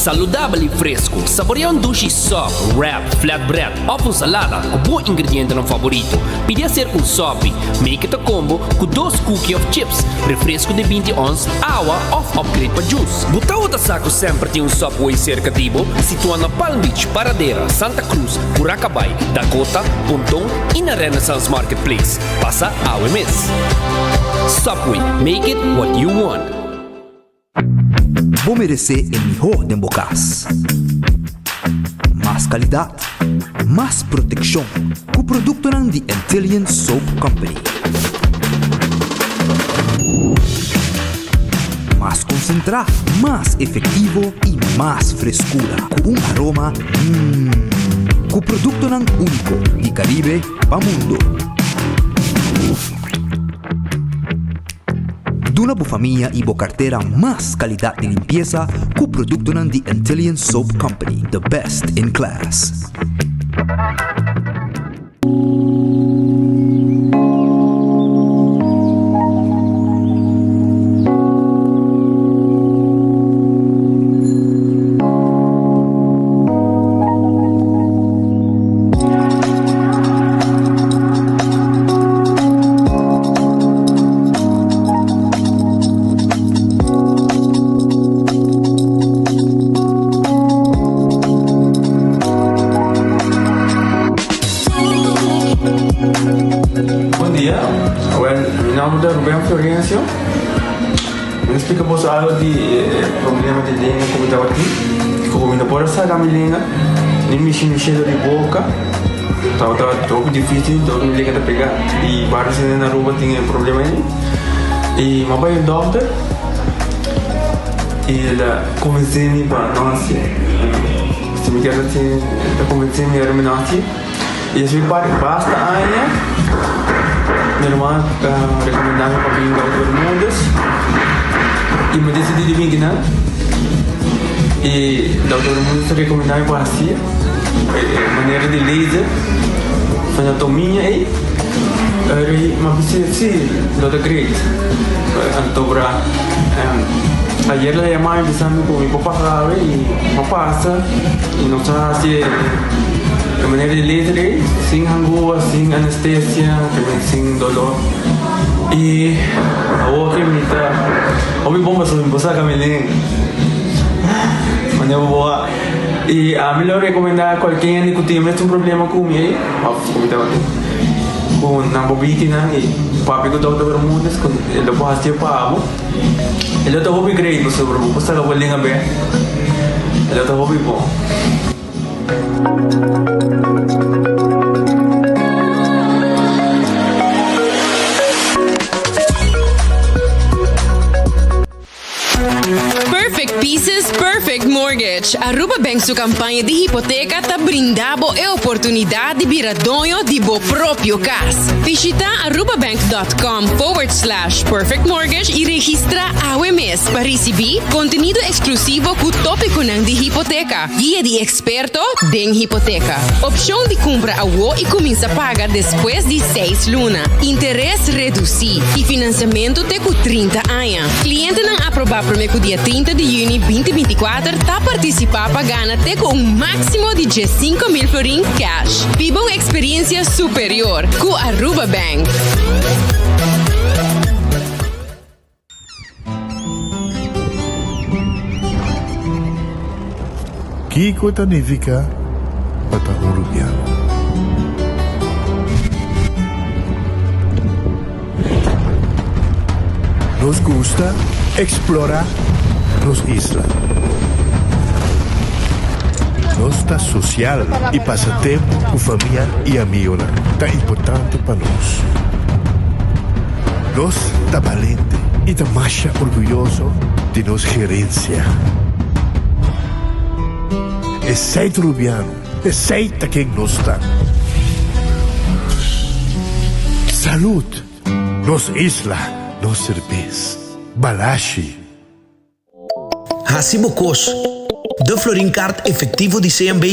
Saludabel y fresco, saborea un dushi sop, wrap, flatbread of un salada cu bo ingredientenan favorito. Pidi hacer un sopi, make it a combo cu dos cookie of chips, refresco di 20 ons, awa of upgrade pa juice. Bo tawata sa cu semper tin un Subway cerca di bo? Situa na Palm Beach, Paradera, Santa Cruz, Curacabai, Dakota, Ponton y na Renaissance Marketplace. Pasa awe mes. Subway, make it what you want. Bo meresé e mihó den bo kas. Mas kalidat, mas protekshon ku produktonan di Antillian Soap Company. Mas konsentrá, mas efektivo i mas freskura ku un aroma mmm. Ku produktonan úniko di Karibe pa mundo. Duna bo famia y bo cartera mas calidad di limpieza cu productonan di Antillian Soap Company, the best in class. Bon dia, wel mi nomber ta Ruben Florencio. Mi ta splika boso algo di e problema di lenga ku mi tabatin. Ku mi no por a saka mi lenga, ni mishi mi shelo di boka. Tabata hopi dificil, dor mi lenga ta pega. Y varios hende na Aruba tin e problema ei. Y mi a bai un dokter y el a convence mi pa no haci. Si mi kier haci, el a convence mi ora mi no haci. Y así pa basta aña mi ruman a recomenda mi pa bin Dokter Bermudez y mi decidi di bin kinan. Y Dokter Bermudez a recomenda mi pa haci e manera di laser anatomia ey. Ey mi a bisa si lo ta great. Anto bra ayer el a yama mi bisa mi cu mi por pasa awe y mi a pasa y nos a haci e manera di laser ey sin hangua, sin anestesia, sin dolor. Y awor ke mi ta hopi bon pasobra mi por saca mi len manera bo a y ami lo recomenda cualkier hende cu tin e mesun problema cu mi ey of cu mi tabatin cu nan por biki nan y papia cu dokter Bermudez cu e lo por haci pa bo e lo ta hopi great pasobra bo por saca bo len abe e lo ta hopi bon. Perfect Pieces, Perfect Mortgage. Aruba Bank su campaña di hipoteca ta brinda bo e oportunidad di bira doño di bo propio cas. Bishita arubabank.com forward slash perfect mortgage y registra awe mes pa ricibi contenido exclusivo cu topiconan di hipoteca. Guia di experto den hipoteca. Opcion di cumpra awo y cuminsa paga despues di seis luna. Interes reduci y financiamento te cu 30 aña. Clientenan aproba prome cu dia 30 di juni 2024 ta participa pa gana te cu un maximo di 15,000 florin cash. Biba un experiencia superior cu Aruba Bank. Kiko ta nifiká pa ta un rubiano? Nos gusta eksplorá nos isla. Nos ta sosial i pasa tempu ku famia i amigonan ta importante pa nos. Nos ta balente i ta masha orguyoso di nos gerensia. Esei ta Rubiano, esei ta ken nos ta. Salud! Nos isla, nos serbes. Balashi! Hasi bo kos. De Florin Card Efectivo di CMB,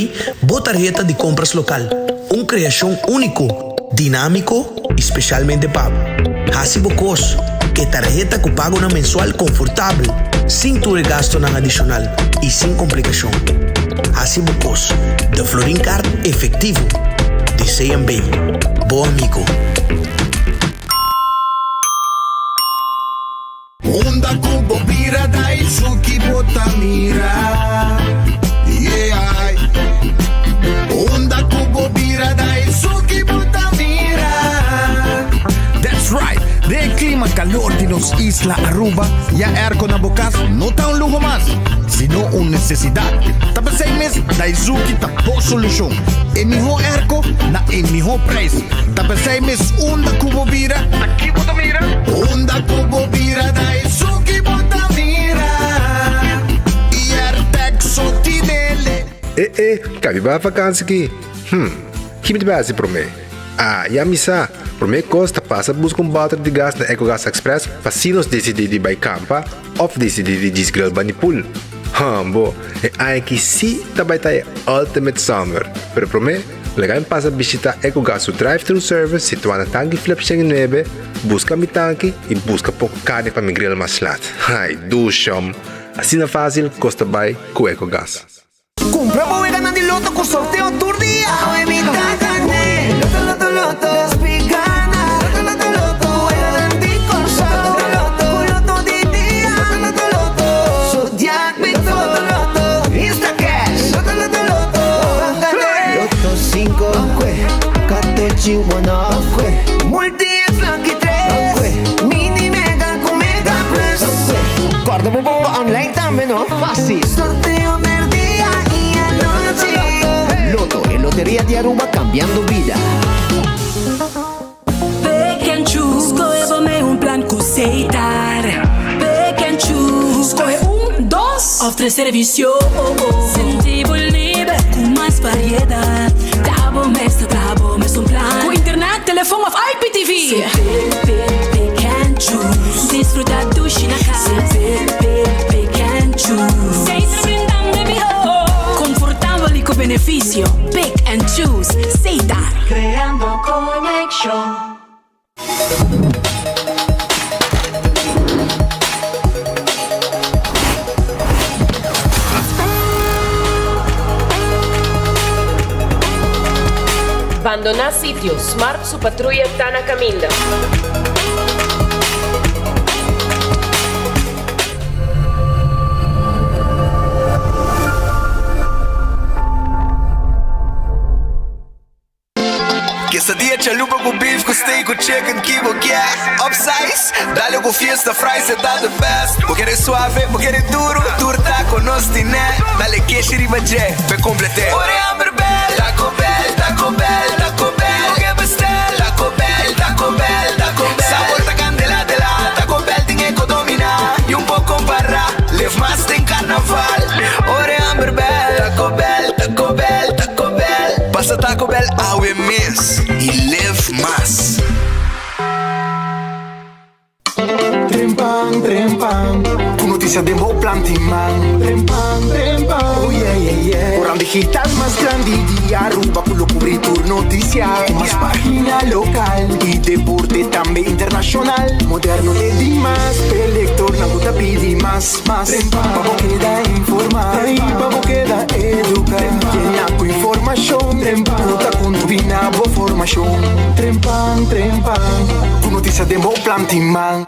bo tarheta di kompras lokal. Un kreashon úniko, dinámiko i spesialmente pa bo. Hasi bo kos. E tarheta ku pagonan mensual konfortabel, sin tur e gastonan adishonal i sin komplikashon. Hasi bo kos. De Florin Card efektivo di CMB. Bo amigo. Unda ku bo bira Daisuki bo ta mira Yeah Unda ku bo bira Daisuki bo ta mira That's right! Den e klima kalor di nos isla Aruba, ya airco na bo kas no ta un luho mas, sino un nesesidat. Ta p'esei mes Daizuki ta bo solushon. E mihó airco na e mihó prijs. Ta p'esei mes unda ku bo bira, ta ki bo ta mira? Unda ku bo bira ta esun ki bo ta mira I Airtag so tinele. E e, kabi bai vakansi ki? Hm, ki mi ta bai hasi promé? Ah, ya mi sa! Promé kos ta pasa buska un bòter di gas na Ecogas Express pa si nos disidí di bai kampa òf disidí di djis grill bani pool. Hòmbo, e aña ki sí ta bai ta e ultimate summer! Pero promé, Laga mi pasa bishita Ecogas su drive-thru service situá na Tanki Flip 109, buska mi tanki i buska poko karni pa mi grill mas lat. Ai, dushom! Asina fásil kos ta bai ku Ecogas. Kumpra bo weganan di loto ku sorteo tur dia. Awe mi ta gané. Loto, loto, loto. Despi gana. Loto, loto, loto. Weganan di Kòrsou. Loto, loto, ku loto di dia. Loto, loto, loto. Zodiac Loto, loto, loto. Instacash. Loto, loto, loto. Loto 5, Katochi 1, Multi X Lucky 3, Mini Mega ku Mega Plus. Kòrda bo bomba online tambe no. Fásil. Sorteo merdia i anochi. Lotto, e loteria di Aruba cambiando bida. Pick and choose, skohe bo mei un plan ku Setar. Pick and choose, skohe un, dos òf tres servisio. Sinti bo liber ku mas variedat. Ta bo mes ta traha bo mes un plan. Ku internet, telefon òf IPTV. Se pick, pick, pick and choose. Disfruta dushi na kas. Se pick, pick, pick and choose. Setar brindando e mihó. Konfortabel i ku benefisio. Pick and choose. Setar. Creando conexion. Bandoná sitio, Smart su patruya ta na kaminda. Quesadilla chalupa cu beef cu steak cu chicken ki bo kier Upsize, dale cu fiesta fries e ta the best Bo kere suave, bo kere duro, tur taco nos tine Dale keshi riba dje, p'e complete Ora e hamber bel, Taco Bell, Taco Bell, Taco Bell Bo ke bestel, Taco Bell, Taco Bell, Taco Bell Sabor ta candela de la, Taco Bell tin e co domina Y un por compara, live mas den carnaval Ora e hamber bel, Taco Bell, Taco Bell, Taco Bell Pasa Taco Bell awe mes y live mas. Trempan, trempan, ku notisia den bo plan tin man. Trempan, trempan, oh yeah, yeah, yeah. Koran digital mas grandi di Aruba ku lo kubri tur notisia. Ku mas pagina lokal i deporte tambe internashonal. Moderno te dimas, p'e lektornan ku ta pidi mas, mas. Pa bo keda informá i pa bo keda eduká. Yena ku informashon ku ta kontribuí na bo formashon. Trempan, trempan, ku notisia den bo plan tin man.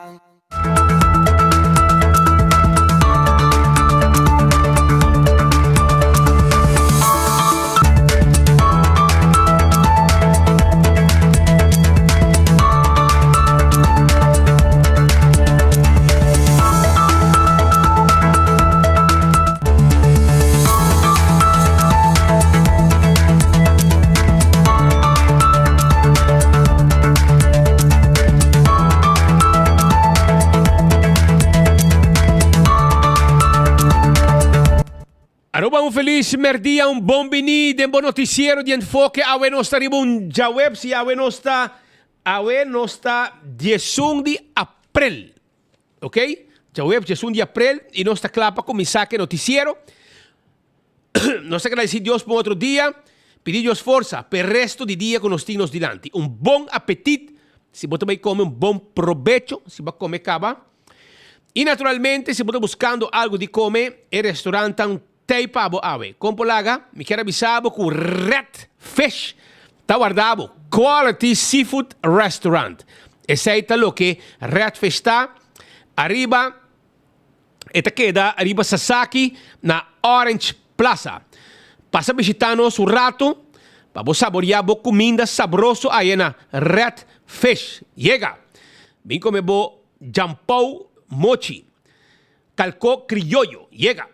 Aruba un feliz merdia, un bon bini den bo noticiero di Enfoke. Awe nos ta riba un djaweps y awe nos ta awe nos ta diesun di april. Ok? Djaweps diesun di april y nos ta kla pa kuminsá ku e noticiero. Nos ta agradeci Dios pa un otro dia. Pidi Dios forsa pa e resto di dia ku nos tin nos dilanti. Un bon apetit. Si bo ta bai come un bon probecho si bo a come caba. Y naturalmente si bo ta buscando algo di come e restaurantan tey pa bo awe. Con por laga? Mi kier a bisa bo cu Red Fish ta warda bo. Quality Seafood Restaurant. Esey ta loke Red Fish ta. Ariba e ta keda ariba Sasaki na Orange Plaza. Pasa bishita nos un rato pa bo saboria bo cuminda sabroso aya na Red Fish. Yega! Bin come bo jampou mochi. Calco Criollo. Yega!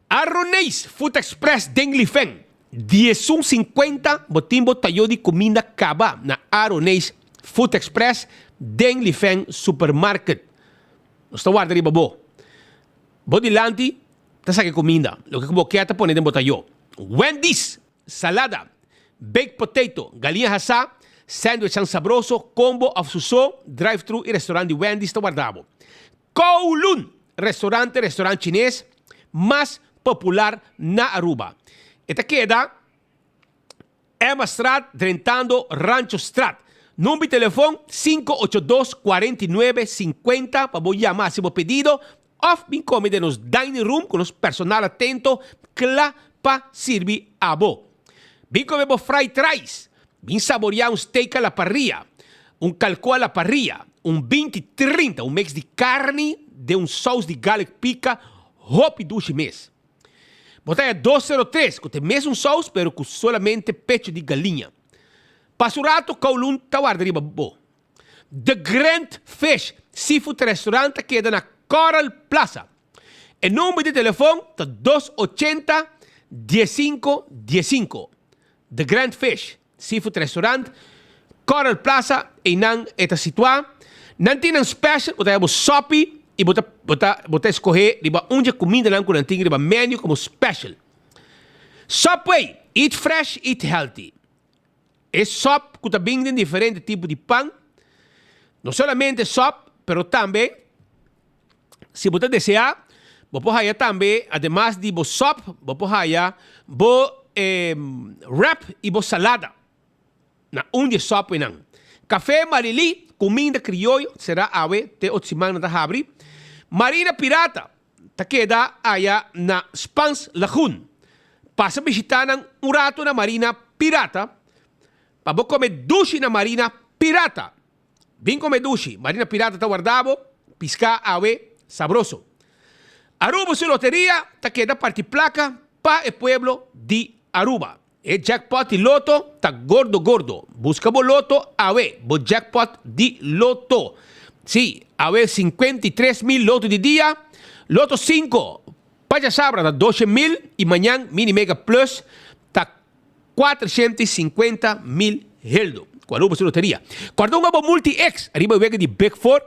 Arroneis Food Express den Lifen. Diesun sinkuenta bo tin bo tayo di cuminda caba na Arroneis Food Express den Lifen Supermarket. Nos ta warda riba bo. Bo dilanti ta saka e kuminda. Loke ku bo kier ta pone den bo tayó. Wendy's, salada, baked potato, galiña hasá, sandwichnan sabroso, combo òf su so, drive-thru i restaurant di Wendy's ta warda bo. Kowloon, restaurante restaurant chines mas popular na Aruba. E ta keda. Emmastraat drentando Ranchostraat. Number di telefon 582 49 50 pa bo yama hasi bo pedido of bin come den nos dining room cu nos personal atento cla pa sirbi abo. Bin come bo fried rice, bin saboria un steak a la parrilla, un calco a la parrilla, un 20 30, un mix di carni den un saus di garlic pica hopi dushi mes. Bo ta haya 203 cu ta e mesun saus pero cu solamente pecho di galiña. Pasa un rato Kowloon ta warda riba bo. The Grand Fish Seafood Restaurant ta keda na Coral Plaza. E number di telefon ta 280 15 15. The Grand Fish Seafood Restaurant, Coral Plaza, einan e ta situá. Nan tin nan special, bo ta haya bo sopi i bo ta bo ta bo ta escohe riba un dje cumindanan cu nan tin riba menu como special. Subway, eat fresh, eat healthy. E sop cu ta bin den diferente tipo di pan, no solamente sop, pero tambe Si bo ta deseá, bo por haya tambe, ademas di bo sòp, bo por haya bo wrap i bo salada na un di e sòpnan. Kafé Marilí, kuminda krioyo, será awe te otro siman nan ta habri. Marina Pirata ta keda aya na Spans Lagoon. Pasa bishitá nan un ratu na Marina Pirata pa bo kome dushi na Marina Pirata. Bin come dushi, Marina Pirata ta warda bo, pisca awe sabroso. Aruba su loteria ta keda parti placa pa e pueblo di Aruba. E jackpot di loto ta gordo gordo. Busca bo loto awe, bo jackpot di loto. Si, awe 53 mil loto di dia, loto 5 pa djasabra ta 12 mil y mañan mini mega plus ta 450 mil heldo. Cu Aruba su loteria. Corda un abo multi X ariba wega di Big Four,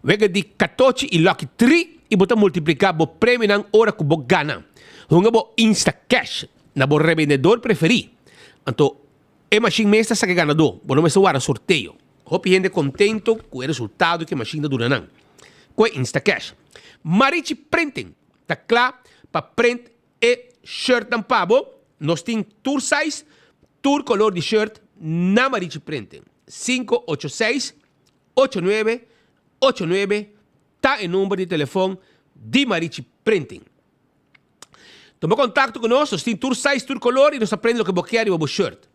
wega di Catochi y Lucky 3 y bo ta multiplica bo premionan ora cu bo gana. Hunga bo Insta Cash na bo rebendedor preferi. Anto e machine mes ta saca e ganador. Bo no mester warda sorteo. Hopi hende contento cu e resultado cu e machine ta duna nan. Cu e Insta Cash. Marichi Printing ta cla pa print e shirtnan pa bo. Nos tin tur size, tur color di shirt na Marichi Printing. 586 89 89 ta e number di telefon di Marichi Printing. Tuma contacto cu nos, nos tin tur size, tur color y nos ta print loke bo kier riba bo shirt.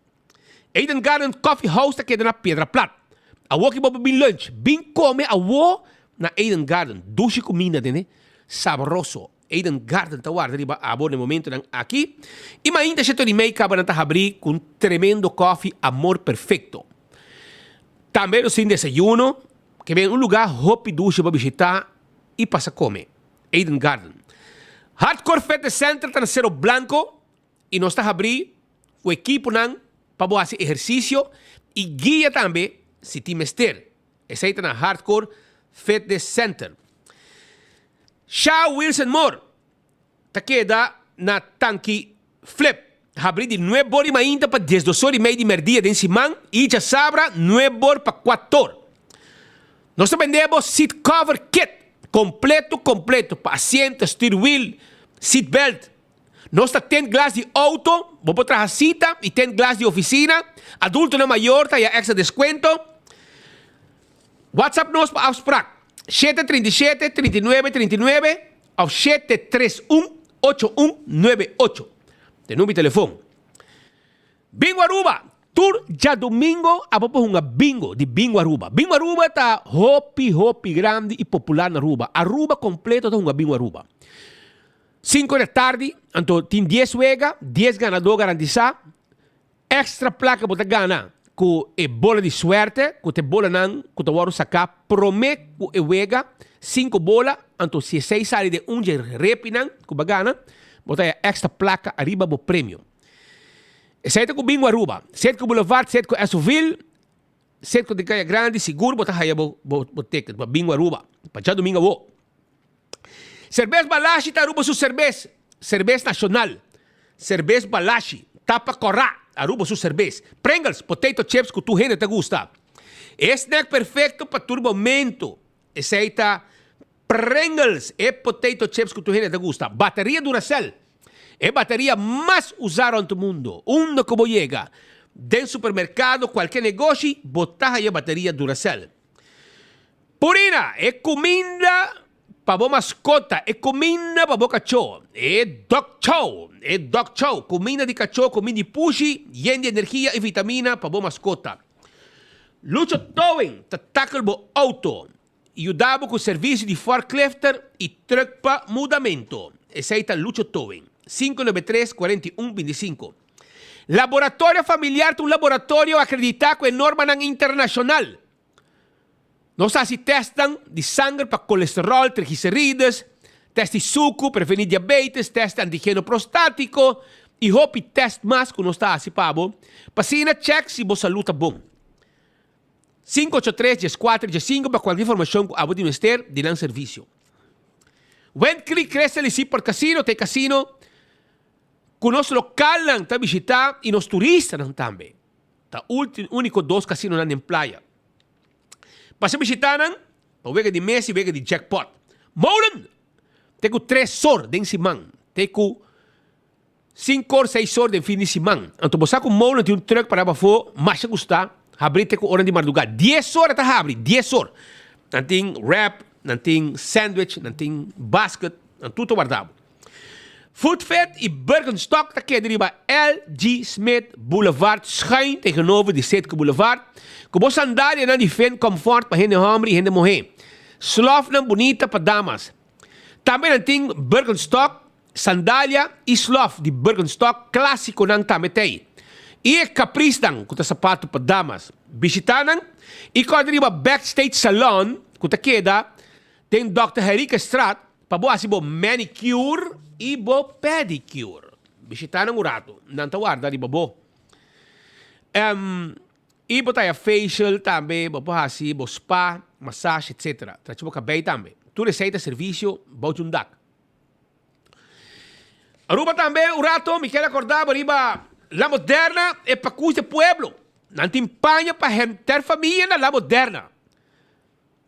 Eden Garden Coffee House ta keda na Piedra Plat. Awo ki bo por bin lunch, bin come awo na Eden Garden. Dushi cuminda tende, sabroso. Eden Garden ta warda riba abo na e momentonan aki. I mainta sheto di mei kaba nan ta habri ku un tremendo kofi Amor Perfecto. Tambe nos tin desayuno, ke ben un lugá hopi dushi pa bishitá i pasa kome. Eden Garden. Hardcore Fitness Center ta na Cerro Blanco i nos ta habri ku ekiponan pa bo hasi ehersisio i guia tambe si tin mester. Esei ta na Hardcore Fitness Center. Sha Wilson Moore ta keda na Tanki Flip. Habri di nuebor di mainta pa diesdosor i mei di merdia den siman i djasabra nuebor pa kuator. Nos ta bende bo seat cover kit kompleto kompleto pa asiento, stuur wiel, seat belt. Nos ta tent glas di auto, bo por traha sita i tent glas di ofisina. Adultonan mayor ta haya extra deskuento. WhatsApp nos pa afsprak, 737 39 39 òf 731 8198. Ta e number di telefon. Bingo Aruba! Tur djadumingo abo por hunga bingo di Bingo Aruba. Bingo Aruba ta hopi hopi grandi y popular na Aruba. Aruba completo ta hunga Bingo Aruba. Cinco di atardi, anto tin dies wega, dies ganador garantisa. Extra placa bo ta gana cu e bola di suerte, cu ta e bolanan cu ta wordo saca prome cu e wega, cinco bola, anto si esey sali den un dje repinan cu bo a gana, bo ta haya extra placa ariba bo premio. Esey ta cu Bingo Aruba, Setco Boulevard, Setco Esoville, Setco den Caya Grandi, sigur bo ta haya bo bo ticket pa Bingo Aruba pa djadomingo awo. Serbes Balashi ta Aruba su serbes, serbes nacional. Serbes Balashi, tapa cora, Aruba su serbes. Pringles, potato chips cu tur hende ta gusta. E snack perfecto pa tur momento. Esey ta Pringles, e potato chips cu tur hende ta gusta. Bateria Duracell, e bateria mas usa rond mundo. Unda cu bo yega, den supermercado, cualkier negoshi, bo ta haya bateria Duracell. Purina, e kuminda pa bo maskota, e kuminda pa bo kachó, e dog chow, e dog chow, kuminda di kachó, kuminda di pushi, yen di energia i vitamina pa bo maskota. Lucho Towing ta tackle bo auto, yuda bo ku servisio di forklifter i truck pa mudamento. Esei ta Lucho Towing, 593 41 25. Laboratorio Familiar ta un laboratorio akreditá ku e normanan internashonal. Nos ta hasi tèstnan di sanger pa kolesteròl, triglicerides, tèst di suku, prevení diabetes, tèst di antigeno prostátiko i hopi tèst mas ku nos ta hasi pa bo pa asina chèk si bo salú ta bon. 583 14 15 pa kualke informashon ku abo tin mester di nan servisio. Wind Creek Crystal i Seaport Casino ta e kasino ku nos lokalnan ta bishitá i nos turistanan tambe. Ta úniko dos kasinonan den playa. Pasa bishitá nan pa wega di mesa i wega di jackpot. Molen! Te ku tres or den siman. Te ku sinku or, seis or den fin di siman. Anto bo sa ku Molen tin un trùk pará pafó, masha gustá, habrí te ku oran di mardugá. Dies or e ta habri, dies or. Nan tin wrap, nan tin sandwich, nan tin basket, nan tur ta warda bo. Foodfit y Birkenstock ta keda riba LG. Smith Boulevard schuin tegenover di Citgo Boulevard cu bo sandalianan di fin comfort pa hende homber y hende muhe. Slofnan bunita pa damas. Tambe nan tin Birkenstock, sandalia y slof di Birkenstock clasiconan tambe t'ey. Y e Caprisnan cu ta sapato pa damas. Bishita nan y corda riba Backstage Salon cu ta keda den Dòkter Henriquezstraat. Pa bo hasi bo manicure i bo pedicure. Bishita nan un ratu. Nan ta warda riba bo. I bo ta haya facial tambe, bo por hasi bo spa, massage etc. Trachi bo kabei tambe. Tur esei ta servisio bou di un dak. Aruba tambe un rato mi kier acorda bo riba La Moderna e pakus di pueblo. Nan tin paña pa henter famia na La Moderna.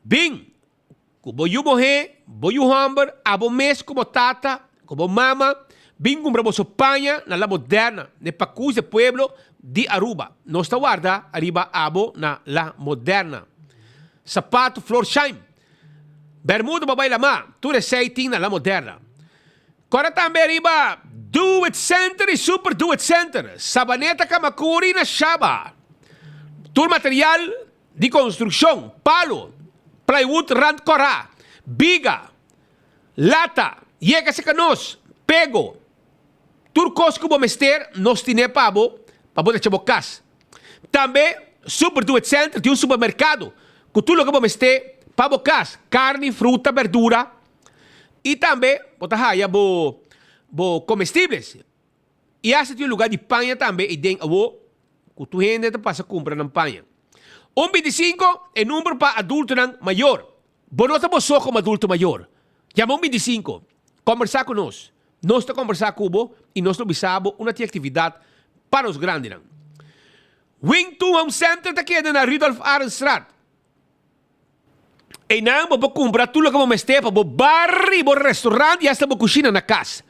Bin! Ku bo yu muhé, bo yu hòmber, abo mes ku bo tata, ku bo mama, bin kumpra boso paña na La Moderna, n'e pakus di pueblo di Aruba. Nos ta warda ariba abo na La Moderna. Sapato Florsheim, bermuda pa bai lamá, tur esei tin na La Moderna. Kòrda tambe riba Do It Center i Super Do It Center, Sabaneta Kamakuri na Shaba. Tur material Di konstrukshon, palu, plywood rand kòrá, biga, lata, yega serka nos, pego, tur kos ku bo mester nos tine pa bo pa bo drecha bo kas. Tambe Super Do It Center tin un supermerkado ku tur loke bo mester pa bo kas, karni, fruta, berdura i tambe bo ta haya bo bo komestibles. I hasta tin un lugar di paña tambe ei den awo ku tur hende ta pasa kumpra nan paña. Un bintisinko e number pa adultonan mayor. Bo no ta bo so komo adulto mayor. Yama un bintisinko, kombersá ku nos. Nos ta kombersá ku bo i nos lo bisa bo una tin aktividat pa nos grandinan. Wing Tun Home Center ta keda na Rudolf Arendstraat. Einan bo por kumpra tur loke bo mester pa bo bar i bo restaurant i hasta bo kushina na kas.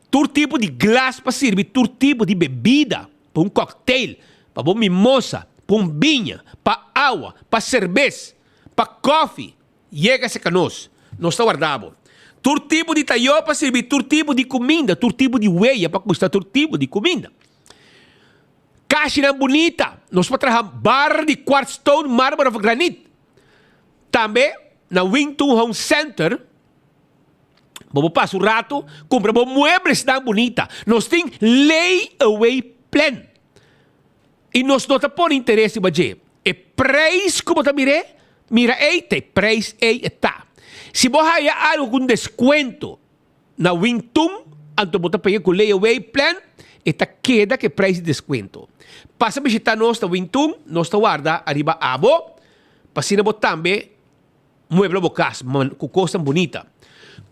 Tur tipo di glas pa sirbi tur tipo di bebida, pa un cocktail, pa bo mimosa, pa un biña, pa awa, pa serbes. Pa koffie, yega serka nos. Nos ta warda bo. Tur tipo di tayó pa sirbi tur tipo di kuminda, tur tipo di weya pa kusta tur tipo di kuminda. Kashinan bunita, nos por traha barra di quartz stone, marmer of granit. Tambe na Wington Home Center bo por pasa un rato kumpra bo mueblesnan bunita. Nos tin lay away plan i nos no ta pone interes riba dje. E prijs ku bo ta mir'é, mira ei, ta e prijs ei e ta. Si bo haya algu ku un deskuento Na Wingtun, anto bo ta pega ku layaway plan, e ta keda ku e prijs di deskuento. Pasa bishita nos na Wingtun, nos ta warda ariba abo, pa asina bo tambe muebla bo kas ku kosnan bunita.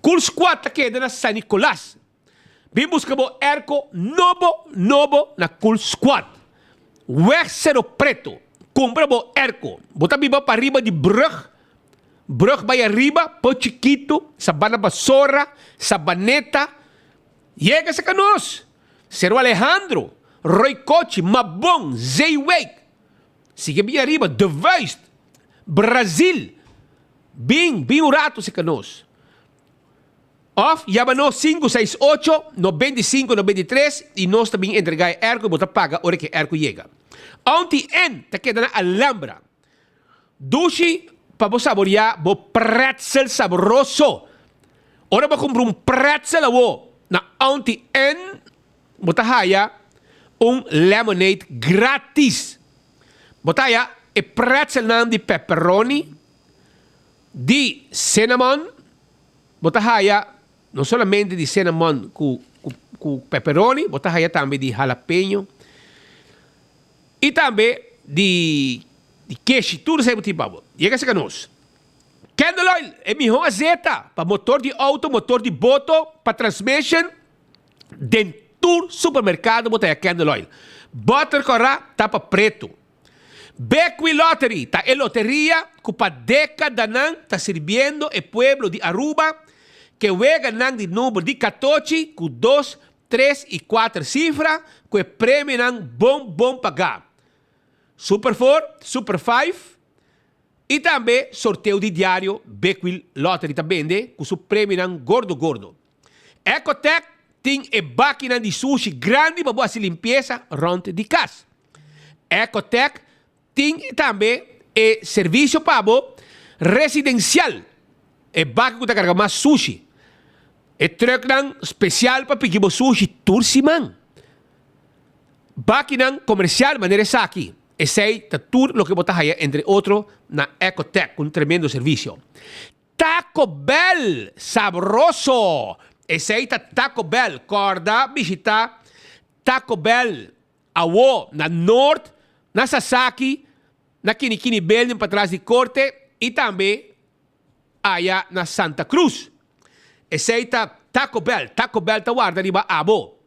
Cool Squad ta keda na San Nicolas. Bin buska bo airco nobo nobo na Cool Squad. Weg Cero Preto, kumpra bo airco. Bo ta biba pariba di brug Brug bai ariba, po chikitu, Sabana Basora, Sabaneta, yega serka nos! Seru Alejandro, Roy Kochi, Mabon, Zeewijk, sigui bin ariba, De Vuist, Brazil, bin, bin un ratu serka nos. Of yama nos 568 95 93 i nos ta bin entrega e airco i bo ta paga ora ku e airco yega. Aunty N ta keda na Alhambra. Dushi pa bo saboreá bo pretzel sabroso. Ora bo kumpra un pretzel awo na Auntie Ann, bo ta haya un lemonade gratis. Bo ta haya e pretzelnan di pepperoni, di cinnamon, bo ta haya no solamente di cinnamon ku ku pepperoni, bo ta haya tambe di jalapeño. I tambe di di keshi, tur esei bo tin pa bo. Yega serka nos. Candle oil, e mihó azeta pa motor di outo, motor di boto, pa transmission. Den tur supermerkado bo ta haya candle oil. Butter kòrá ta pa pretu. Bequi Lottery ta e loteria ku pa dekadanan ta sirbiendo e pueblo di Aruba ke weganan di number di katochi ku dos Tres i kuater sifra ku e premionan bon bon pagá. Super Four, Super Five i tambe sorteo di diario Big Wheel Lottery ta bende ku su premionan gordo gordo. Ecotec tin e bakinan di sushi grandi pa bo hasi limpiesa rònt di kas. Ecotec Tin tambe e servisio pa bo residensial, e baki ku ta karga mas sushi, e trùknan spesial pa piki bo sushi tur siman, bakinan komersial manera esaki. Esei ta tur loke bo ta haya entre otro na Ecotec ku un tremendo servisio. Taco Bell! Sabroso! Esei ta Taco Bell. Kòrda bishitá Taco Bell Awo na Noord, na Sasaki, na Kinikini Building patras di Corte y tambe aya na Santa Cruz. Esey ta Taco Bell. Taco Bell ta warda riba abo.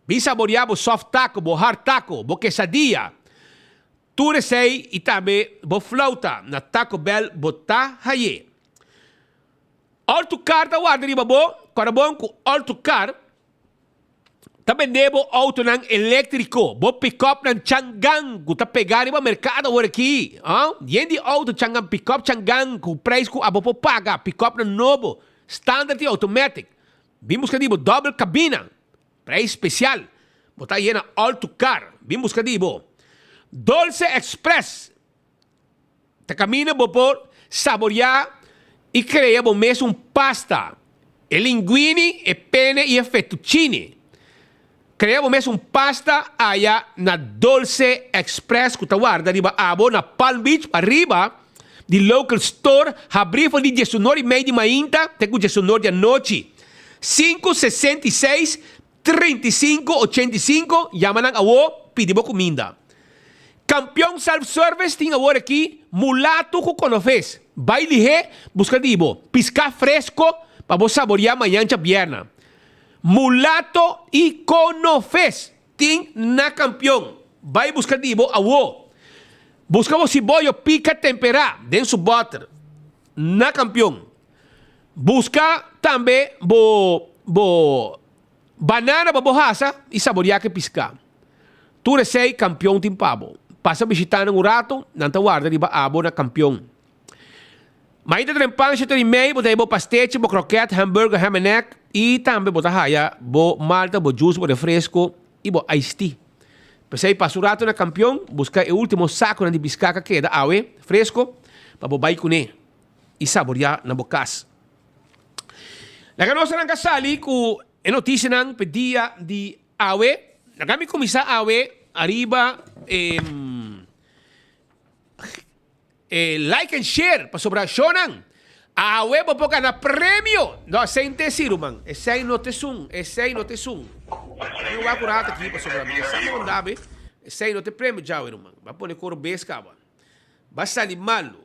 Bin saborea bo soft taco, bo hard taco, bo quesadilla. Tur esey y tambe bo flauta na Taco Bell bo ta haye. All to Car ta warda riba bo. Kòrda bon ku All to Car Ta bende bo autonan eléktriko, bo pikòpnan changan ku ta pegá riba merkado awor aki. Yen di outo changan, pikòp changan ku preis ku abo por paga, pikòpnan nobo, standard i automatic. Bin buska di bo dòbel kabina, preis spesial. Bo ta yena all to car. Bin buska di bo. Dolce Express Ta kaminda bo por saboreá i krea bo mes un pasta, e linguini, e pene i e fettuccine. Krea bo mes un pasta aya na Dolce Express ku ta warda riba abo na Palm Beach pariba di Local Store habrí for di diesunor i mei di mainta te ku diesunor di anochi. 566 35 85, yama nan awo, pidi bo kuminda. Kampion Self Service tin awor aki mulato ku konofes. Bai lihé buska di bo piská fresko pa bo saboreá mañan djabièrna. Mulato i konofes tin na Kampion. Bai buska di bo awo. Buska bo siboyo pika temperá den su bòter na Kampion. Buska tambe bo bo banana pa bo hasa i saboreá ku e piská. Tur esei Kampion tin pa bo. Pasa bishitá nan un ratu, nan ta warda riba abo na Kampion. Mainta trempan shete di mei bo ta haya bo pastechi, bo kroket, hamburger, ham and egg y tambe bo ta haya bo malta, bo juice, bo refresco y bo iced tea. P'esey pasa un rato na Campeon busca e ultimo saconan di bisca ca keda awe fresco pa bo bay cune y saboria na bo cas. Laga nos arranca sali cu e noticianan p'e dia di awe. Laga mi cuminsa awe ariba e. E like and share pasobra shownan awe bo por gana premio. No esei no ta esi ruman esei no ta esun esei no ta esun mi wak un rato aki pasobra mi ta sa bo ndabe esei no ta e premio djawe ruman ba pone koro bes kaba ba sali malu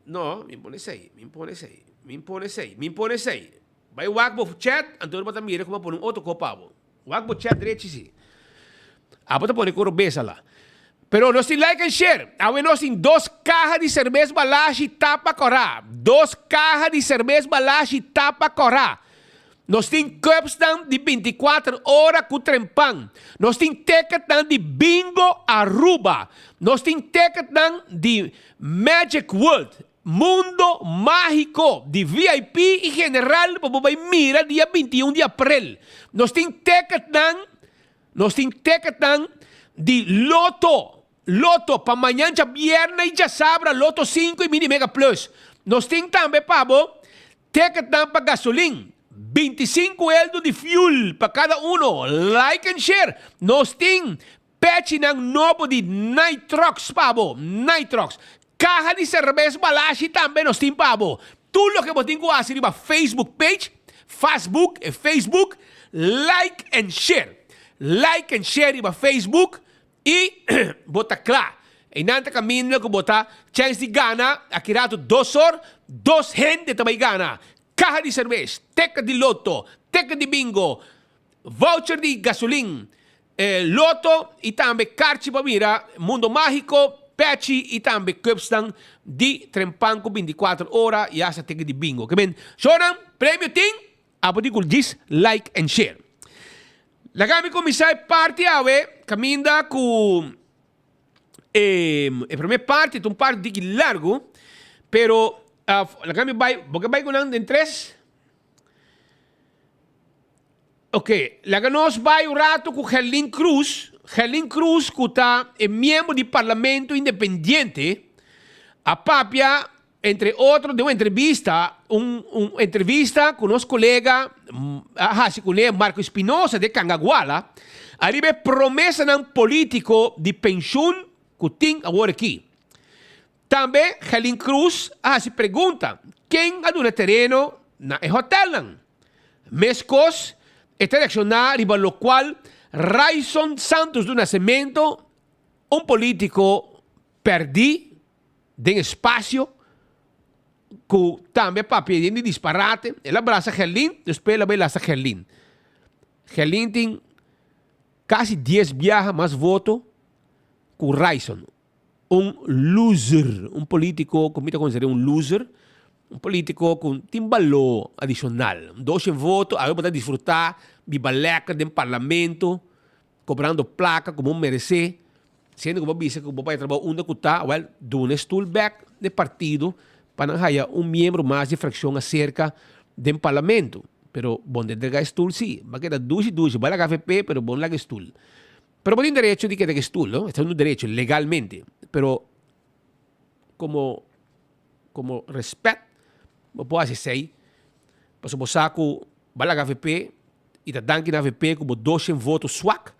no mi pone esei mi pone esei mi pone esei mi pone esei bai wak bo chat anto bo ta mira kuma pone un otro ko pa bo. Wak bo chat drechi si. Abo ta pone ku robes ala. Pero nos tin like and share. Awe nos tin dos kaha di serbes Balashi tapa kora. Dos kaha di serbes Balashi tapa kora. Nos tin cupsnan di bintikuater ora ku trempan. Nos tin ticketnan di Bingo Aruba. Nos tin ticketnan di Magic World. Mundo Mágico di VIP y General pa bo bay mira dia 21 di april. Nos tin ticketnan, nos tin ticketnan di Lotto, Lotto pa mañan djabierne y djasabra Lotto 5 y Mini Mega Plus. Nos tin tambe pa bo ticketnan pa gasolin, 25 eldo di fuel pa cada uno. Like and share. Nos tin Pechinan nobo di Nitrox pa bo, Nitrox. Kaha di serbes Balashi tambe nos tin pa bo. Tur loke bo tin ku hasi riba Facebook page, Fasbook, e Facebook, like and share. Like and share riba Facebook i bo ta kla. Einan ta kaminda ku bo ta chèns di gana aki ratu dos or, dos hende ta bai gana. Kaha di serbes, teket di loto, teket di bingo, voucher di gasolin, E loto y tambe karchi pa mira Mundo Magico, pechi y tambe cupsnan di Trempan cu 24 ora y hasta ticket di bingo. Ke men, shownan, premio tin, abo di cu djis like and share. Laga mi cuminsa e parti awe caminda cu e e primer parti ta un parti diki largo, pero laga mi bay, bo ke bay cu nan den tres? Ok, laga nos bai un rato cu Gerlin Cruz. Gerlin Cruz cu ta e miembro di Parlamento Independiente a papia entre otro den un entrevista, un un entrevista cu nos colega a haci cune Marco Espinosa de Cangaguala ariba e promesanan politico di pensioen cu tin awor aki. Tambe Gerlin Cruz a haci pregunta ken a duna tereno na e hotelnan. Meskos, e ta reakshoná riba lokual Ryson Santos do Nascimento, un polítiko pèrdí den espasio, ku tambe a papia yen di disparate. El a brasa Gerlin, despues el a bai lasa Gerlin. Gerlin tin kasi dies biaha mas voto ku Ryson. Un loser, un politico cu mi ta considera un loser, un politico cu tin balor adicional. Doce voto, awe bo ta disfruta, biba lekker den parlamento, cobrando placa cu bo merece, siendo cu bo bisa cu bo bay trabao unda cu ta, wel, duna e stoel bek n'e partido pa nan haya un miembro mas di fraccion acerca den parlamento. Pero bo no ta entrega e stoel si, bo a keda dushi dushi, bo a laga avp pero bo no laga e stoel. Pero bo tin derecho di keda ku e stul, no? Esta un derecho legalmente. Pero komo komo respet bo por hasi esei pasobra bo sa ku bo a laga avp i ta danki na avp ku bo doshen voto swak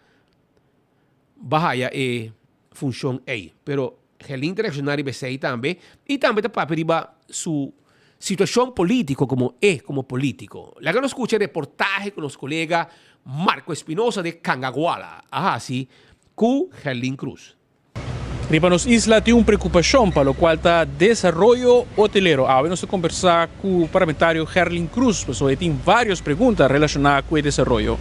bo a haya e funshon ei. Pero Gerlin ta reakshoná riba esei tambe i tambe ta papia riba su situashon polítiko komo e komo polítiko. Laga nos skucha e reportahe ku nos kolega Marco Espinosa de Cangaguala a hasi ku Gerlin Cruz. Riba nos isla tin un preokupashon pa lokual ta desaroyo hotelero. Awe nos ta kombersá ku parlamentario Gerlin Cruz pasobra e tin vários pregunta relashoná ku e desaroyo.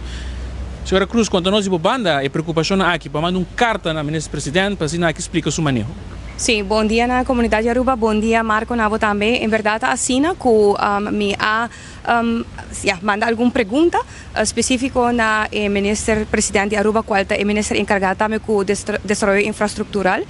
Señora Cruz, konta nos di bo banda e preokupashonnan aki pa manda un karta na Minister President pa asina aki splika su maneho. Sí, bon dia na comunidad di Aruba, bon dia Marco na bo tambe. En berdad ta asina cu mi a. um, ya, manda algun pregunta specifico na e minister president di Aruba cual ta e minister encarga tambe cu desaroyo infrastructural.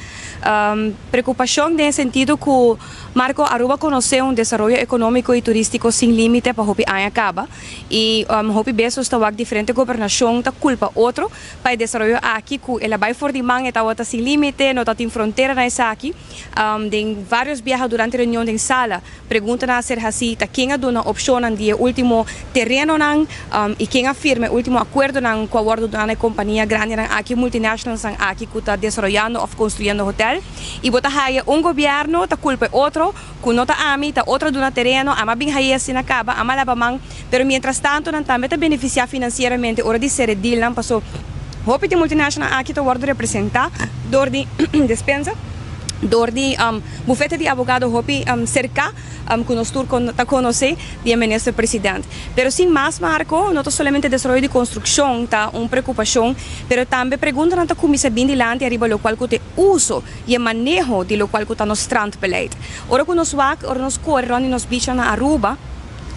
Um, preocupacion den e sentido cu Marco Aruba conoce un desaroyo economico y turistico sin limite pa hopi aña caba y um, hopi bes nos ta wak diferente gobernacion ta culpa otro pa e desaroyo aki cu el a bay for di man e tawata sin limite, no tatin frontera na esaki. Um, den varios biaha durante reunion den sala Preguntanan a ser hasí ta ken a duna opshonnan di e último terenonan i ken a firma e último akuerdonan ku a wòrdu duná na e kompania grandinan aki, multinationalsnan aki ku ta desaroyando òf konstruyendo hotel. I bo ta haya un gobièrnu ta kulpa e otro ku no ta ami, ta otro a duna tereno, ami a bin haye asina kaba, ami a laba man. Pero mientrastanto nan tambe ta benefisiá finansieramente ora di sere dealnan paso hopi di multinational aki ta wòrdu representá dor di despensa. Dor di bufete di abogado hopi serka ku nos tur ta konosé di e minister president. Pero sin mas Marco, no ta solamente desaroyo di konstrukshon ta un preokupashon, pero tambe preguntanan ta kuminsá bin dilanti ariba lokual ku ta e uso i e maneho di lokual ku ta nos strandbeleid. Ora ku nos wak, ora nos kore rònt di nos bichnan na Aruba,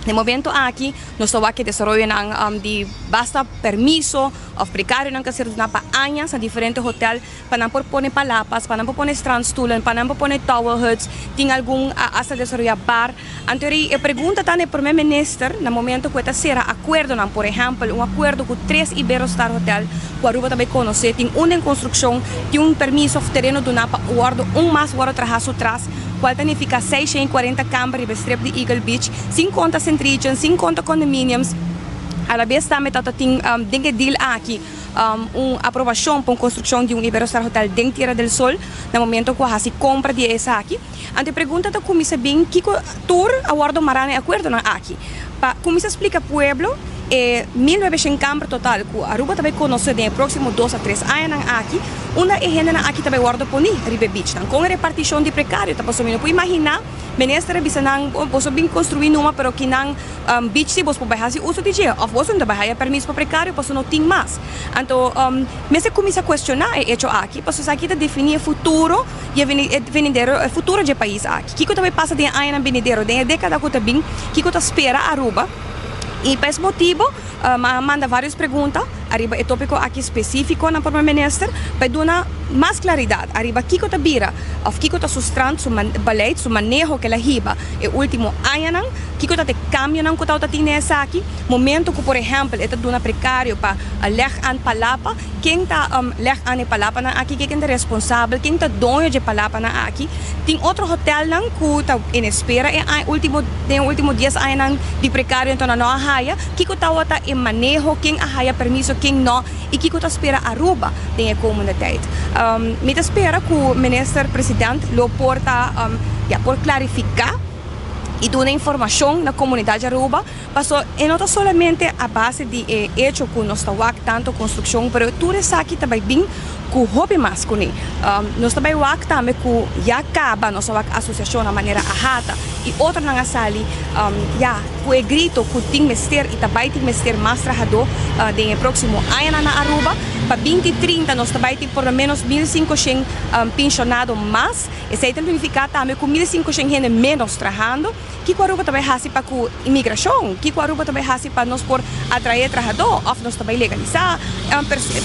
den momento aki nos ta wak e desaroyonan di basta permiso òf prekarionan ku a ser duna pa añas na diferente hotel, pa nan por pone palapas, pa nan por pone strandstoelen, pa nan por pone towel huts, tin algun a hasta desaroya bar. Anto eri e pregunta ta na e Prome Minister na momento cu e ta cera acuerdonan, por ehempel un acuerdo cu tres Iberostar Hotel cu Aruba ta bay conoce, tin un den construccion, tin un permiso of tereno duna pa wordo un mas wordo traha su tras, cual ta nifica 640 camber riba e strip di Eagle Beach, sin conta St. Regent, sin conta condominiums. Alabes tambe ta ta tin den e deal aki. Un aprobashon pa un konstrukshon di un Iberostar Hotel den Tierra del Sol na momento ku a hasi kompra di esaki. Anto e pregunta ta kuminsá bin kiko tur a wòrdu mará na e akuerdonan aki. Pa kuminsá splika pueblo e 1900 kamber total ku Aruba ta bai konosé den e próksimo dos a tres añanan aki, unda e hendenan aki ta bai wòrdu poní riba e bichnan. Kon e repartishon di prekario ta pasobra mi no por imaginá minister a bisa nan boso bin konstruí numa pero kinan Beach si bos por bai hasi uso di dje of bos no ta bai haya permiso pa prekario paso no tin mas. Anto mester kuminsa kuestioná e echo aki paso esaki ta definí e futuro di e venidero e futuro dje pais aki. Kiko ta bai pasa den e añanan benidero, den e dekada ku ta bin, kiko ta spera Aruba? I pa es motibo mi a manda varios pregunta ariba e topiko aki spesifiko na Prome Minister pa e duna mas klaridat ariba kiko ta bira of kiko ta su strand, su beleid, su maneho ku el a hiba e ultimo añanan. Kiko ta e kambionan ku tabata tin den esaki? Momento ku por ehèmpel e ta duna prekario pa lèg aan palapa, ken ta lèg aan e palapanan aki? Ken ta responsabel? Ken ta doño dje palapanan aki? Tin otro hotèlnan ku ta en espera e aña ultimo den e ultimo dies añanan di prekario enton nan no a haya. Kiko tabata e maneho? Ken a haya permiso, ken no? I kiko ta spera Aruba den e komende tijd? Mi ta spera ku Minister President lo por ta ya por klarifiká. y duna informacion na comunidad di Aruba, paso e no ta solamente a base di e hecho cu nos ta wak tanto construccion, pero tur esaki ta bay bin cu hopi mas cune. Nos ta bay wak tambe cu ya caba nos a wak asociacionnan manera AHATA y otronan a sali ya cu e grito cu tin mester y ta bay tin mester mas trahador den e proximo añanan na Aruba. Pa binti trinta nos ta bay tin por lo menos 1500 pensionado mas. Esei ta nifiká tambe ku 1500 hende ménos trahando. Kiko Aruba ta bai hasi pa ku imigrashon? Kiko Aruba ta bai hasi pa nos por atraé trahadó? Òf nos ta bai legalisá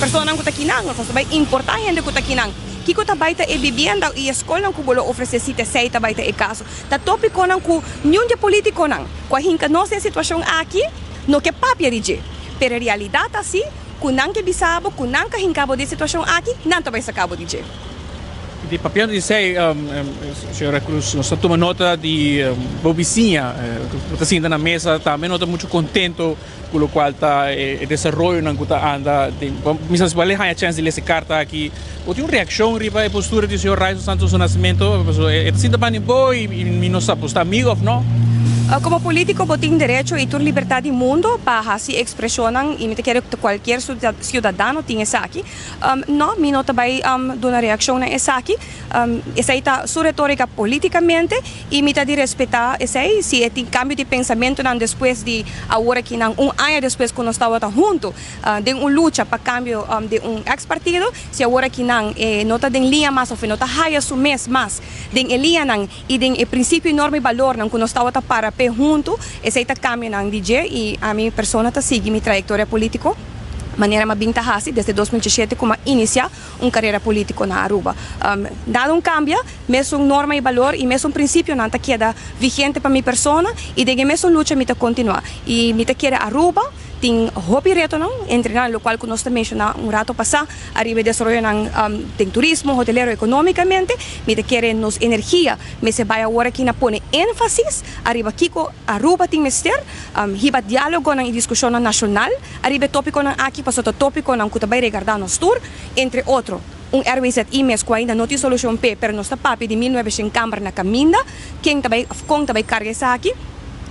personanan ku ta kinan? Òf nos ta bai importá hende ku ta kinan? Kiko ta bai ta e bibienda i e skolnan ku bo lo ofresé si ta esei ta bai ta e kaso? Ta tópikonan ku niun di e polítikonan ku a hinka nos den e situashon aki no ke papia di dje. Pero e realidat ta si ku nan ke bisa bo ku nan ka hinka bo den e situashon aki, nan ta bai saka bo di dje. Di papiando di esei, señora Cruz, nos ta tuma nota di bo bisiña ku ta sinta na mesa tambe no ta muchu kontento ku lokual ta e desaroyonan ku ta anda den. Mi sa si bo a haña chèns di lesa e karta aki. Bo tin un reakshon riba e postura di señor Rayson Santos Nascimento? Pasobra e ta sinta banda di bo i mi no sa bo sta amigo òf no. Komo polítiko bo tin derecho i tur libertat di mundu pa hasi ekspreshonnan i mi ta kere ku kualkier siudadano tin esaki. No, mi no ta bai duna reakshon na esaki. Esei ta su retorika politikamente i mi ta di respetá esei. Si e tin kambio di pensamentunan despues di awor akinan un aña despues ku nos tabata huntu den un lucha pa kambio di un eks partido, si awor akinan e no ta den liña mas òf e no ta haya su mes mas den e liñanan i den e prinsipio i norma i balornan ku nos tabata para p'e. p'e huntu, esei ta kambionan di dje i ami persona ta sigui mi trayektoria polítiko manera mi a bin ta hasi desde 2017 ku mi a inisiá un karera polítiko na Aruba. Nada un kambia, mesun norma i balor i mesun prinsipionan ta keda vigente pa mi persona i den e mesun lucha mi ta kontinuá. I mi ta kere Aruba tin hopi retonan, entre nan lokual ku nos ta menshoná un rato pasá ariba e desaroyonan den turismo, hotelero, ekonómikamente. Mi ta kere nos energia mester bai awor aki na pone énfasis ariba kiko Aruba tin mester, hiba diálogonan i diskushonnan nashonal ariba e tópikonan aki pasobra ta tópikonan ku ta bai regardá nos tur, entre otro un RWZI mes ku ainda no tin solushon p'e, pero nos ta papia di 1900 kamber na kaminda, ken ta bai òf kon ta bai karga esaki.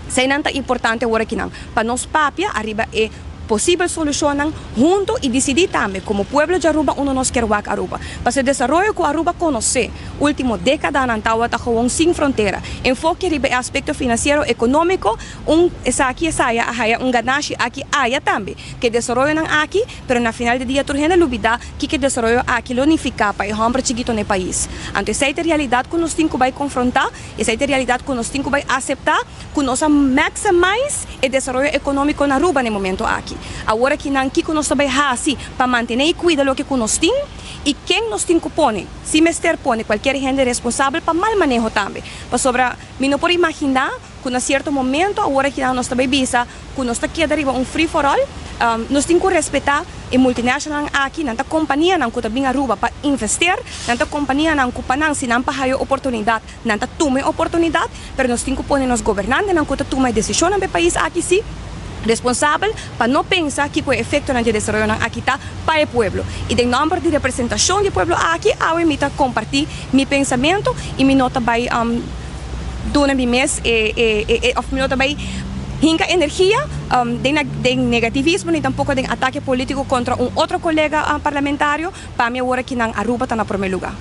Eseinan ta importante awor akinan pa nos papia ariba e posibel solushonnan hunto i disidí tambe komo pueblo di Aruba unda nos kier wak Aruba. Pasobra e desaroyo ku Aruba konosé último dékadanan tabata gewoon sin frontera. Enfoke riba e aspekto finansiero ekonómiko un esaki esaya a haya un ganashi aki aya tambe ku e desaroyonan aki, pero na final di dia tur hende lubidá kiko e desaroyo aki lo nifiká pa e hòmber chikito na e pais. Anto esei ta e realidat ku nos tin ku bai konfrontá. Esei ta e realidat ku nos tin ku bai aseptá ku nos a maximize e desaroyo ekonómiko na Aruba na e momento aki. Awor aki nan kiko nos ta bai hasi pa mantené i kuida loke ku nos tin i ken nos tin ku pone, si mester pone kualkier hende responsabel pa mal maneho tambe. Pasobra mi no por imaginá ku na sierto momento awor aki nan nos ta bai bisa ku nos ta keda riba un free for all, nos tin ku respetá e multinationalnan aki, nan ta kompanianan ku ta bin Aruba pa invester, nan ta kompanianan ku pa nan si nan pa haya oportunidat nan ta tuma e oportunidat, pero nos tin ku pone nos gobernantenan ku ta tuma e desishonnan pa e pais aki si responsabel pa no pensa kiko e efektonan di e desaroyonan aki ta pa e pueblo. I den nòmber di representashon di e pueblo aki awe mi ta kompartí mi pensamentu i mi no ta bai duna mi mes e e of mi no ta bai hinka energia den den negativismo ni tampoko den atake politico kontra un otro kolega parlamentario. Pa mi awor aki nan Aruba ta na prome luga.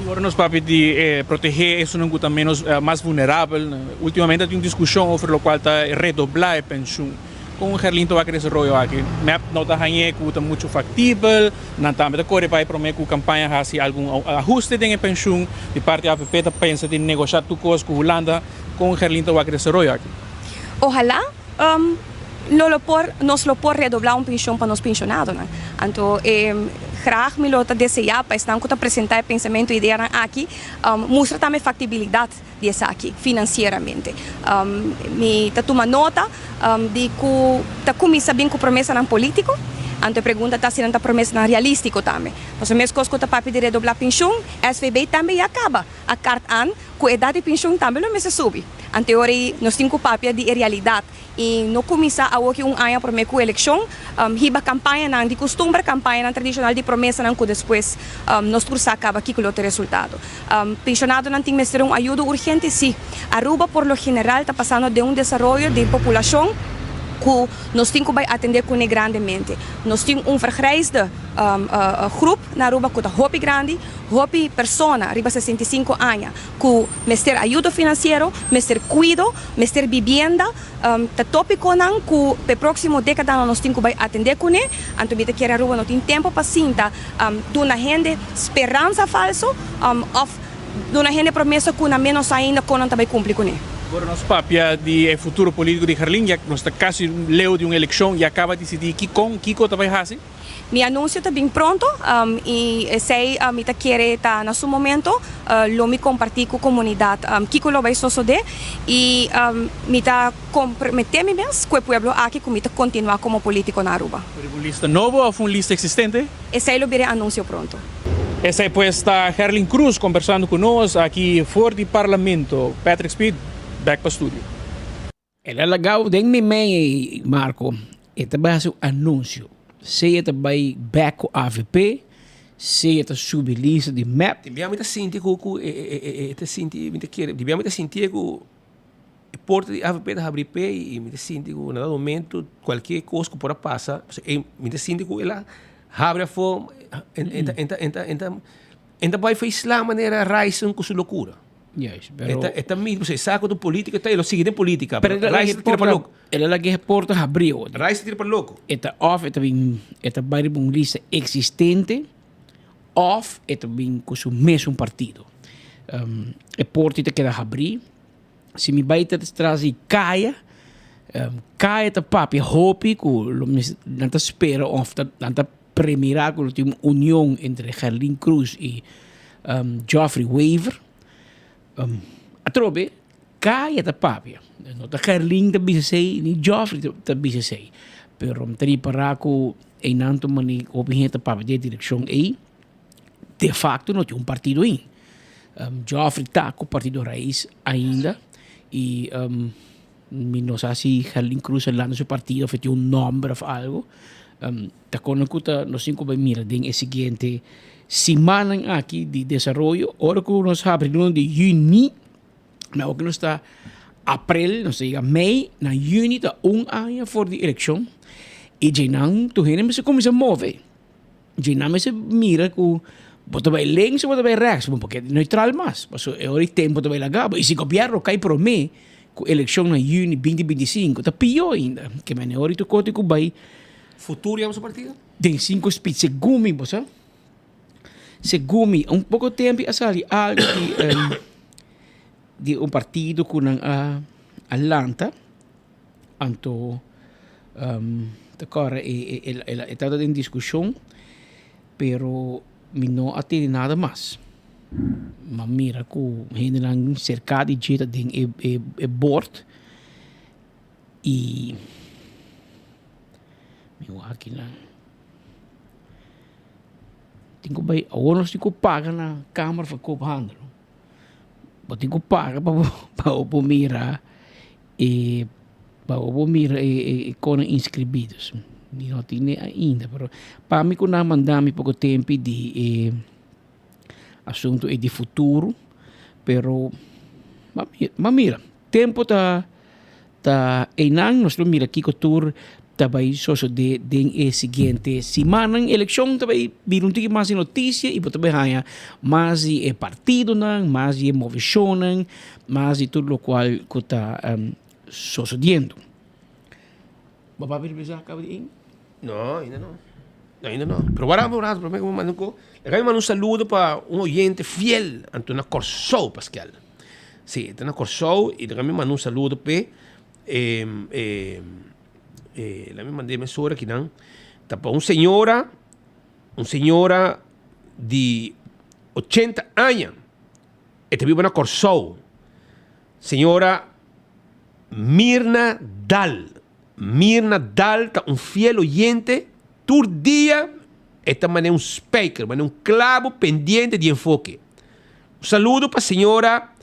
Ora nos papia di protehe esunnan ku ta menos mas vulnerabel, ultimamente tin un diskushon over lokual ta redoblá e penshun. Kon Gerlin ta wak e desaroyo aki? Mep no ta hañ'é ku ta muchu faktibel, nan tambe ta kore bai promé ku kampaña hasi algun ahuste den e penshun. Di parti avp ta pensa di negoshá tur kos ku Hulanda. Kon Gerlin ta wak e desaroyo aki? Ohalá lo lo por nos lo por redoblá un penshon pa nos penshonadonan. Anto graag mi lo ta deseá pa esnan ku ta presentá e pensamentu i ideanan aki mustra tambe faktibilidat di esaki financieramente. Mi ta tuma nota di cu ta cuminsa bin cu promesanan politico, anto e pregunta ta si nan ta promesanan realistico tambe. Pasobra mescos cu ta papia di redobla pensioen, SVB tambe ya caba a kaart aan cu edad di pensioen tambe lo mester subi. Anto e ora ei nos tin cu papia di e realidad. I no kuminsá awoki un aña promé ku elekshon, hiba kampañanan di kustumber, kampañanan tradishonal di promesanan ku despues nos tur sa kaba kiko lo ta e resultado. Penshonadonan tin mester un ayudo urgente? Sí. Aruba por lo general ta pasando den un desaroyo di populashon ku nos tin ku bai atendé kuné grandemente. Nos tin un vergrijsde groep na Aruba ku ta hopi grandi, hopi persona riba 65 aña ku mester ayudo finansiero, mester kuido, mester bibienda, ta tópikonan ku p'e próksimo dékadanan nos tin ku bai atendé kuné. Anto mi ta kere Aruba no tin tempu pa sinta duna hende speransa falso òf duna hende promesa ku na ménos ainda kon nan ta bai kumpli kuné. Ora nos papia di e futuro polítiko di Gerlin, ya nos ta kasi leu di un elekshon, ya kaba disidí kikon, kiko ta bai hasi? Mi anuncio ta bin pronto y esey mi ta kere ta na su momento lo mi comparti cu comunidad kico lo bay sosode y mi ta compromete mi mes cu e pueblo aki cu mi ta continua como politico na Aruba. Riba un lista nobo of un lista existente? Esey lo bira e anuncio pronto. Esey pues ta Gerlin Cruz combersando cu nos aki for di Parlamento. Patrick Speed, bek pa studio. El a lagao den mi mei, Marco, e ta bai hasi un anuncio. Sea e ta bai bek ku avp, sea e ta subi lista di mep. Di bia mi ta sinti ku ku e e e e ta sinti mi ta kere di bia mi ta sintié ku e porta di avp ta habri p'e i mi ta sinti ku na dado momento kualkier kos ku por a pasa mi ta sinti ku el a habri afó en ta en ta en ta en ta en ta bai feisla manera Ryson ku su lokura. Juist, pero... E ta mismo, e sa cu ta politica, e lo sigui den politica. Pero Pero Rice ta tira pa loco. El a laga e porta habri hoor. Rice ta tira pa loco. E ta of e ta bin, e ta bai riba un lista existente, of e ta bin cu su mesun partido. E porta ta keda habri. Si mi bai tras di kaya, kaya ta papia hopi ku lo mester nan ta spera òf ta nan ta premirá ku lo tin un union entre Gerlin Cruz i Geoffrey Wever. Atrobe kaya ta papia, no ta Gerlin ta bisa esei ni Geoffrey ta bisa esei, pero mi ta ripará ku einan ta un manera hopi hende ta papia den e direkshon ei. De facto no tin un partido ain. Geoffrey ta cu Partido Raiz ainda y mi no sa si Gerlin Cruz a lanta su partido of e tin un nomber of algo. Ta con cu ta nos tin cu bay mira den e siguiente simannan aki di desaroyo. Ora cu nos habri luna di juni, na oki nos ta april, nos ta yega mei, na juni ta un aña for di eleccion y djenan tur hende mester cuminsa move. Dje nan mester mira ku bo ta bai links o bo ta bai rechts, bo por keda neutral mas. Pasobra e ora e tempo ta bai laga bo. I si gobièrnu kai promé ku elekshon na yüni binti 25, ta pió ainda. Ke mene ora tur kote ku bai. Futuro yama su partido? Den sinku spit, segun mi, bo sa. Segun mi, un poko tempu a sali algu di di un partido ku nan a a lanta. Anto ta kòrda e tabata den diskushon pero mi no a tende nada mas. Mi a mira ku hendenan serka di dje ta den e bord i mi wak akinan. Tin ku bai awor nos tin ku paga na Kamer van Koophandel. Bo tin ku paga pa bo pa bo por mira e pa bo por mira e e konan inskribí. Dus mi no tene ainda pero pa mi ku nan manda mi poko tempi di e asuntu ei di futuro pero bo a mira tempu ta Ta einan nos lo mira kiko tur ta bai sosodé den e siguiente simannan. Elekshon ta bai bira un tiki mas di notisia i bo ta bai haña mas di e partidonan, mas di e moveshonnan, mas di tur lokual ku ta sosodiendo. Bo papia di bisa kaba di ein? No, ainda no. Ainda no. Pero wara un rato, prome ku mi manda un ko. Laga mi manda un saludo pa un oyente fiel, anto na Kòrsou, Paskel. Sí, e ta na Kòrsou i laga mi manda un saludo p'e. E, e, e, laga mi mand'é mesora akinan. Ta pa un señora, un señora di ochenta aña. E ta biba na Kòrsou. Señora Mirna Dal. Mirna Dal ta un fiel oyente, tur dia e ta manera un spijker, manera un clabo pendiente di enfoke. Un saludo pa señora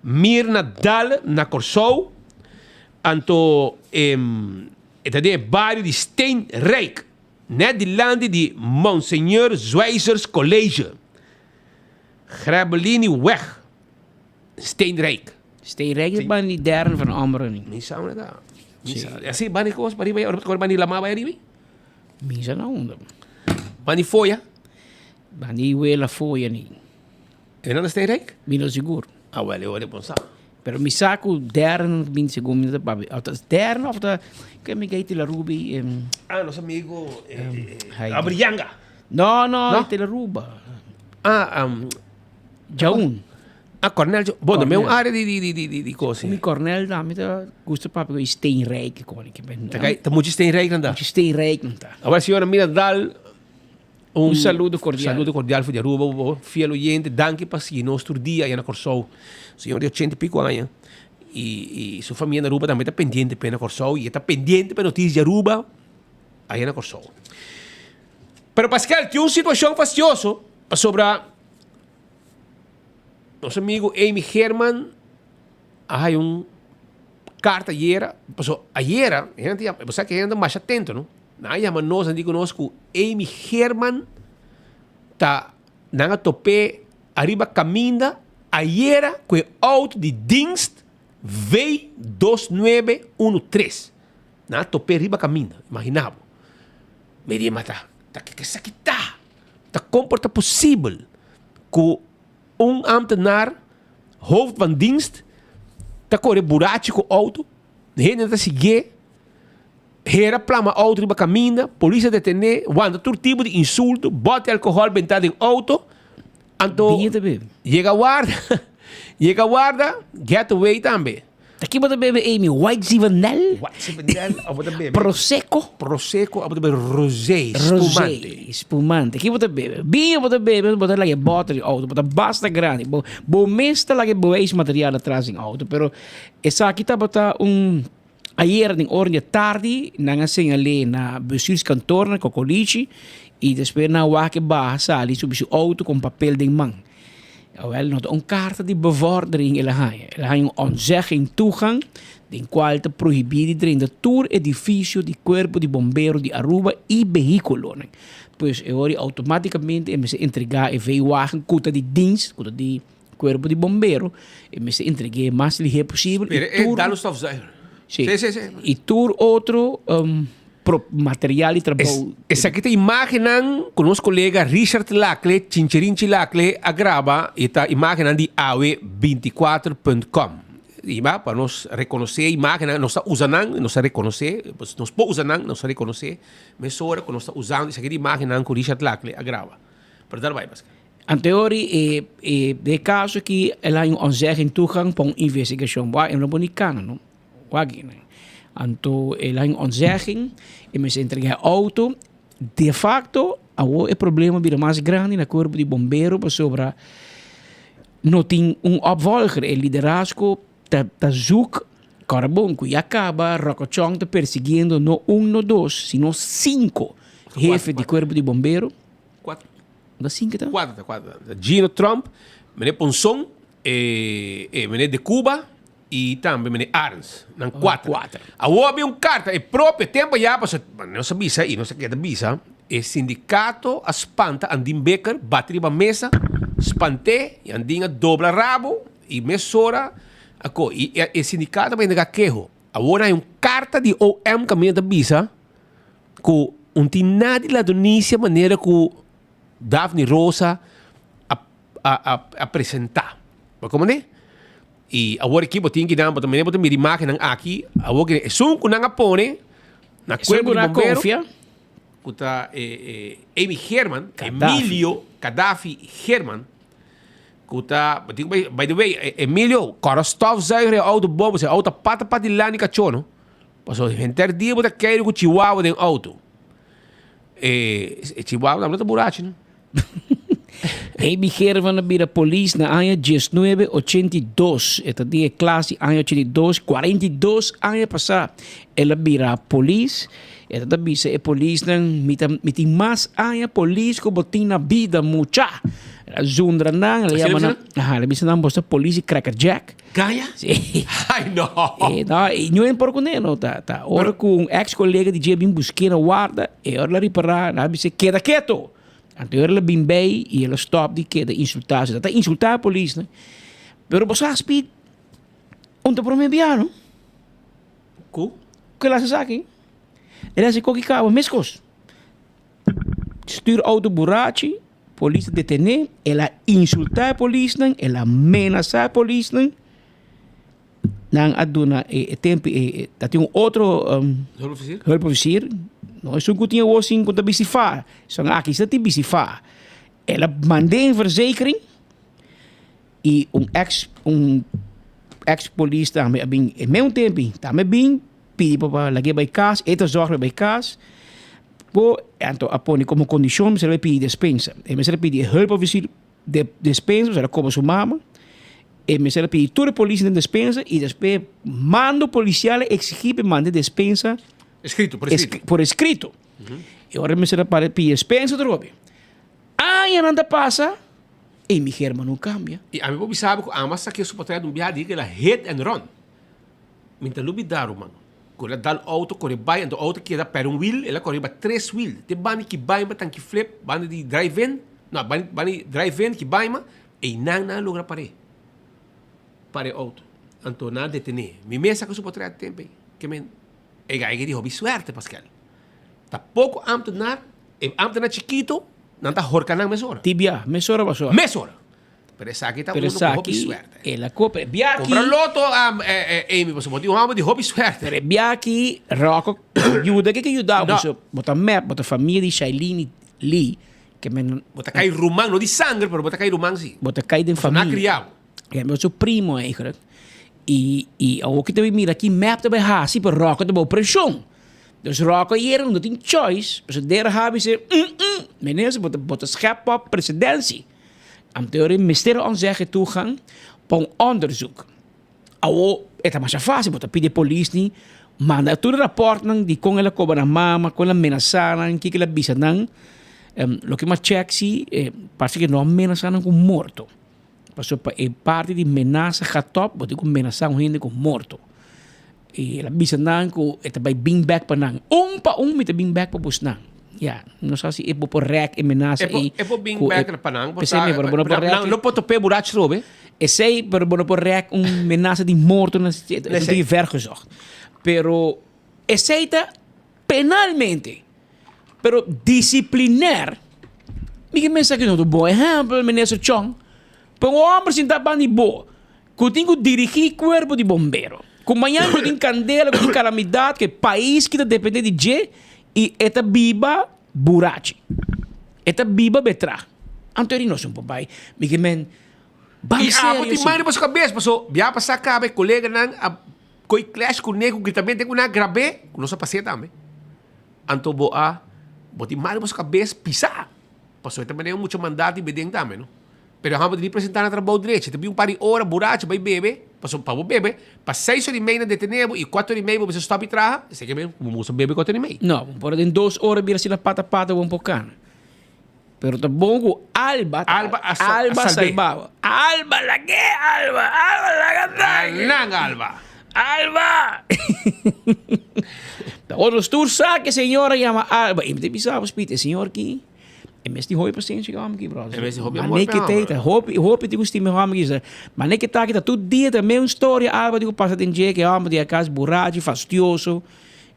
Mirna Dal na Kòrsou, anto e ta den e bario di Steenrijk, net dilanti di Monseigneur Zwijzers College, Grebbelinieweg. Steenrijk. Steenrijk is bani di derde van Ommeren. Mi sa unda ta. Mi sa. Así bani kos pa riba, ora bani lama bai riba. Mi sa na unda. Bani foya. Bani wela foya ni. E no na Steenrijk? Mi no sigur. Ah wel, e ora bon sa. Pero mi sa ku derde bin segun mi ta papia. Of ta derde of ta ke mi gay Tilarubi. Ah, nos amigo eh, eh, Abrianga. No, no, no? Tilaruba. Ah, um, Jaun. Ah, Cornel. Bon, tambe un área di di di di di cosa. Mi Cornel tambe ta gusta papia con Steenrijk con que ben. Ta kai, ta mucho Steenrijk nan da. Mucho Steenrijk nan ta. Ahora señora Mira Dal un, un saludo cordial. Saludo cordial for di Aruba, bo fiel oyente. Danki pa sigui nos tur dia allá na Kòrsou. Señor di 80 y pico aña. Y, y su familia na Aruba tambe ta pendiente pe na Kòrsou y e ta pendiente pa noticias di Aruba allá na Kòrsou. Pero Pascal, tin un situacion fastioso pasobra Nos amigo Amy Herman a haya un carta ayera, paso ayera, hende ta yama, bo sa ke hende ta masha atento no, nan a yama nos, nan di ku nos ku Amy Herman ta, nan a top'é ariba kaminda ayera ku e auto di dienst V dos nuebe uno tres, nan a top'é riba kaminda, imagina bo, mi di mata, ta ke esaki ta? Ta kon por ta posibel ku un ambtenaar, hoofd van dienst, ta kore burachi ku outo, hende ta siguié, hera plama outo riba kaminda, polis a detené, wanta tur tipo di insulto, bòte alkohòl bentá den outo, anto yega warda, yega warda, get away tambe. Ta ki bo ta bebe Amy? White Zinfandel? White Zinfandel of bo ta bebe? Prosecco? Prosecco of bo ta bebe rosé, spumante. Rosé, spumante. Ki bo ta bebe? Biña bo ta bebe, bo ta laga e bòter di outo, bo ta basta grandi. Bo, bo mes ta laga e bewijsmateriaal atras den outo, pero esaki tabata un Ayer den ora di e tardi nan a señal'é na bestuurskantoor na Cocolichi y despues nan a wak e baha sali subi su auto con papel den man. Awel no ta un carta di bevordering el a haña, el a haña un ontzegging toegang den cual ta prohibí di drenta tur edificio di Cuerpo di Bombero di Aruba y behiculonan. Pues e ora automaticamente e mester entrega e V-wagen cu ta di dienst, cu ta di. Cuerpo di bombero e mester entreg'é mas lihé posibel Pero y e tur dalo stofzuiger. Sí. Sí, sí, sí. Y tur otro um, pro material di trabou. Esaki ta imagennan ku nos kolega Richard Lacle, Chinchirinchi Lacle, a graba y ta imagennan di awe 24 punt com. Y ba pa nos rekonosé imagennan, nos ta usa nan, nos ta rekonosé, pues nos por usa nan, nos ta rekonosé mesora ku nos ta usando esaki ta imagennan ku Richard Lacle a graba. Pero dal bai, Pascal. Anteori e e den e kaso aki el a haña un ontzegging toegang pa un investigashon. Bo a e no por ni kana no. Wak aki nan. Anto el a haña un ontzegging, e mester entregá e outo. De facto awor e problema a bira mas grandi na kuerpo di bombero pasobra no tin un opvolger. E liderazgo ta ta zoek kòrda bon ku ya kaba Ròkòchòn ta persiguiendo no un no dos sino sinku hefe di kuerpo di bombero. Kuater. Da cinco ta? Cuatro ta, cuatro ta. Gino Trump, meneer Ponson, eh, eh, meneer De Cuba y tambe meneer Arends. Nan Oh, cuatro. cuatro. Awor había un carta, e propio tempo ya, paso, nos a bisa y nos a keda bisa, e sindicato a spanta Andin Bikker, bati riba mesa, spant'é, y Andin a dobla rabo y mesora a ko. Y e, e sindicato a bay entrega keho. Awor hay un carta di OM caminda ta bisa ku un tin nada di ladronisia manera ku Daphne Rosa a a a a presentá. Bo komprendé? I awor aki bo tin ki nan, bo ta mira bo ta mira imágennan aki, awor ki esun ku nan a pone na Esun kuerpo ku di nan a bombero, konfia. ku ta e e Amy Herman, Gaddafi. Emilio Gaddafi Herman, ku ta, bo tin ku bai, by the way, Emilio, kòrda stofzuiger e outo bon, pasobra e outo ta pata pata di lani kachó no. Pasobra henter dia bo ta keiru ku chihuahua den auto. E, e chihuahua tambe no ta burachi no. Amy Gervan a bira polis na aña diesnuebe ochenta i dos. E ta di e klas di aña ochenta i dos, kuarenta i dos aña pasá el a bira polis. E ta ta bisa e polisnan, mi ta mi tin mas aña polis ku bo tin na bida mucha. El a zundra nan, el a yama nan, aha, el a bisa nan bo ta polis di Cracker Jack. Gaya? Sí. Ay, no. Eh, no, y no en por con no, ta, ta. Ora cu un ex colega di dje bin busqué na warda, e ora la ripará, na bisa, keda keto. Anto ora la bin bij y el a stop di keda insultá. Se ta insultá e polis, no. Pero bo sa, Speed, un ta prome bia, no? Cu? Cu el haci esaki? El haci koki caba, mescos. Stuur auto burachi. Polis a detené, el a insultá e polisnan, el a menasá e polisnan. Nan a duna e tempu e ta tin un otro Hulpofisier? hulpofisier, no esun ku tin awor sin ku ta bisti fa, esun aki si ta tin bisti fa. El a mand'é in verzekering i un ex un ex polis tambe a bin e meun tempu tambe bin pidi pa pa lag'é bai kas, e ta zòrg pa e bai kas. Bo anto a pone komo kondishon mester a bai pidi despensa. E mester a pidi e hulpofisier de despensa, mester a koba su mama. E mester a pidi tur e polis den despensa i despues mando polisial a eksigí pa e manda e despensa Eskrito, por eskrito. por eskrito. E ora e mester a para pidi despensa atrobe. Añanan ta pasa i mi germa no kambia. I ami por bisa bo ku amo a sakia su patria di un biaha di ke el a hit and run. Mi ta lubida ruman. Ku el a dal outo kore bai anto outo keda pèrdè un wiel el a kore riba tres wiel te banda ki baima tan ki flip banda di drive in no banda di drive in ki baima einan nan a logra par'é par'é outo anto nan a detené mi mes a saka su potrèt tempu ei ke men e gai di hopi suerte paskel ta poko ambtenaar e ambtenaar chikito nan ta horka nan mesora. Tibia mesora basora. Mesora. Pero esaki ta Pero uno ku hopi esaki, suerte. el a compra. Biaki. Compra loto, um, eh, eh, Amy, pasobra bo tin un homber di hopi suerte. Pero biaki, Rocco, yuda ke ke yuda No. bo. Bo ta mep, bo ta famia di Shailene Lee, ke men. Bo ta kai ruman, no di sanger, pero bo ta kai ruman si. Bo ta kai den Pasobra nan a famia. kria bo. Ja, bo su primo eigenlijk. I i awor ki ta bin mira ki mep ta bai hasi pa Rocco ta bou preshon. Dus Rocco ayera no tin choice, pasobra Der Habi sey mm mm, minister bo ta bo ta schep op presidentie. Anto e mester ontzeggen toegang pa un onderzoek. Awor e ta masha facil, bo ta pidi e polis ni manda tur e raportnan di kon el a koba nan mama, kon el a menasa nan, kiko el a bisa nan. Loke mi a check si parse ke no a menasa nan ku morto. Pasobra pa e parti di menasa gaat op, bo tin ku menasa un hende ku morto. I el a bisa nan ku e ta bai bin bek pa nan. Un pa un mi ta bin bek pa busnan. Ya, no sa si e bo por rèk e menasa ei. E por bin bek pa nan. P'esei mi, pero bo no por rèk. Nan no por top'é burachi trobe. Esei, pero bo no por rèk un menasa di morto na e ta un vergezocht. Pero esei ta penalmente. Pero disciplinair, mi ke mester aki no ta un bon ehempel, Minister Chong. Pa un homber sinta banda di bo, ku tin ku dirigí kuerpo di bombero, ku mañana ku tin kandela, ku tin kalamidat, ku e pais ki ta depende di dje, i e ta biba burachi. E ta biba betra. Anto eri nos un por bai. Mi ke men, ban I abo serio tin si. mano pa su kabes, paso bia pasá kaba e koleganan a koi clash kuné ku gritamente ku nan a grab'é, ku nos a pas'é tambe. Anto bo a bo tin mal boso kabes pisá. Pasobra e ta manera mucha mandat di beden tambe no. Pero ahan bo tin di presentá na trabou drechi. Ta bin un par di ora burachi bai bebe. Pasobra pa bo bebe pa seis ora i mei nan detené bo i kuater ora i mei bo mester stòp di traha. Esei ke men bo musa bebe kuater ora i mei. No, bo por den dos ora bira asina pata pata bo por kana. Pero ta bon ku Alba ta Alba a sa Alba a salb'é. salba bo. Alba lag'é Alba! Alba laga tanki! Nan Alba! Alba! Ta otro tur sa ke señora yama Alba. I mi ta bisa bo Speed, e señor ki e mes tin hopi pasensia ku e hòmber ki bròder. E mes tin hopi amor Mane pa e ke hòmber. ta hopi hopi tin ku stima e hòmber ki. Mane ke ta ki ta tur dia ta mes un storia Alba tin ku pasa den dje ke e hòmber di a kas burachi, fastioso.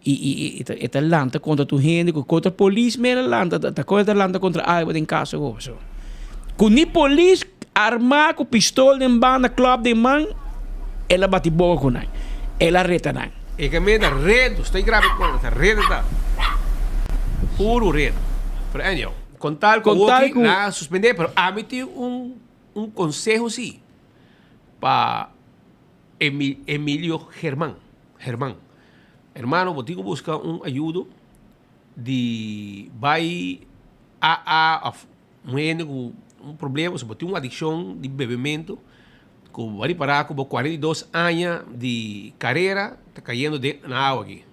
I i i e ta lanta kontra tur hende ku kontra polis mera lanta ta kon e ta lanta kontra algu den kaso ku so ku ni polis armá ku pistol den banda klòp den man el a bati boka ku nan el a reta nan. E kaminda redu sta grabe kon ta redu ta puru redu pero anyhow kon tal ku awoki nan a suspende pero ami tin un un konseho si pa Emilio German Herman, Hermano, bo tin ku buska un ayudo di bai AA òf un hende ku un problema, si bo tin un adikshon di bebementu ku bo a ripará ku bo 42 aña di karera ta kayendo den na awa aki.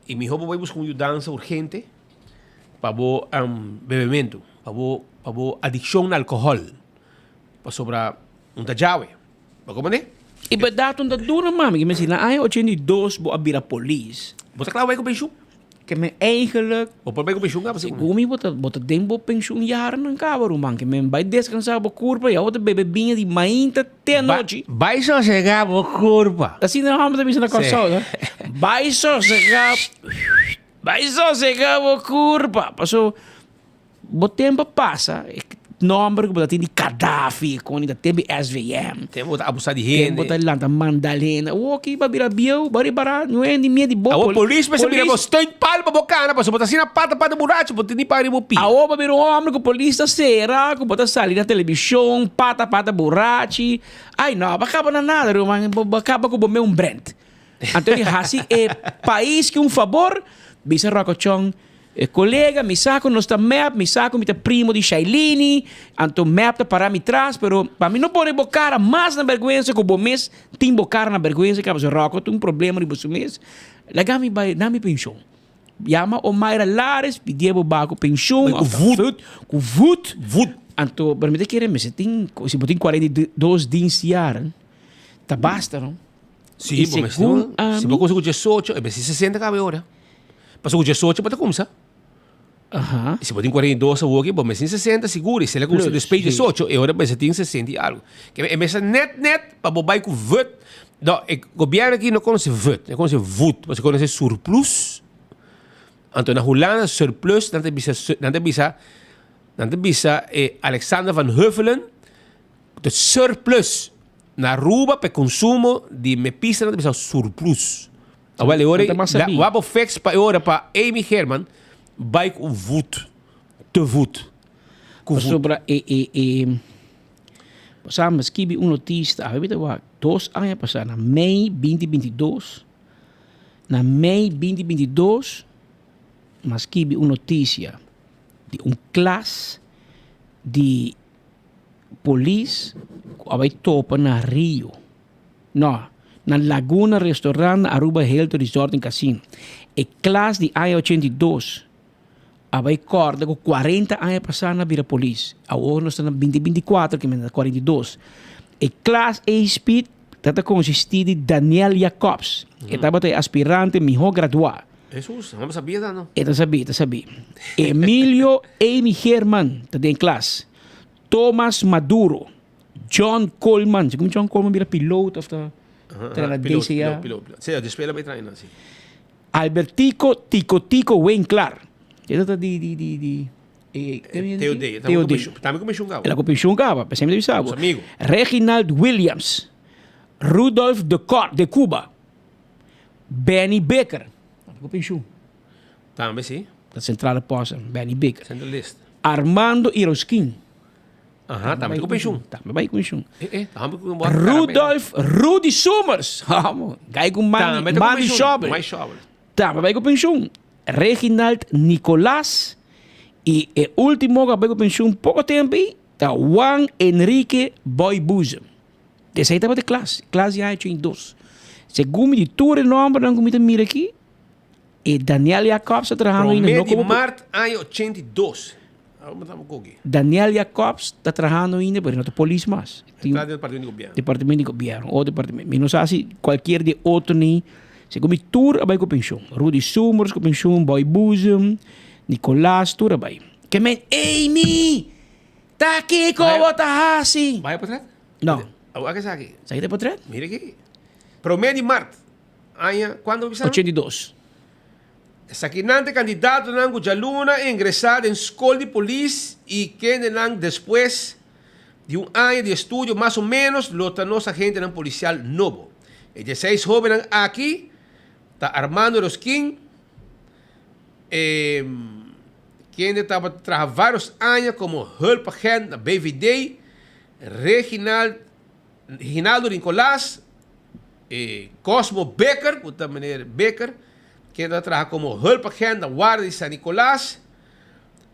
I mihó bo bai buska un yudansa urgente pa bo bebementu, pa bo pa bo adikshon na alkohòl, pasobra un ta djawe. Bo comprende? E berdad un ta dura mami, ke mester na aña 82 bo a bira polis. Bo ta kla bai ku penshun? Ke men eigenlijk. Bo por bai ku penshun kaba segun. Segun mi bo ta bo ta den bo penshun yarennan kaba ruman, ke men bai deskansa bo kurpa ya bo ta bebe biña di mainta te anochi. Bai sosega bo kurpa. Asina hòmber ta bisa na Kòrsou no. Bai sosega bai sosega bo kurpa paso. Bo tempo a pasa, e nomber ku bo ta tin di Gaddafi, kon ta tempo di SVM. Tempo bo ta abusa di hende. Tempo bo ta lanta manda hende. Awor ki bo a bira bieu, bo a ripara no hende mie di bo. Awor polis mester bira bo steunpaal pa bo kana pasobra bo ta asina pata pata burachi bo tin di paga riba bo pia. Awor bo a bira un homber ku polis ta sera, ku bo ta sali na televishon pata pata burachi. Ay no, bo a kaba na nada ruman, bo a kaba ku bo mes un brand. Anto di hasi e pais ki un fabor, bisa Rocochon. E kolega, mi sa ku nos ta mep, mi sa ku mi ta primo di Shailini, anto mep ta para mi tras, pero pa mi no pone bo kara mas na bergwensa ku bo mes tin bo kara na bergwensa kaba so Rocco tin un problema riba su mes, laga mi bai na mi penshon. Yama Omaira Lares, pidié bo baha ku penshon òf ta vut, ku vut, anto pero mi ta kere mester tin, si bo tin 42 dienstjaren, ta basta no. Si, bo mester, si bo kusa ku diesocho, e mester sesenta kaba e ora. Pasobra ku diesocho bo ta kumsa. Aha. Si bo tin 42 awoki, bo mester tin 60 sigur. I si el a kumsa despues diesocho, e ora mester tin 60 i algu. Ke e mester net net pa bo bai ku vut. No, e gobièrnu aki no konosé vut, e konosé vut, pasobra e konosé surplus. Anto na Hulanda surplus nan ta bisa nan ta bisa nan ta bisa e Alexander van Huffelen de surplus. Na Aruba pa e konsumo di mepista nan ta bisa surplus. Awel e ora Nan ta mas sabí. wak bo fix pa e ora pa Amy Herman bai ku voet, te voet. Ku voet. Pasobra e e e. Pasá mi a skibi un notista, awe mi ta wak dos aña pasá na mei binti binti dos, na mei binti binti dos mi a skibi un notisia di un klas di polis ku a bai topa na Rio, no, na Laguna Restaurant na Aruba Hilton Resort and Casino. E klas di aña ochenta i dos a bai kòrda ku kuarenta aña pasá nan a bira polis. Awor nos ta na binti binti i kuater ke men ta 42. E klas ei speed ta ta konsistí di Daniel Jacobs. E tabata e aspirante mihó graduá. Hesus, no sabia ta no. E ta sabí, e ta sabí. Emilio Amy Geerman ta den klas. Thomas Maduro, John Coleman, si como John Coleman bira piloto of ta traina Pilot, DCA. pilot, pilot, pilot. Sí, despues el a bai traina, sí. Albertico Tico Tico Winklaar. Esa ta di di di di eh, TOD. TOD. Tambe ku penshun kaba. El a ku penshun kaba, p'esei mi ta bisa bo. Nos amigo. Reginald Williams, Rudolf de Cor de Cuba, Benny Becker, tambe ku penshun. Tambe si. Ta centrale post, Benny Becker. Central list. Armando Iroskin. Aha, tambe ku penshun. Tambe bai ku penshun. Eh, eh, tambe ku Rudolf Rudy Summers. Amo, gai ku Manny, Manny Shovel. Manny Shovel. Tambe bai ku penshun. Reginald Nicolas y e ultimo ku a bai ku penshun poko tempo ei ta Juan Enrique Boy Boezem. Esei tabata e klas, klas di aña 82. Segun mi di tur e nombernan ku mi ta mira aki, e Daniel Jacobs ta trahando ainda. Prome No di komo mart aña 82. Daniel Jacobs ta trahando ainda, pero no ta polis mas. Tin ta den departamento di gobierno. Departamento di gobierno, otro departamento. Mi no sa si cualkier di otro ni. Segun mi tur a bai cu pensioen. Rudy Summers cu pensioen, Boy Boezem, Nicolas, tur a bai. Ke men, Amy! Ta kico bo ta haci? Bai potret? No. Awor a esaki? Esaki ta e potret? Mira aki. Prome di mart, aña, cuando bo bisa? 82. Esakinan ta e kandidatonan ku djaluna a ingresá den skol di polis i kendenan despues di un aña di estudio mas o ménos lo ta nos agentenan polisial nobo. E dieseis hóbennan aki ta Armando Rosquin, e kende tabata traha vários aña komo hulpagent na BVD, Reginald Reginaldo Nicolas, e Cosmo Becker, ku ta meneer Becker, kende ta traha komo hulpagent na Warda di San Nicolas,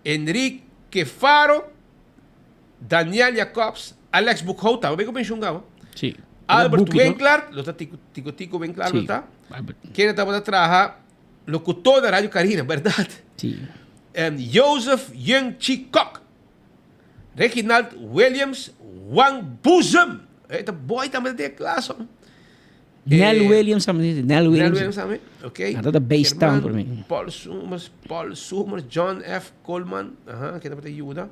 Enrique Faro, Daniel Jacobs, Alex Boekhout, tambe ku penshun kaba. Sí. Albert Winklaar, lo ta Tico Tico Tico Winklaar lo ta. Kende tabata traha locutor na Radio Carina, berdad? Sí. Joseph Yeung Chi Kok. Reginald Williams Juan Boezem. E ta boy tambe ta den e klas hoor. Nel Williams tambe dice. Nel Williams. Nel Williams tambe. Ok. Nan ta base town por mi. Paul Summers, Paul Summers, John F. Coleman. Aha, ken tabata yuda.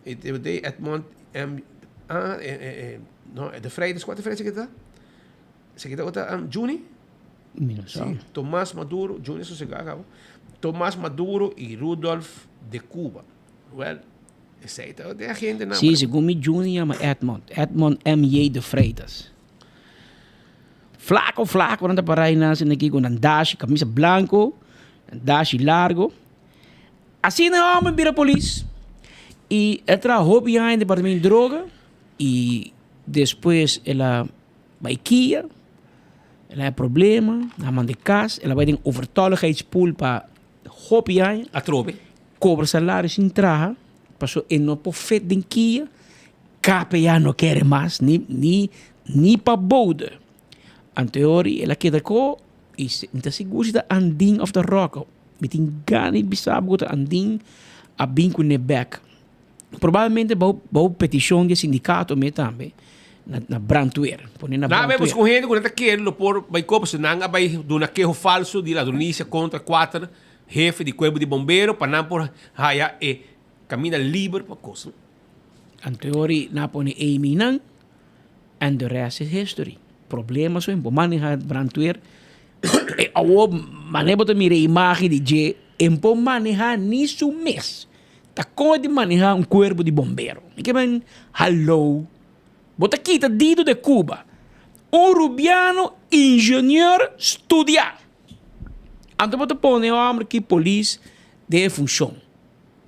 E de Edmond M. Ah, eh, eh, eh, no, de Vrijdag, cuál de Vrijdag se Se kita ota um, Juni? Mi no sa. Sí, Tomás Maduro, Juni sosegá cabo. Tomás Maduro y Rudolf de Cuba. Well, esei ta den agentenan. Sí, segun mi Juni yama Edmond. Edmond MJ de Freitas. Flaco, flaco, nan ta para ahí nan aki cu nan dashi, camisa blanco, nan dashi largo. Asina e homber bira polis. Y el traha hopi aña den departamento di droga y despues el a bai kia, el a haya problema, nan a manda e cas, el a bai den overtolligheidspool pa Hopi aña. Atrobe. Cobra salario sin traha, paso e no por fit den kia, KPA no kere mas, ni, ni, ni pa bode. Anteori el a keda ko y mi ta sigur si ta Andin of ta Rocco. Mi tin gana di bisa bo ku ta Andin a bin kuné bek. Probablemente bou, bou petishon di e sindikato me tambe na, na brandweer. Pone na Nan a bai brandweer. busca un hende cu nan ta kere lo por bai koop, pasobra nan a bai duna keho falso di ladronisia contra cuater hefe di cuerpo di bombero pa nan por haya e caminda liber pa cos. Anteori nan a pone Amy nan and the rest is history. Problema so bo maneha brandweer e awo mane bo ta mira e imagen di dje e por maneha ni su mes. Ta kon di maneha un cuerpo di bombero. Mi ke men hallo. Bo ta kita Dido de Cuba. Un Rubiano ingenieur studia. Anto bo ta pone e homber ki polis den e funcion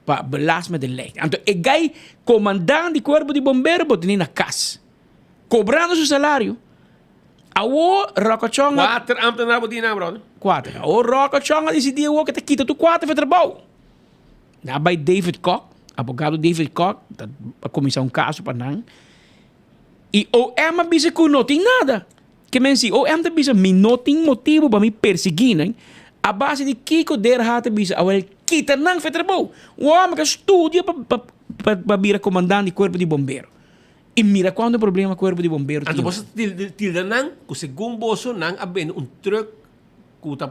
pa belast met de ley. Anto e guy comandant di cuerpo di bombero bo tene na cas. Cobrando su salario. Awor Rocco Chong a. Cuater ambtenaar bo tin nan, brother. Cuater. Awor Rocco Chong a dicidi awor cu ta kita tur cuater for trabou. Nan a bay David Kok, abogado David Kok, ta a cuminsa un caso pa nan. Y OM a bisa cu no tin nada. Ke men si OM ta bisa mi no tin motibo pa mi persegui nan, a base di kico DRH ta bisa awor el kita nan for trabou. Un homber cu a studia pa pa pa bira comandante di cuerpo di bombero. Y mira cuanto problema cuerpo di bombero Anto tin. boso ta tilda nan cu segun boso nan a bende un truck cu ta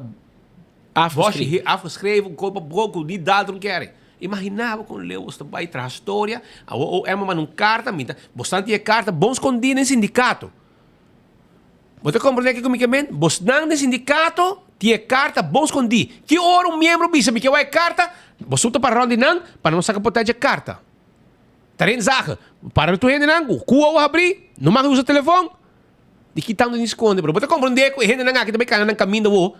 Afgeschreven. Afgeschreven, cu pa bo cu ni Dalton kere. Imagina bo con leu boso ta bay traha storia, awor OM a manda un carta, mi ta, bosnan tin e carta bon scondi den sindicato. Bo ta comprende kico mi ke men? Bosnan den sindicato tin e carta bon scondi. Ki ora un miembro bisa mi ke wak e carta, boso ta para rond di nan pa nan saca potente e carta. Ta den zagen. Para tur hendenan ku ku owo habrí, no mag usa telefon. Di ki tantu ni skonde, pero bo ta komprondé ku e hendenan aki ta bai kana nan kaminda wo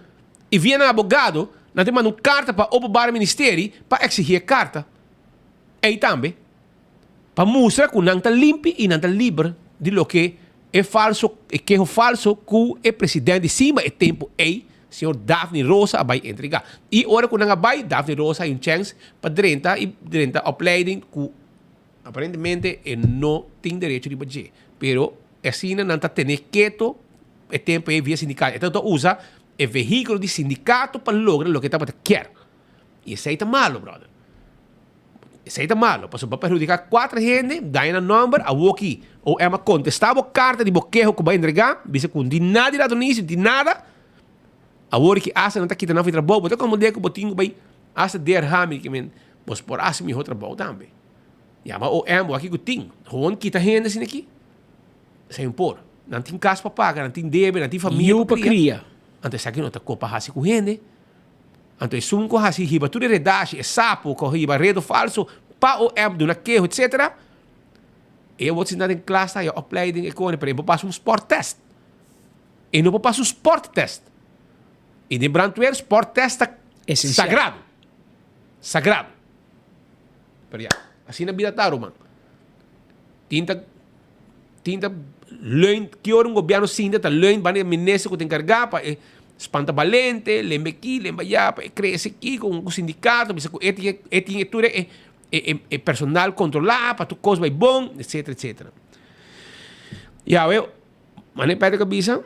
i via nan abogado nan ta manda un karta pa Openbare Ministerie pa eksigí e karta ei tambe pa mustra ku nan ta limpi i nan ta liber di loke e falso e keho falso ku e president di Simba e tempu ei señor Daphne Rosa a bai entregá. I ora ku nan a bai, Daphne Rosa hay un chèns pa drenta i drenta opleiding ku aparentemente e no tin derecho riba dje. Pero asina nan ta tene keto e tempu ei via sindikato. E ta usa e vehíkulo di sindikato pa logra loke e tabata kier. I esei ta malo, brother. Esei ta malo, pasobra bo a perhudiká kuater hende, daña nan nòmber, awoki OM a kontestá bo karta di bo keho ku bo a entregá, bisa ku no tin nada di ladronisia, no tin nada. Awor ki asta nan ta kita nan for di trabou, bo ta komprendé ku bo tin ku bai asta DRH, mi ke men, bo por hasi mihó trabou tambe. Yama OM, bo aki ku tin. Gewoon kita hende asina aki, esei no por. Nan tin kas pa paga, nan tin debe, nan tin famia Yu pa kria. Anto esaki no ta kopa hasi ku hende. Anto esun ku hasi hiba tur e redashi, e sapo ku hiba redo falso pa OM duna keho etcetera, e word sinta den klas ta haya opleiding e kone pero e por pasa un sporttest. E no por pasa un sporttest. I den brandweer sporttest ta Esencial. sagrado. Sagrado. Pero ya, asina bida ta ruman. Tin ta tin ta leun ki ora un gobierno sinta ta leun banda e minister ku ta enkargá pa e spanta balente, lembe aki, lembe allá, pa e krese aki ku un sindikato, bisa ku e tin e tin e tur e e personal kontrolá pa tur kos bai bon, etcetera, etcetera. Yawe, manera Patrick a bisa,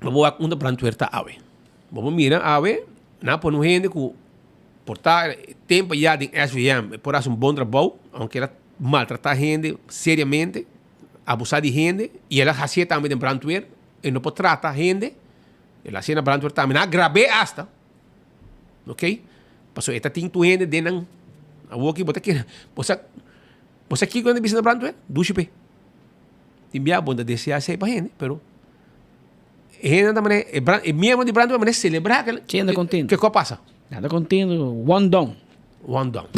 bo por wak unda brandweer ta awe. Bo por mira awe, nan a pone un hende ku por ta tempu ya den SVM, e por hasi un bon trabou, aunke el a maltratá hende seriamente, abusá di hende, i el a hasié tambe den brandweer, e no por trata hende, el a hasié na brandweer tambe, nan a grab'é asta, ok, pasobra e ta tin tur hende den nan, awor ki bo ta kere, bo sa, bo sa kiko nan ta bisa na brandweer? Dushi p'e, tin bia bo no ta deseá esei pa hende, pero e hendenan ta manera, e brand, e miembro di brandweer manera selebrá ke, Sí, anda contento. kiko a pasa. Anda contento, one down. One down.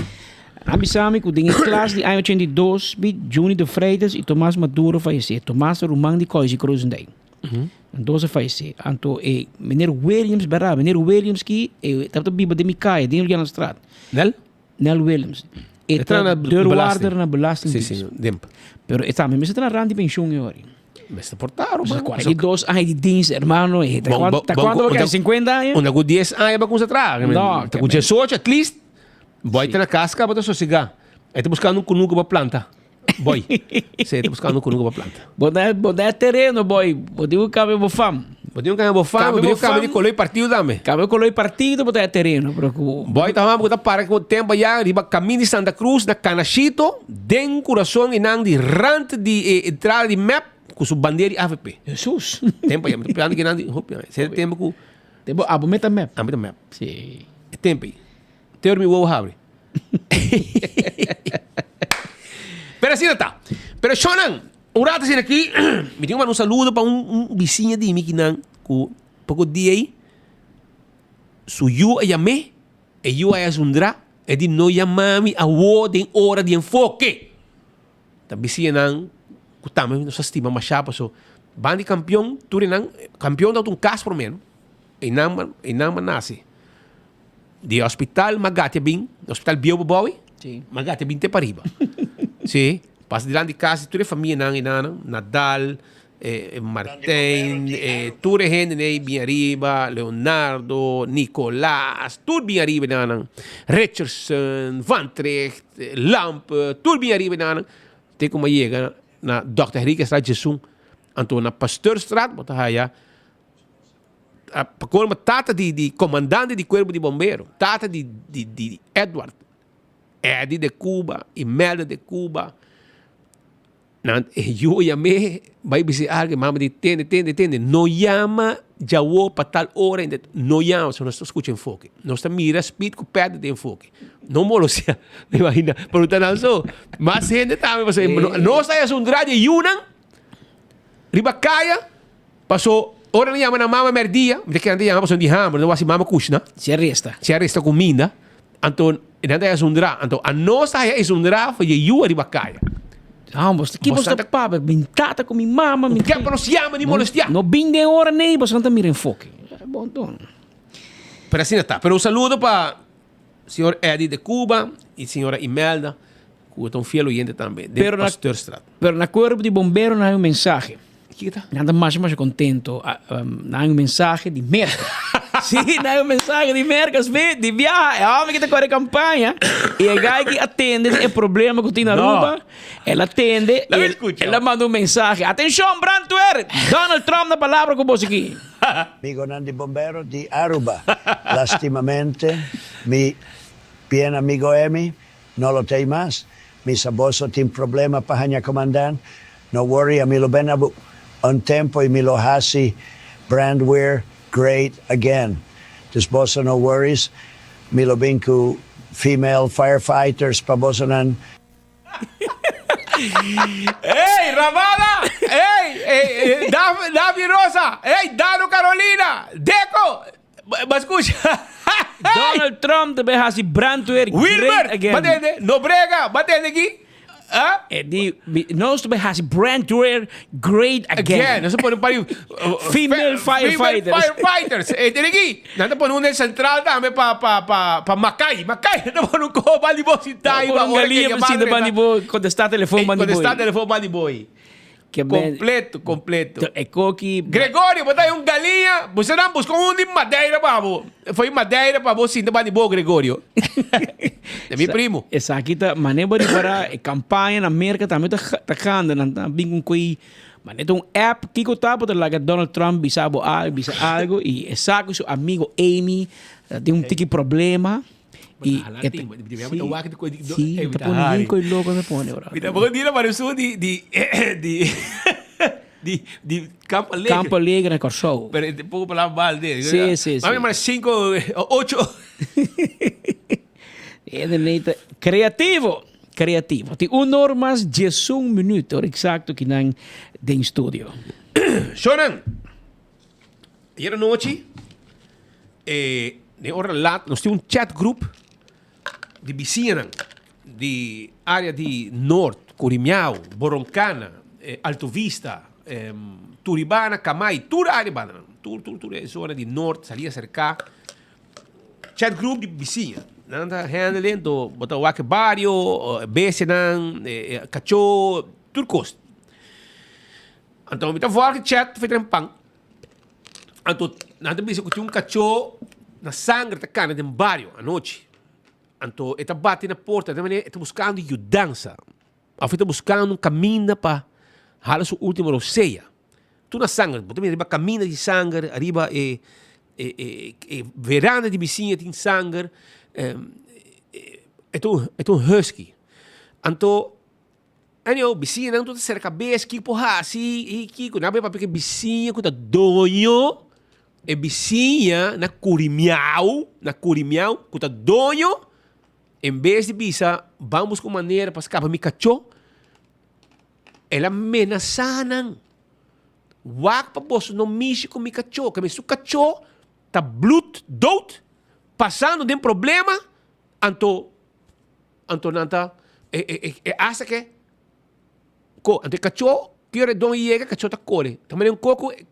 A bisa mi ku den e klas di aña 82 bi Juni de Freitas i Tomas Maduro fayesé. Tomas ta ruman di Koisi Krozendijk. Nan dos a fayesé. Anto e meneer Williams, bèrdat, meneer Williams ki e tabata biba den mi kaya, den Julianastraat. Nel? Nel Williams. E E tra ta na deurwaarder belasting. na Sí, Belastingdienst. sí, demp. Pero e tambe mester ta na rand di pensioen e ora. Mester por ta, ruman. 42 aña di dienst, hermano. E ta Bon, cuanto, ta cuanto bon, ba 50 aña? Unda cu 10 aña ba cuminsa traha. No, Ta cu 18 at least. Boy ta na cas caba ta sosega. E ta buscando un cunuco pa planta. Boy. Sí, e ta buscando un cunuco pa planta. Bo da, bo da tereno, boy. Bo tin un cambio bo fam. Bo tin un cambio bo fam, bo tin un cambio di color y partido tambe. Cambio color y partido, bo ta tereno. Pero cu... Boy ta cu ta para cu tempo ya riba camino di Santa Cruz na Canashito, den corazon y nan di rand di e entrada di mep cu su bandera di AVP. Jesus. Tempo ya, mi ta planta ki nan di, hopi, se tempo cu Tempo abo meta mep. Abo meta mep. Si. E tempo ahí. Te ora mi wowo habri. Pero asina ta. Pero shownan, un rato asina aki, mi tin ku manda un saludo pa un un bisiña di mi kinan ku poko dia ei su yu a yam'é, e yu a zundra, e di no yama mi awo den ora di enfoke. Ta bisiñanan ku tambe nos a stima mashá paso ban di kampion tur enan, kampion ta un kas por meno, einan einan a nase. Di hospital Magati a bin, hospital bieu Bobowi, Sí. Magati a bin te pariba. Sí. Pasa dilanti di kas di tur e famianan enanan, Nadal, Martijn, tur e hende ei bin ariba, Leonardo, Nicolas, tur bin ariba enanan, Richardson, Van Tricht, Lampe, tur bin ariba enanan, te ku mi a yega na Dòkter Henriquezstraat Djesun, anto na Pasteurstraat bo ta haya pa colmo tata di comandante di cuerpo di bombero, tata di di Edward, Eddie de Cuba, Imelda de Cuba, nan e yu yam'é bai bisa algu, mama di tende, tende, tende, no yama djawo pa tal ora, no yama, pasobra nos ta scucha enfoke, nos ta mira speed cu perde den enfoke, no molosia, mi imagina, pero ta nan so, mas hende tambe pasobra nos ta asundra di e yunan riba caya. Paso, ora nan yama nan mama merdia, mi ta kere nan ta yama pasobra nan di hamber, nan wak si mama kushna. Si a resta. Si a resta kuminda, anto nan ta haya zundra. Anto anos ta haya e zundra for e yu ariba kaya. Ah, bos ta ki bos ta papia, mi tata ku mi mama. Mi ke pa nos yama ni molestia. No bin den ora nei, boso nan ta mira enfoke. Bon ton. Pero asina ta. Pero un saludo pa señor Eddie de Cuba y señora Imelda, cu ta un fiel oyente tambe, den Pasteurstraat. Pero na cuerpo di bombero nan hay un mensahe. Kico ta? Nan ta masha masha contento. Nan hay un mensahe di Merca. Sí, nan hay un mensahe di Merca, Smith, di biaha. E homber ki ta core campaña y e guy ki atende e problema cu tin na Aruba, el a tende y el a manda un mensahe. Atencion brandweer! Donald Trump na palabra cu boso aki. Amigonan di bombero di Aruba, lastimamente mi bien amigo Emy no lo t'ey mas, mi sa boso tin problema pa haña comandant, no worry ami lo ben abu un tempo y mi lo haci Brandweer great again, dus boso no worries, mi lo bin cu female firefighters pa bosonan. Ey, Ramada! Ey, ey, Daf, Daphne Rosa! Ey, Dano Carolina! Deco! Ba escucha. Donald Trump ta bay haci brandweer great Wilbert, again. batende, Nobrega, batende aki. Ah? E di, nos ta bay haci brandweer great again. Again, nos ta pone un par di Female firefighters. Female firefighters. E tene aki. Nan ta pone un den central tambe pa pa pa pa Makai. Makai nan ta pone un koho bandi bo sintá Nan pone un galinha pa sinta bandi bo, contestá telefon bandi boy. Contestá telefon bandi boy. Completo, completo. E koki. Gregorio, bo ta un galinha, bo sa nan busca un di Madeira pa bo. Foi Madeira pa bo sinta bandi bo, Gregorio. De mi primo. Esaki ta mane bo ripara e campaña na Merca tambe ta ta ganda nan ta bin con koe mane ta un app kiko ta bo ta laga Donald Trump bisa bo algo bisa algo y e sa cu su amigo Amy ta tin un tiki problema y e ta si si ta pone bien koe loco ta pone bro. Mi tampoco dira para su di di di di di Campo Alegre. Campo Alegre na Kòrsou. Pero e poco palabra mal de. Sí, sí, sí. Mami mara cinco ocho. E neta creativo, creativo. Tin un or mas 11 minuut, ora exacto ki nan den studio. Shonan, ayer anochi, eh, den ora laat, nos tin un chat group di bisiñanan di area di Noord, Curimiao, Boroncana, eh, Alto Vista, eh, Turibana, Kamai, tur area banda, tur, tur, tur e zona di Noord, salida cerca. Chat group di bisiña. Nan ta handle ento bo ta wak e bario, e bestianan, e kachó, tur kos. Anto mi ta vòrg e chat for tren pan. Anto nan ta bisa ku tin un kachó na sanger ta kana den bario anochi. Anto e ta bati na porta, den manera e ta buskando yudansa. Òf e ta buskando un kaminda pa hala su último rosea. Tur na sanger, bo ta mira riba kaminda di sanger, ariba e e e e veranda di bisiña tin sanger, e ta un e ta un husky. Anto anyhow bisiñanan tur ta sera kabes kiko por hasi i kiko, nan a bai papia ku e bisiña ku ta doño, e bisiña na Curimiao, na Curimiao ku ta doño, en bes di bisa ban buska un manera pa skapa mi kachó, El a menasá nan, Wak pa boso no mishi ku mi kachó, keme su kachó ta blut dood, pasando den problema, anto anto nan ta e e e e hasta ke ko anto e kachó ki ora e don yega e kachó ta kore, ta manera un koko e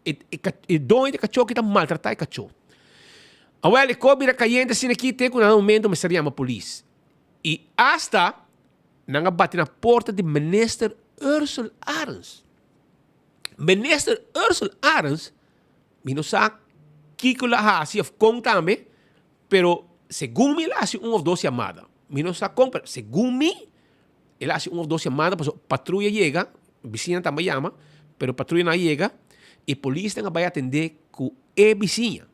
e e doño di e kachó ki ta maltratá e kachó. Awèl e kos bira kayente asina aki te ku na un momento mester yama polis i hasta. Nan a bati na porta di Minister Ursell Arends. Minister Ursell Arends, mi no sa kiko lo a hasi of kon tambe, pero segun mi el a hasi un of dos yamada. Mi no sa kon, pero segun mi el a hasi un of dos yamada pasobra patruya yega, bisiñanan tambe a yama, pero patruyanan a yega y polisnan a bai atende ku e bisiña.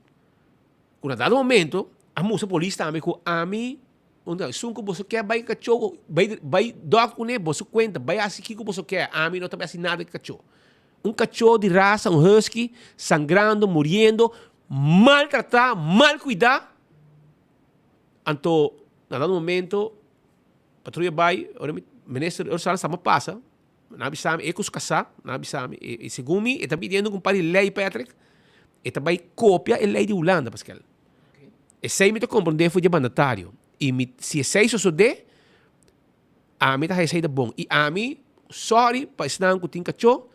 Ku na dado momento a mustra polis tambe ku ami unda esun ku boso ke bai kachó bai bai dòk kuné boso kuenta bai hasi kiko boso ke ami no ta bai hasi nada ku kachó. Un kachó di rasa un husky sangrando muriendo maltratá mal kuidá anto na dado momento patruya bai ora mi minister Ursula staba pasa Nan a bisa mi, e ku su kasá, nan a bisa mi, i segun mi e ta pidiendo ku un par di lei, Patrick, e ta bai kopia e lei di Hulanda, Pascal. Esei mi ta komprondé for di e mandatario. I mi, si esei sosodé, ami ta haña esei ta bon. I ami, sorry pa esnan ku tin kachó,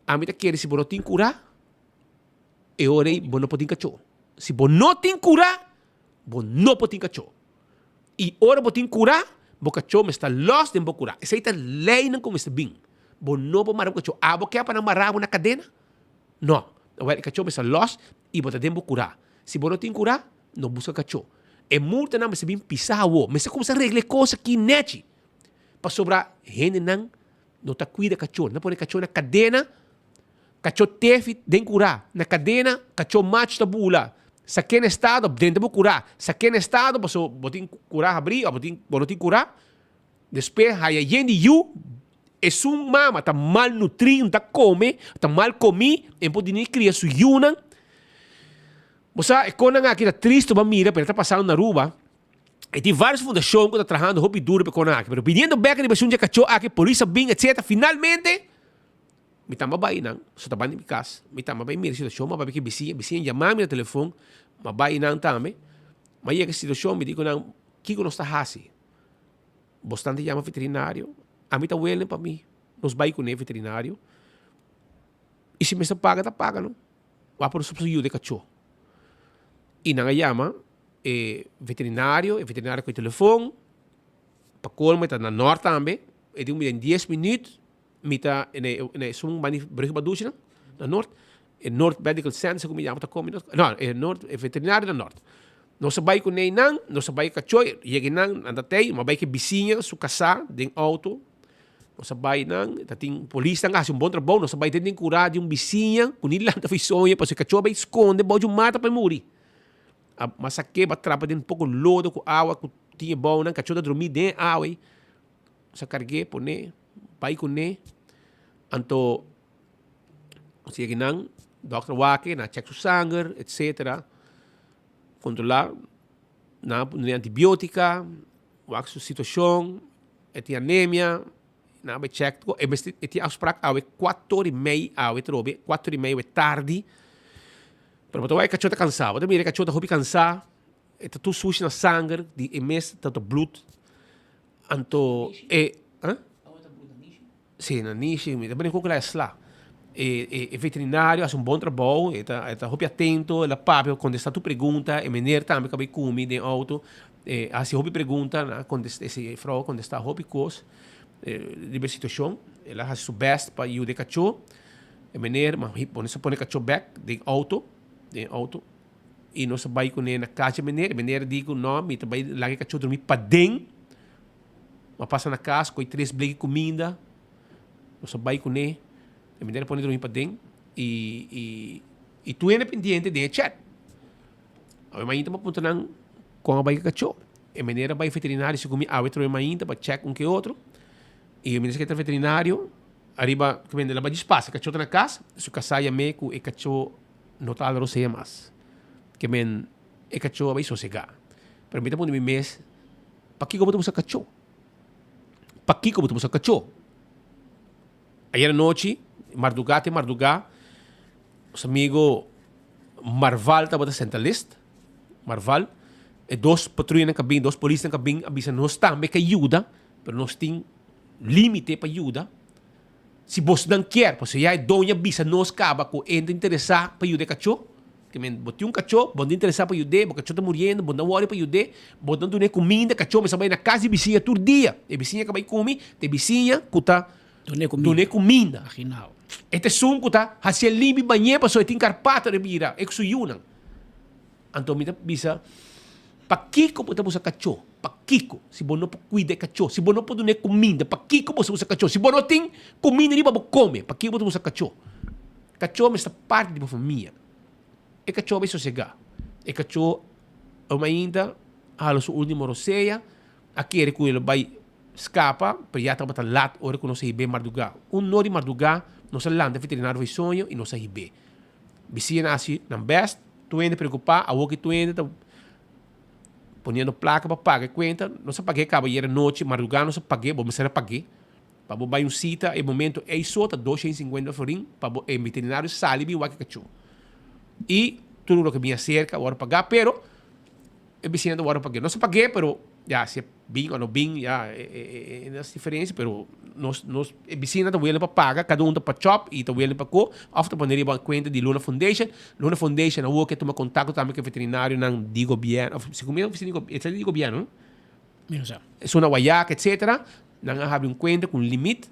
ami ta kere si bo no tin kurá, e ora ei bo no por tin kachó. Si bo no tin kurá, bo no por tin kachó. I ora bo tin kurá, bo kachó mester ta lòs den bo kurá. Esei ta leinan ku mester bin. Bo no por mara bo kachó. Abo ke pa nan mara bo na kadena? No. Awèl, e kachó mester lòs i bo ta den bo kurá. Si bo no tin kurá, no buska kachó. E multanan mester bin pisá awor. Mester kuminsá regla e kos aki nèchi. Pasobra hendenan no ta kuida kachó. Nan ta pone kachó na kadena. Kachó tefi den kurá na kadena, kachó machu ta bula sak'é na estado drenta bo kurá, sak'é na estado paso bo tin kurá habrí òf bo tin bo no tin kurá, despues haya yen di yu, esun mama ta malnutrí, no ta kome, ta mal komí, e no por dini kria su yunan. Bo sa e konan aki ta tristu pa mira pero e ta pasando na Aruba, e tin varios fundashon ku ta trahando hopi duru pa e konan aki, pero biniendo bek riba esun dje kachó aki, polis a bin etcetera, finalmente. Mi tamba bai nan, so ta banda di mi kas, mi tamba bai mira e situashon, mi a papia ku e bisiña, bisiña yama mi na telefon, mi a bai nan tambe, mi a yega e situashon, mi di ku nan, kiko nos ta hasi? Bosnan ta yama veterinario? Ami ta welen pa mi, nos bai kuné veterinario, i si mester paga ta paga no, wak por nos por yuda e kachó. I nan a yama e veterinario, e veterinario a kohe telefon, pa kolmo e ta na nort tambe, e di ku mi den dies minüt, Mi ta na e na esun banda di Brugge Badushi nan, na Noord. E Noord Medical Center segun mi yama ta komi nos, no e Noord e veterinario na Noord. Nos a bai ku neinan, nos a bai kachoy, yega einan nan ta tei, mi a bai ku e bisiña su kasá den outo. Nos a bai nan, ta tin polisnan a hasi un bon trabou, nos a bai den den kurá di un bisiña ku ni lanta for soña pasobra e kachoy a bai skonde bou di un mata pa e muri. A masak'é, a trapa den poko lodo ku awa ku tin e bounan, kachoy ta drumí den e awa ei. Nos a karg'é pon'é bai kuné. Anto nos yega einan, dòkter wak e, nan a chèk su sanger, etsetera. Kontrolá, nan a dun'é antibiótika, wak su situashon, e tin anemia, nan a bai chèk tur. E mester e tin afsprak awe kuator i mei awe atrobe, kuator i mei awe tardi. Pero bo ta wak e kachó ta kansá, bo ta mira e kachó ta hopi kansá, e ta tur sushi na sanger di e mes ta ta blut. Anto e, huh? Sí, na Nishi, mi ta bini ku la sla. E, e, e veterinario hace un bon trabou, e ta, e ta hopi atento, el a papia, contesta tu pregunta, e meneer tambe ka bai kumi den auto, e haci hopi pregunta, na contesta, e vrouw a contesta hopi cos, e, riba e situacion, el a haci su best pa yuda e cacho, e meneer, ma hi, nos a pone e cacho bek den auto, den auto, I nos a bai kuné na kas di meneer. E meneer a di ku no, mi ta bai laga e kachó drumí paden. Mi a pasa na kas ku e tres bleki kuminda. Nos a bai kuné. E meneer a pone drumí paden. I i i tur hende pendiente den e chat. Awe mainta mi a puntra nan kon a bai ku e kachó. E meneer a bai veterinario segun mi awe troe mainta pa chèk un ke otro. I e meneer a keda veterinario ariba ku el a bai dispas. E kachó ta na kas. Su kasá yam'é ku e kachó. No ta al rosea mas. Ke men e kachó a bai sosegá. Pero mi ta pone mi mes, pakiko bo ta buska kachó? Pakiko bo ta buska kachó? Ayer anochi, mardugá te mardugá, nos amigo Marval tabata senta list. Marval, e dos patruyanan ka bin, dos polisnan ka bin a bisa nos tambe ke yuda, pero nos tin límite pa yuda. Si bosnan kier, pasobra ya e doño a bisa nos kaba ku e ta interesá pa yuda e kachó. Ke men, bo tin un kachó, bo no ta interesá pa yud'é, bo kachó ta muriendo, bo no ta wòri pa yud'é, bo no dun'é kuminda, kachó mester bai na kas di bisiña tur dia. E bisiña ka bai kumi, ta e bisiña ku ta dun'é kuminda. E ta esun ku ta hasié limpi bañ'é pasobra e tin karpato riba bira, e ku su yunan. Anto mi ta bisa, Pakiko bo ta buska kachó? Pakiko? Si bo no por kuida e kachó, si bo no por dun'é kuminda, pakiko bo ta buska kachó? Si bo no tin kuminda riba bo kome, pakiko bo ta buska kachó? Kachó mester parti di bo famia. E kachó bai sosegá. E kachó ainda a hala su último rosea, a kere ku el bai skapa, pero ya tabata lat ora ku nos a hib'é mardugá. Un nor di mardugá nos a lanta veterinario for e soño i nos a hib'é. Bisiña a hasi nan bèst, tur hende preokupá, awor ki tur hende ta poniendo plaka pa paga e kuenta, nos a pag'é kaba ayera nochi, mardugá nos a pag'é, bo mester a pag'é pa bo bai un sita, e momento ei so ta dos shen i sinkuenta florin pa bo e veterinario sali bin wak e kachó. I tur loke bin aserka a wòrdu pagá, pero e bisiña ta wòrdu pag'é. Nos a pag'é, pero ya si e bin o no bin ya e no haci diferencia, pero nos nos e bisiñanan ta wele pa paga, cada un ta pa chop y ta wele pa ko of ta pone riba cuenta di Luna Foundation. Luna Foundation awor ke tuma contacto tambe cu e veterinarionan di gobierno of segun mi oficina di esaki di gobierno no? Mi no sa. Esun na Guayaca etcetera, nan a habri un cuenta cu un limit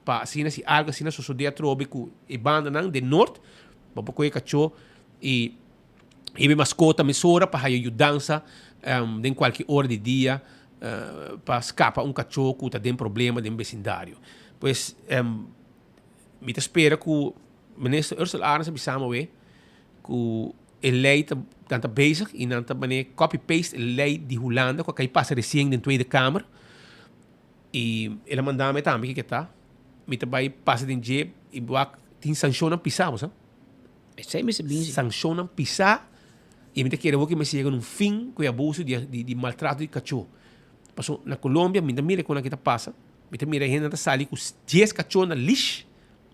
pa asina si algo asina sosode atrobe cu e bandanan den Noord bo por coge cacho y Hiba e maskota mesora pa haya yudansa den kualke ora di dia pa skapa un kachó ku ta den problema den besindario. Pues mi ta spera ku Minister Ursula Arends a bisa mi awe ku e lei ta nan ta bezig i nan ta manera copy paste e lei di Hulanda ku a kai pasa resien den Tweede Kamer i el a manda mi tambe kiko ta. Mi ta bai pasa den dje i wak tin sanshonnan pisá bo sa. Esei mester bin si. Sanshonnan pisá i mi ta kere awor ku mester yega na un fin ku e abuso di di maltrato di kachó. Pasobra na Colombia mi ta mira kon aki ta pasa, mi ta mira hendenan ta sali ku dies kachó na leash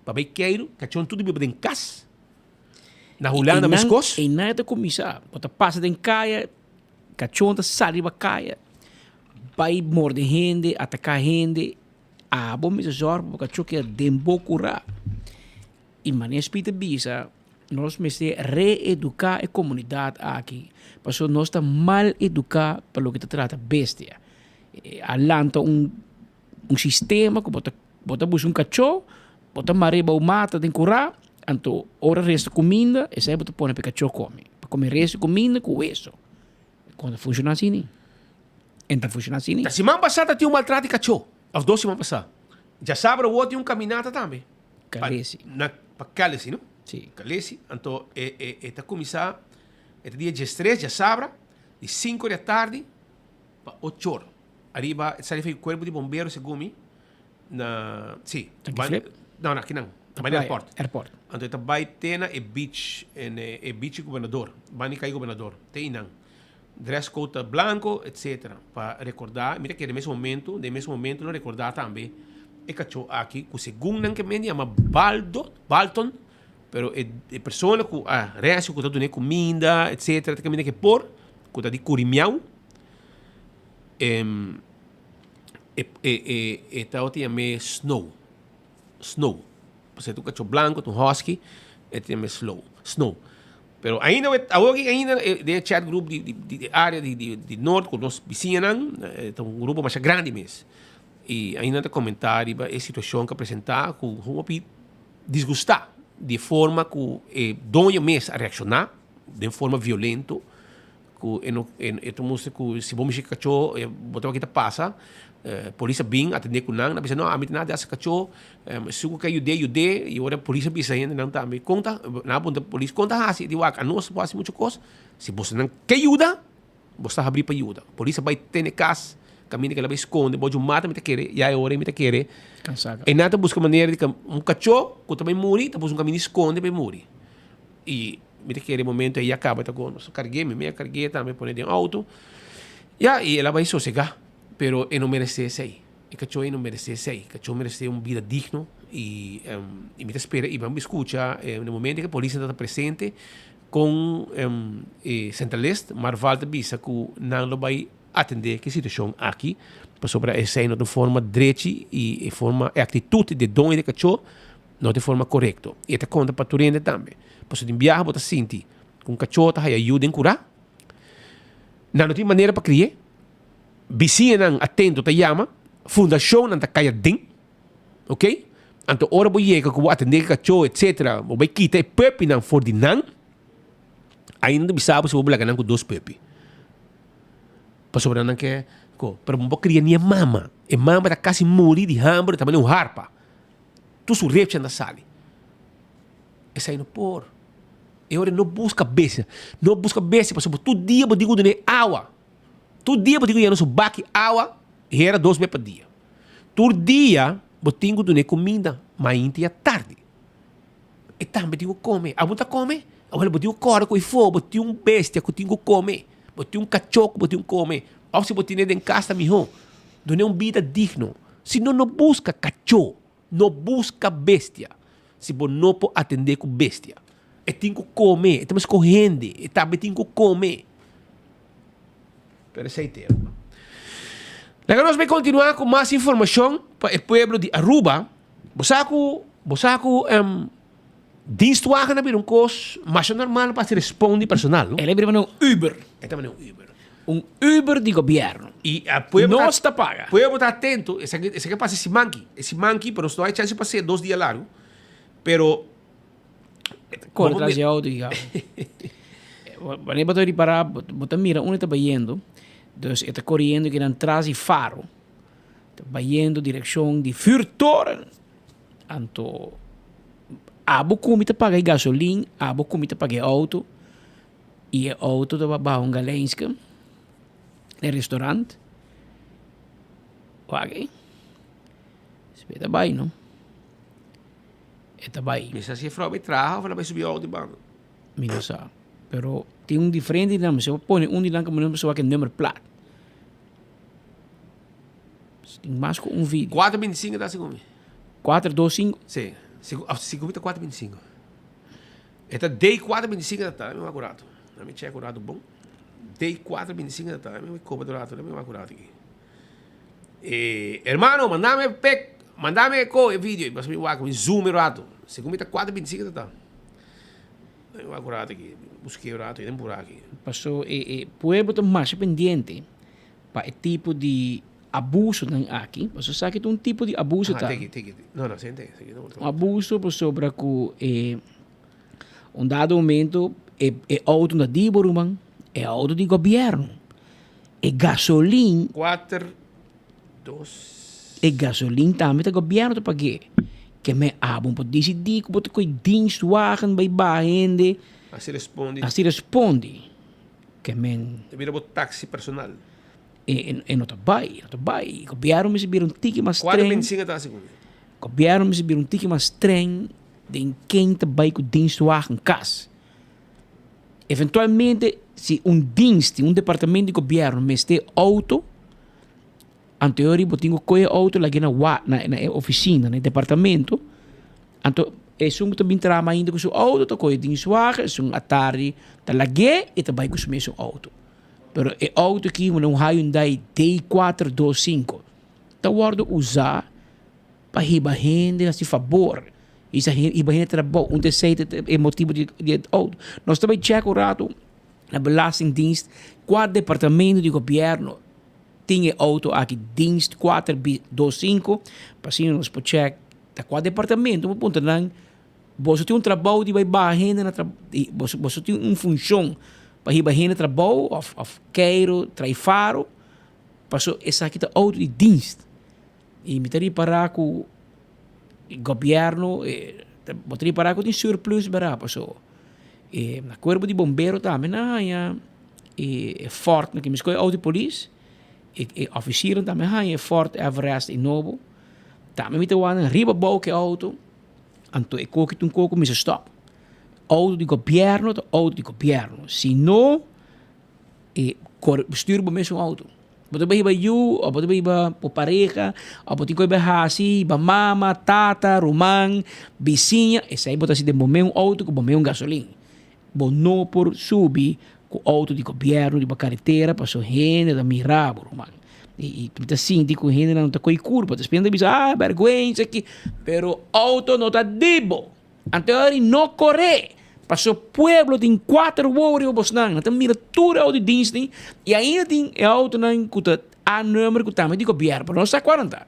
pa bai keiru, kachónan tur ta biba den kas. Na Hulanda meskos. Einan e ta kuminsá, bo ta pasa den kaya, kachónan ta sali riba kaya bai morde hende, ataká hende, abo mester zòrg pa bo kachó keda den bo kurá. I manera Speed a bisa, nos mester reeduká e komunidat aki, pasobra nos ta mal eduká pa loke ta trata bestia. A lanta un un sistema ku bo ta bo ta buska un kachó, bo ta mar'é bou mata den kurá, anto ora resta kuminda esei bo ta pone pa e kachó kome, pa kome resta kuminda ku weso. Kon ta funshoná asina? En ta funshoná asina? Ta siman pasá ta tin un maltrato di kachó, òf dos siman pasá. Djasabra awor tin un kaminata tambe. Kalesi. Na, pa Kalesi, no? Sí. Kalesi. Anto e, e, e ta kuminsá, e ta dia diestres, djasabra, di sinku di atardi pa ochor. Ariba, e ta sali for e kuerpo di bombero, segun mi, na, sí. Tanki Flip? No, no, akinan. Ta bai na airport. Airport. Anto e ta bai te na e beach, en e, e beach di gobernador, banda di kai gobernador, te einan. Dress code ta blanco, etcetera. Pa recorda, mi ta kere mes momento, den mes momento lo recorda tambe e cacho aki cu segun nan ke men yama Baldo, Balton, pero e e persona cu a recio cu ta duna e cuminda, etcetera, ta caminda ke por, cu ta di Curimiao, e e e e tabata yam'e Snow, Snow. Pasobra e ta un cacho blanco, ta un husky, e ta yam'e Slow, Snow. Pero ainda awor aki ainda den e chat group di di area di di di Noord ku nos bisiñanan ta un grupo masha grandi mes i ainda ta komentá riba e situashon ku a presentá ku hopi disgustá di e forma ku e doño mes a reakshoná den forma violento ku e no e ta mustra ku si bo mishi kachó bo ta wak ki ta pasa. Polis a bin atendé ku nan, nan a bisa no ami ta nada di hasi kachó, esun ku ke yud'é yud'é i ora polis a bisa hendenan tambe kon ta nan a puntra polis kon ta hasi di wak anos por hasi muchu kos si bosonan ke yuda bos ta habrí pa yuda polis a bai tene kas kaminda kila bai skonde bo djun mata mi ta kere ya e ora mi ta kere e nan ta buska manera di un kachó ku ta bai muri ta buska un kaminda di skonde pa e muri i mi ta kere e momento ei a kaba ta ku nos a karg'é mi mi a karg'é tambe pone den outo ya i el a bai sosegá. Pero e no meresé esei. E kachó ei no meresé esei. Kachó meresé un bida digno i i mi ta spera i mi skucha na momento ku e polisnan ta presente kon e sentralist Marval ta bisa ku nan lo bai atendé ku e situashon aki pasobra esei no ta un forma drechi i e forma e aktitut di e doño di e kachó no ta e forma korekto i e ta konta pa tur hende tambe. Pasobra tin biaha bo ta sinti. Ku un kachó ta haya yu den kurá. Nan no tin manera pa kri'é. Bisiñanan atento ta yama, fundashonnan ta kai aden. Ok? Anto ora bo yega ku bo atendé e kachó etsetera, bo bai kita e puppynan for di nan. Ainda ta bisa bo si bo laga nan ku dos puppy. Pasobra nan ke ko, pero bo no por kria ni e mama. E mama ta kasi muri di hamber, ta manera un harpa. Tur su repchan ta sali. Esei no por. E ora no buska bestia. No buska bestia pasobra tur dia bo tin ku dun'é awa. Tur dia bo tin ku yena su baki awa hera dos bes pa dia. Tur dia bo tin ku dun'é kuminda mainta i atardi. E tambe tin ku kome. Abo ta kome? Awel bo tin ku kòrda ku ifo bo tin un bestia ku tin ku kome. Bo tin un kachó ku bo tin ku kome. Òf si bo tene den kas ta mihó. Dun'é un bida digno. Si no, no buska kachó. No buska bestia si bo no por atendé ku bestia. E tin ku kome, e ta meskos hende, e tambe tin ku kome. Pero esei ta e. Laga nos bai kontinuá ku mas informashon pa e pueblo di Aruba. Bo sa ku, bo sa ku dienstwagen a bira un kos masha normal pa hasi respondi personal, no? El a bira manera un Uber. E ta manera un Uber. Un Uber di gobierno. Y a pueblo Nos ta paga. Pueblo ta atento, esaki esaki a pasa e simanki, e simanki, pero nos no hay chance pa hacer dos dia largo, pero Corre tras di auto y gaba. Wanneer bo ta ripara, bo ta mira unda e ta bayendo, dus e ta coriendo kinan tras di faro, ta bayendo direccion di vuurtoren. Anto abo cu mi ta paga e gasolin, abo cu mi ta paga e auto, y e auto ta baha un galenske den restaurant. Wak ey, e ta bay no, e ta bay. Mi sa si e frou bay traha of el a bay subi auto y banda. Mi no sa, pero tin un diferente di nan, mi sa pone un di nan como nan wak e nummer plaat. Tin mas ku un video. 4.25 ta segun mi. 4, 2, 5? Si. Segun mi ta 4.25. E ta day 4.25 ta ta. Mi wak un rato. Let me check un rato bon. Day 4.25 ta ta. Mi koba un rato. Let me wak un rato aki. Eh, hermano, mandame pic. Mandame ko e video. Pasobra mi wak, mi zoom un rato. Segun mi ta 4.25 ta ta. Mi wak un rato aki. Busk'é un rato. I den pura aki. Paso e e pueblo ta masha pendiente. Pa e tipo di abusonan aki, pasobra esaki ta un tipo di abuso ta. Tiki, tiki. No, no, sente, sente. Un abuso pasobra ku e un dado momento e e outo no ta di bo ruman, e outo di gobièrnu. E gasolin. Kuater, dos. E gasolin tambe ta gobièrnu ta pag'é. Ke men abo por disidí ku bo ta kohe dienstwagen bai baha hende. Hasi respondi. Hasi respondi. Ke men. Ta bira bo taxi personal. E e no ta bai, e no ta bai. Gobièrnu mester bira un tiki mas streng. 4.25 ta hasi ku mi. Gobièrnu mester bira un tiki mas streng den ken ta bai ku dienstwagen kas. Eventualmente si un dienst, un departamento di gobièrnu mester outo, anteori bo tin ku kohe e outo lag'e na wa na na e ofisina, na e departamento. Anto esun ku ta bin traha mainta ku su outo ta kohe den su wagen, esun atardi ta lag'é i ta bai ku su mesun outo. Pero e outo aki un Hyundai D kuater dos sinku ta wòrdu usá pa hiba hende hasi fabor, hiba hende trabou. Un ta esei ta e motibu di e outo. Nos ta bai chèk un ratu na Belastingdienst kua departamento di gobièrnu tin e outo aki, dienst kuater dos sinku, pa asina nos por chèk. Ta kua departamento bo puntra nan, boso tin un trabou di bai baha hende na trabou, boso boso tin un funshon pa hiba hende trabou òf òf keiru trai faro, paso esaki ta outo di dienst. I mi ta ripará ku gobièrnu bo ta ripará ku tin surplus bera paso e na kuerpo di bombero tambe nan a haña e Ford nan ke mi skohe outo di polis e òfisiernan tambe a haña e Ford Everest e nobo. Tambe mi ta wak riba bou ku e outo, anto e koki ta un koko mi sa stòp. Outo di gobièrnu ta outo di gobièrnu, si no e kore stuur bo mes un outo. Bo ta bai hiba yu òf bo ta bai hiba bo pareha òf bo tin ku bai hasi hiba mama, tata, ruman, bisiña, esei bo ta hasi den bo mes un outo ku bo mes un gasolin. Bo no por subi ku outo di gobièrnu riba karetera pasobra hende ta mira bo ruman. I mi ta sinti ku hendenan no ta kohe kurpa. Despues nan ta bisa, ah bèrgwensa ki. Pero outo no ta di bo. Anto e ora no kore. Paso pueblo tin kuater wowo riba bosnan, nan ta mira tur e auto di dienstnan y ainda tin e autonan cu ta A nummer cu tambe di gobierno, pero no sa cual nan ta.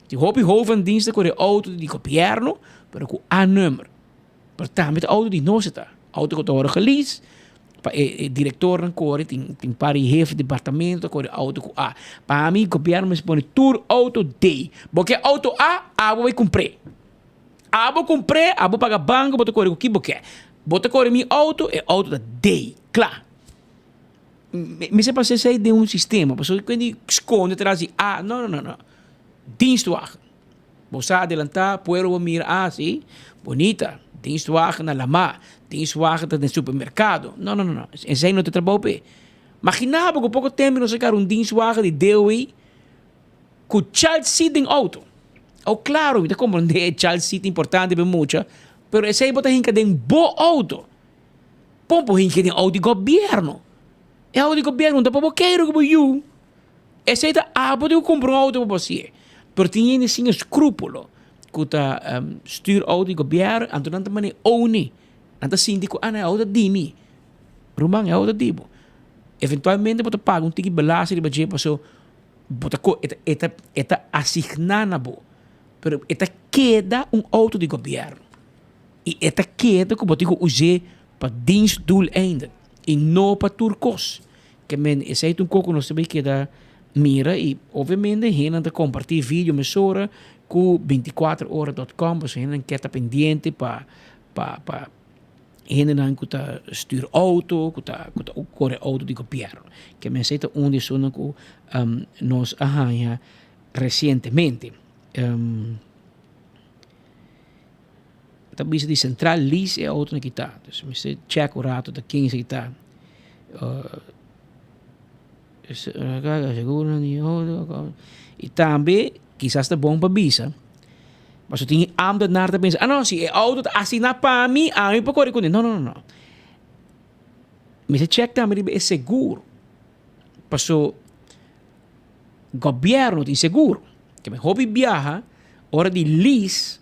Tin hopi hoven dienst ta core auto di gobierno, pero cu A nummer. Pero tambe ta auto di nos e ta. Auto cu ta worde gelease pa e e directornan core, tin tin par di hefe di departamento ta core auto cu A. Pa mi gobierno mester pone tur auto D. Bo ke auto A, abo bay cumpr'e. Abo cumpr'e, abo paga banco, bo ta core cu ki bo ke. Bo ta core mi auto, e auto ta D. Cla. Mester pasa esey den un sistema, pasobra cu hende sconde tras di A, no no no no. Dienstwagen. Bo sa adelantá, pueblo bo mira, ah si, bonita, dienstwagen na lamá, dienstwagen ta den supermerkado. No, no, no, no, esei no ta trabou p'e. Maginá bo ku poko tempu nos a kara un dienstwagen di DOE ku child seat den outo. Oh, klaro, mi ta komprondé e child seat ta importante pa e mucha, pero esei bo ta hinka den bo outo. Pon por hinka den outo di gobièrnu. E outo di gobièrnu no ta pa bo keiru ku bo yu. Esei ta abo di ku kumpra un outo pa bo hasié. Pero tin hende sin eskrúpulo ku ta stuur outo di gobièrnu, anto nan ta manera ouni. Nan ta sinti ku, ah, no, e outo ta di mi. Ruman, e outo ta di bo. Eventualmente bo ta paga un tiki belasting riba dje pasobra bo ta ko, e ta, e ta, e ta asigná na bo. Pero e ta keda un outo di gobièrnu. I e ta keda ku bo tin ku us'é pa dienstdoeleinden i no pa tur kos. Ke men esei ta un kos ku nos ta bay keda mira i obviamente hendenan ta kompartí video mesora ku bintikuater ora dot com pasobra hendenan ke ta pendiente pa pa pa hendenan ku ta stuur outo ku ta ku ta kore outo di gobièrnu. Ke men esei ta un di esunnan ku nos a haña resientemente. Ta bisa di central lease e auto na kita. Dus mester check un rato ta ken esaki ta. Y tambe kisas ta bon pa bisa, pasobra tin e ambtenaar ta pensa, ah no, si e auto ta asigna pa mi, ami por kore kuné. No, no, no, no. Mester check tambe riba e seguro. Paso gobierno tin seguro. Ke men hopi biaha ora di lease.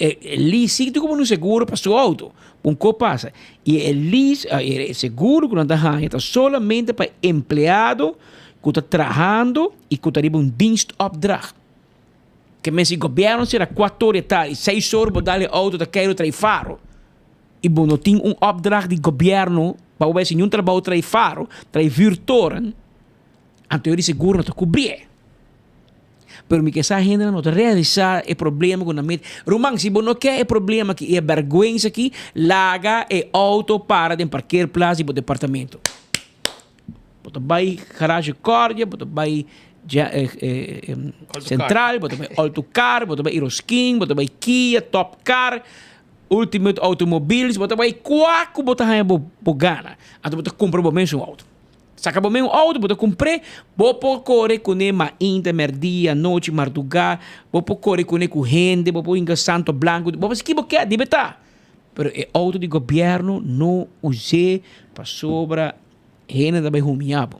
E lease si tin ku pone un seguro pa su outo, un ko pasa. I e lease, e seguro ku nan ta haña ta solamente pa empleado ku ta trahando i ku ta riba un dienstopdracht. Ke men si gobièrnu sera kuater or di tardi, seis or bo dal e outo ta keiru trae faro i bo no tin un opdracht di gobièrnu pa bo bai hasi niun trabou trae faro, trae vuurtoren, anto e seguro no ta kubrié. Pero mi ke sa hendenan no ta realisa e problema ku nan mete. Ruman, si bo no ke e problema aki i e bèrgwensa aki, laga e outo para den parkeerplaats di bo departamento. Bo ta bai garage Cordia, bo ta bai Central, bo ta bai Autocar, bo ta bai Eroskin, bo ta bai Kia, Top Car, Ultimate Automobiles, bo ta bai kua ku bo ta haña bo gana. Anto bo ta kumpra bo mes un outo. Saka bo men un outo, bo ta kumpr'é, bo por kore kuné mainta, mèrdia, anochi, mardugá, bo por kore kuné ku hende, bo por hinka santo blanku, bo por hasi ki bo ke, dibe ta. Pero e outo di gobièrnu no us'é pasobra hende ta bai humiá bo.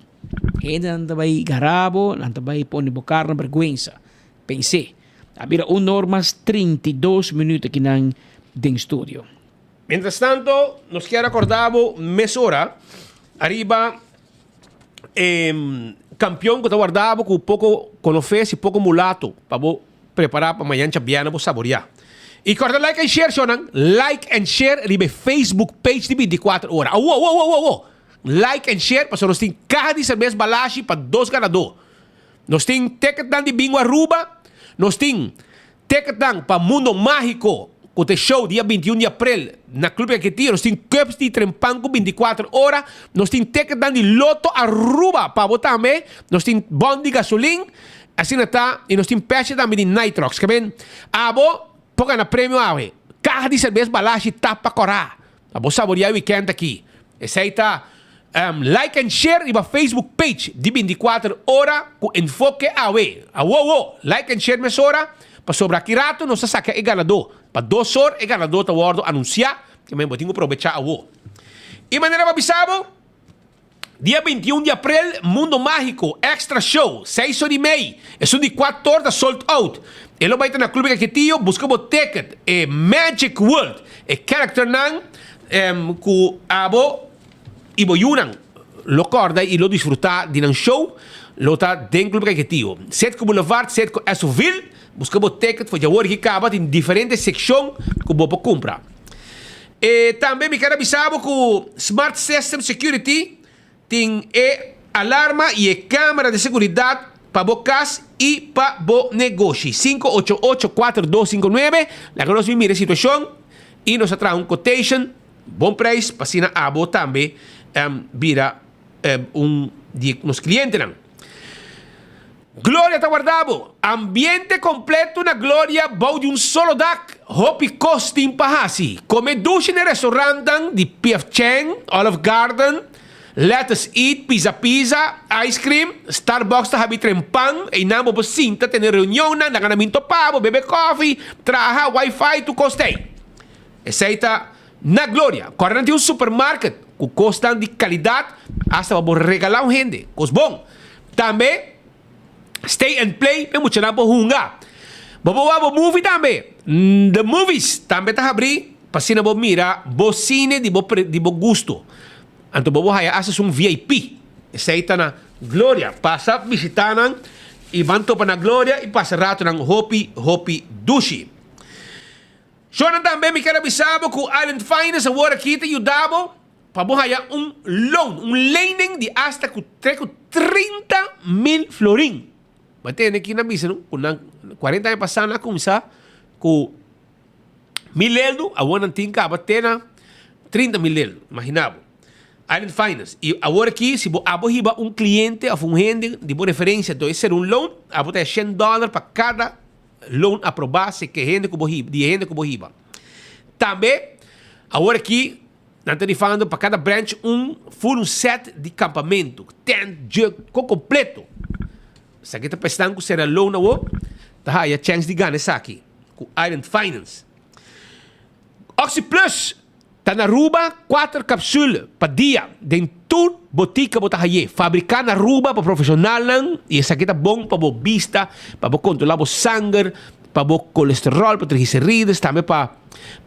Hendenan ta bai gara bo, nan ta bai pone bo kara na bèrgwensa. Pens'é. A bira un or mas 32 minüt akinan den studio. Mientrastanto, nos kier a corda bo mesora ariba e campeon cu ta warda bo cu poco conofes y poco mulato pa bo prepara pa mañan chabiana bo saborea. Y corda like and share shonan, like and share riba e Facebook page di 24 ora. Awo, awo, awo, awo! Like and share pasobra nos tin caha di cerbes Balashi pa dos ganador. Nos tin ticketnan di Bingo Aruba, nos tin Ticketnan pa Mundo Magico cu ta e show dia 21 di april na Club Caiquetio. Nos tin cups di Trempan cu 24 ora. Nos tin ticketnan di Lotto Aruba pa bo tambe. Nos tin bon di gasolin. Asina ta. Y nos tin pesha tambe di Nitrox. Ke men abo por gana premio awe. Caha di cerbes Balashi tapa cora. Pa bo saborea e weekend aki. Esey ta like and share riba Facebook page di 24 ora cu Enfoke Awe. Awo awo, like and share mesora pasobra aki rato nos ta saca e ganador. Pa dos or e ganador ta wordo anuncia, ke men bo tin cu probecha awo. Y manera pa bisa bo, dia 21 di april Mundo Magico Extra Show, seis or y mei, esun di cuator ta sold out. E lo bay ta na Club Caiquetio, busca bo ticket, e Magic World, e characternan. ku abo i bo yunan lo kòrda i lo disfrutá di nan show lo ta den Club Kaiquetio. Setco Boulevard, Setco Esoville. Buska bo ticket for djawor ki kaba tin diferente sekshon ku bo por kumpra. E tambe mi ker a bisa bo ku Smart System Security tin e alarma i e kamera di seguridat pa bo kas i pa bo negoshi. 588 4259 Laga nos bin mira e situashon i nos a traha un quotation bon prijs pa asina abo tambe bira un di nos klientenan. Gloria ta warda bo. Ambiente completo na Gloria bou di un solo dak. Hopi cos tin pa haci. Come dushi na e restaurantnan di PF Chang, Olive Garden, Let Us Eat, Pizza Pizza, Ice Cream, Starbucks ta habi tren pan. Einan bo por sinta tene reunionnan, nan a minto pa bo, bebe kofi, traha, wifi, tur cos ta ei. Esei ta na Gloria. Kòrda nan tin un supermarket ku kosnan di kalidat asta pa bo regalá un hende. Kos bon. Tambe Stay and Play pa e muchanan por hunga. Bo por wak bo movie tambe. The Movies tambe ta habrí pa asina bo mira bo sine di bo di bo gusto. Anto bo por haya asta un VIP. Esei ta na Gloria. Pasa bishitá nan i ban topa na Gloria i pasa ratonan hopi hopi dushi. Shornan tambe mi ker a bisa bo ku Island Finance awor aki ta yuda bo pa bo haya un loan, un lening di asta ku tre ku 30 mil florin. Bo a tende ki nan bisa no ku nan 40 aña pasa nan a kuminsá ku mil eldo, awor nan tin kaba te na 30 mil eldo. Imagina bo. Island Finance. I awor aki si bo abo hiba un kliente òf un hende di bo referensia dor e ser un loan, abo ta haya shen dòler pa kada Loan aprobá si ke hende ku bo hiba, di e hende ku bo hiba. Tambe, awor aki nan ta rifando pa kada branch un full un set di kampamentu, tent, jug, kon kompleto. Esaki ta pa esnan ku sera loan awor, ta haya chèns di gana esaki ku Island Finance. OxyPlus Ta na Aruba kuater capsule pa dia den tur botica bo ta haye. Fabrica na Aruba pa profesionalnan y esaki ta bon pa bo bista, pa bo controla bo sanger, pa bo colesterol, pa triglicerides, tambe pa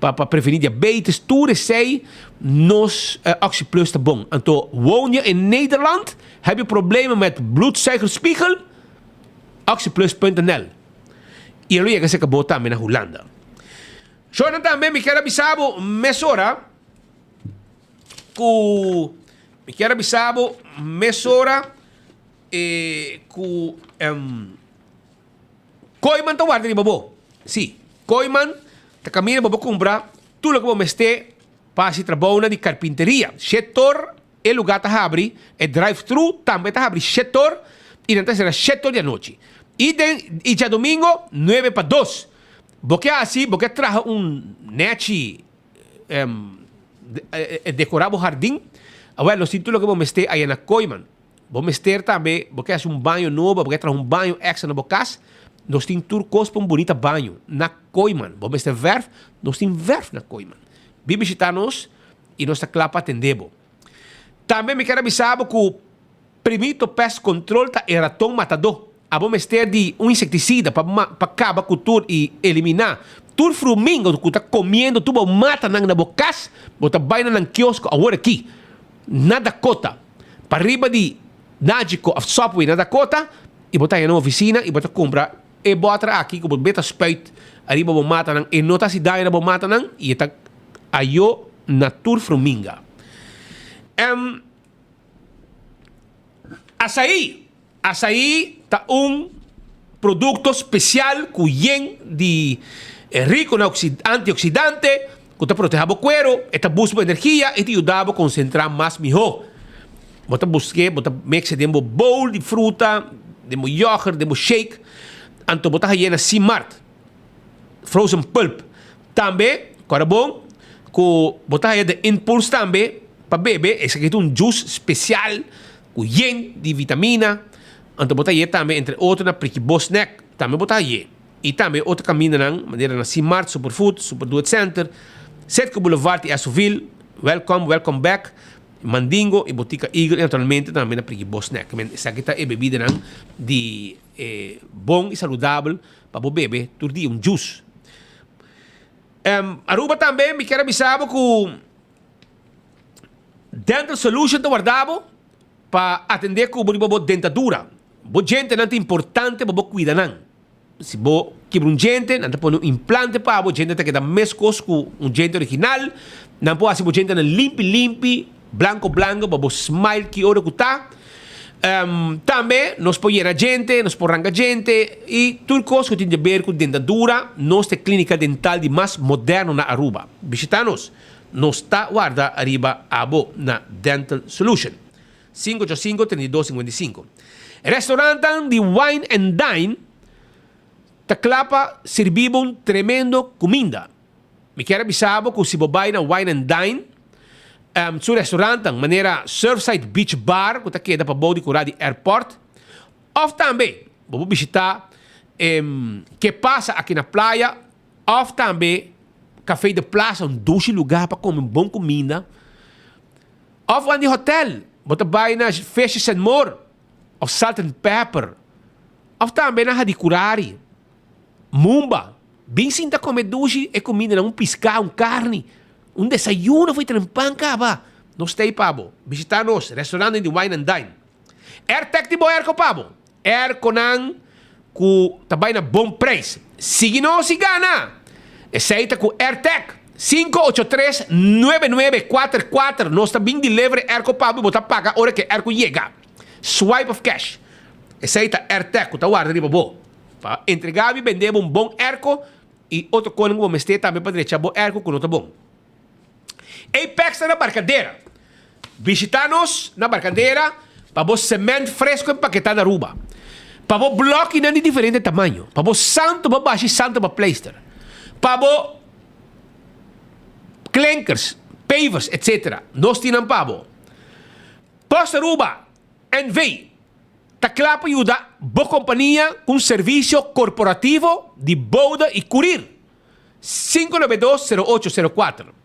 pa preveni diabetes. Tur esey nos Oxyplus ta bon. Anto woon je in Nederland? Heb je problemen met bloedsuikerspiegel? Oxyplus.nl Y e lo yega cerca bo tambe na Hulanda. Shornan tambe mi kier a bisa bo mesora ku mi kier a bisa bo mesora e ku em Kooiman ta warda riba bo. Si, Kooiman ta kaminda bo por kumpra tur loke bo mester pa hasi trabounan di karpinteria. Shetor e lugá ta habri, e drive thru tambe ta habri shetor i nan ta sera shetor di anochi. I den i djadumingo nuebe pa dos. Bo ke hasi, bo ke traha un nechi dekorá bo hardin? Awel, nos tin tur loke bo mester aya na Kooiman. Bo mester tambe, bo ke hasi un baño nobo, bo ke traha un baño extra na bo kas? Nos tin tur kos pa un bunita baño na Kooiman. Bo mester vèrf? Nos tin vèrf na Kooiman. Bin bishitá nos i nos ta kla pa atendé bo. Tambe mi ker a bisa bo ku Primito Pest Control ta e raton matadó. Abo mester di un insecticida pa pa caba cu tur y elimina tur frumingo cu ta comiendo tur bo matanan na bo cas, bo ta bay na nan kiosko awor aki na Dakota, pariba di Nagico of Subway na Dakota y bo ta haya nan oficina y bo ta cumpra e boter aki cu bo beta spuit ariba bo matanan, e no ta haci daño na bo matanan y e ta ayo na tur fruminga. Asaí. Asaí ta un produkto spesial ku yen di riku na antioksidante ku ta protehá bo kueru, e ta boost bo energia i ta yuda bo konsentrá mas mihó. Bo ta busk'é, bo ta mekse den bo bowl di fruta, den bo yoghurt, den bo shake, anto bo ta hañ'é na Simart. Frozen pulp. Tambe, kòrda bon ku bo ta haña The Impulse tambe pa bebe, esaki ta un juice spesial ku yen di vitamina, anto bo ta hañ'é tambe entre otro na Priki Bo Snack tambe bo ta hañ'é. I tambe otro kamindanan manera na Simart, Superfood, Super Do It Center, Setco Boulevard i Esoville, Welcome, Welcome Back, Mandingo i Botica Eagle i naturalmente tambe na Priki Bo Snack. Esaki ta e bebidanan di e bon i saludabel pa bo bebe tur dia un juice. Aruba tambe mi kier a bisa bo ku. Dental Solution ta warda bo pa atende ku bo riba bo dentadura. Bo djentenan ta importante pa bo kuida nan. Si bo kibra un djente, nan ta pone un implante pa bo, djente ta keda meskos ku un djente original. Nan por hasi bo djentenan limpi limpi, blanko blanko pa bo smile ki ora ku ta. Tambe nos por yena djente, nos por ranka djente i tur kos ku tin di ber ku dentadura. Nos ta e klinika dental di mas moderno na Aruba. Bishita nos, nos ta warda ariba abo na Dental Solution. 585 32 55. Restaurantnan di Wine and Dine ta kla pa sirbi bo un tremendo kuminda. Mi kier a bisa bo ku si bo bai na Wine and Dine, su restaurantnan manera Surfside Beach Bar ku ta keda pa bou di kura di airport, òf tambe bo por bishita Ke Pasa aki na playa, òf tambe Café de Plaza, un dushi lugá pa kome bon kuminda. Òf wan di hotèl, bo ta bai na Fishes and More òf Salt and Pepper, òf tambe na Hadicurari, Mumba. Bin sinta kome dushi e kumindanan, un piská, un karni, un desayuno for tren pan kaba. Nos ta ei pa bo. Bishitá nos restaurantnan di Wine and Dine. Airtec tin bo airco pa bo. Airconan ku ta bai na bon preis. Sigui nos i gana! Esei ta ku Airtec. 583 9944 Nos ta bin deliver e airco pa bo i bo ta paga ora ku e airco yega. Swipe of cash. Esei ta Airtec ku ta warda riba bo. Pa entrega bo i bende bo un bon airco i otro konan ku bo mester tambe pa drecha bo airco ku no ta bon. Apex ta na Barcadera. Bishita nos na Barcadera pa bo cement fresco empaketá na Aruba. Pa bo blokinan di diferente tamaño. Pa bo santo pa bashi santo pa pleister. Pa bo klinkers, pavers, etc. Nos tin nan pa bo. Post Aruba NV. Ta kla pa yuda bo kompania ku un servisio korporativo di bouda i kurir. 592 0804.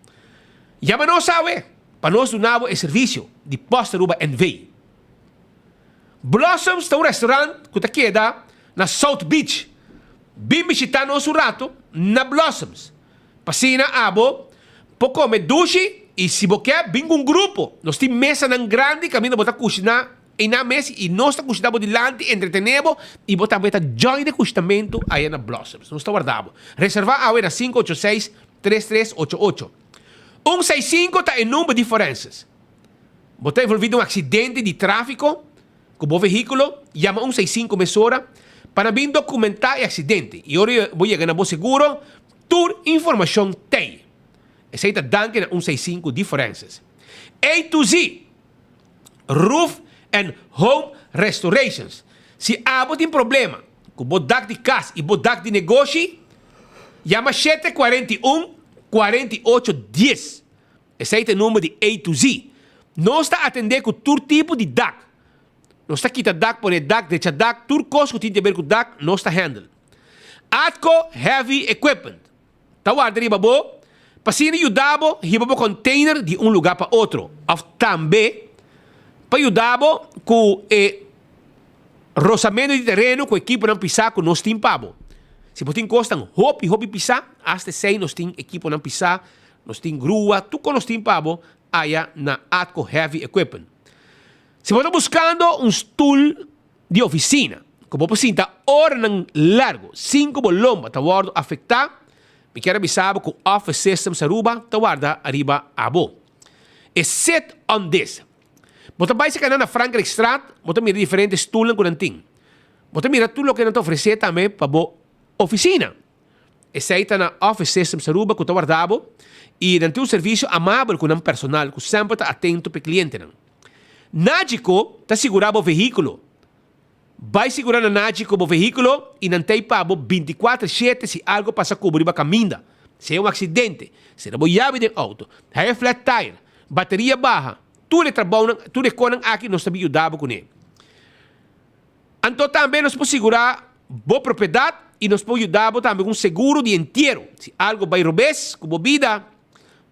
Yama nos awe pa nos duna bo e servisio di Post Aruba NV. Blossoms ta un restaurant ku ta keda na South Beach. Bin bishita nos un rato na Blossoms. P'asina abo por kome dushi i si bo ke bin ku un grupo. Nos tin mesanan grandi kaminda bo ta kushiná Einan mes i nos ta kushita bo dilanti, entretené bo i bo tambe ta join e kushtamentu aya na Blossoms. Nos ta warda bo. Reservá awe na 586 3388. Un seis sinku ta e number di forenses. Bo ta envolví den un aksidente di tráfiko ku bo vehíkulo, yama un seis sinku mesora pa nan bin dokumentá e aksidente i ora bo yega na bo seguro tur informashon t'ei. Esei ta danki na un seis sinku di forenses. A to Z! Roof and Home Restorations. Si abo tin problema ku bo dak di kas i bo dak di negoshi, yama 741 48 dies. Esei ta e number di A to Z. Nos ta atendé ku tur tipo di dak. Nos ta kita dak, pone dak, drecha dak, tur kos ku tin te ber ku dak, nos ta handle. Atco Heavy Equipment. Ta warda riba bo pa asina yuda bo hiba bo container di un luga pa otro of tambe pa yuda bo cu e rosamento di tereno cu ekiponan pisa cu nos tin pa bo. Si bo tin cosnan hopi hopi pisa, hasta esey nos tin ekiponan pisa, nos tin grua, tur cos nos tin pa bo aya na Atco Heavy Equipment. Si bo ta buscando un stoel di oficina cu bo por sinta oranan largo sin cu bo lomba ta wordo afecta, mi kier a bisa bo cu Office Systems Aruba ta warda ariba abo. E sit on this. Bo ta bay seca nan na Frankrijkstraat, bo ta mira diferente stoelnan cu nan tin. Bo ta mira tur loke nan ta ofrece tambe pa bo oficina. Esey ta na Office Systems Aruba cu ta warda bo y nan tin un servicio amabel cu nan personal cu semper ta atento p'e clientenan. Nagico ta sigurá bo vehíkulo. Bai sigurá na Nagico bo vehíkulo i nan t'ei pa bo bintikuater shete si algo pasa ku bo riba kaminda, sea un aksidente, sera bo yabi den outo, haya flat tire, bateria baha, tur e trabounan, tur e konan aki nos ta bin yuda bo kuné. Anto tambe nos por sigurá bo propiedat i nos por yuda bo tambe ku un seguro di entiero. Si algo bai robes ku bo bida,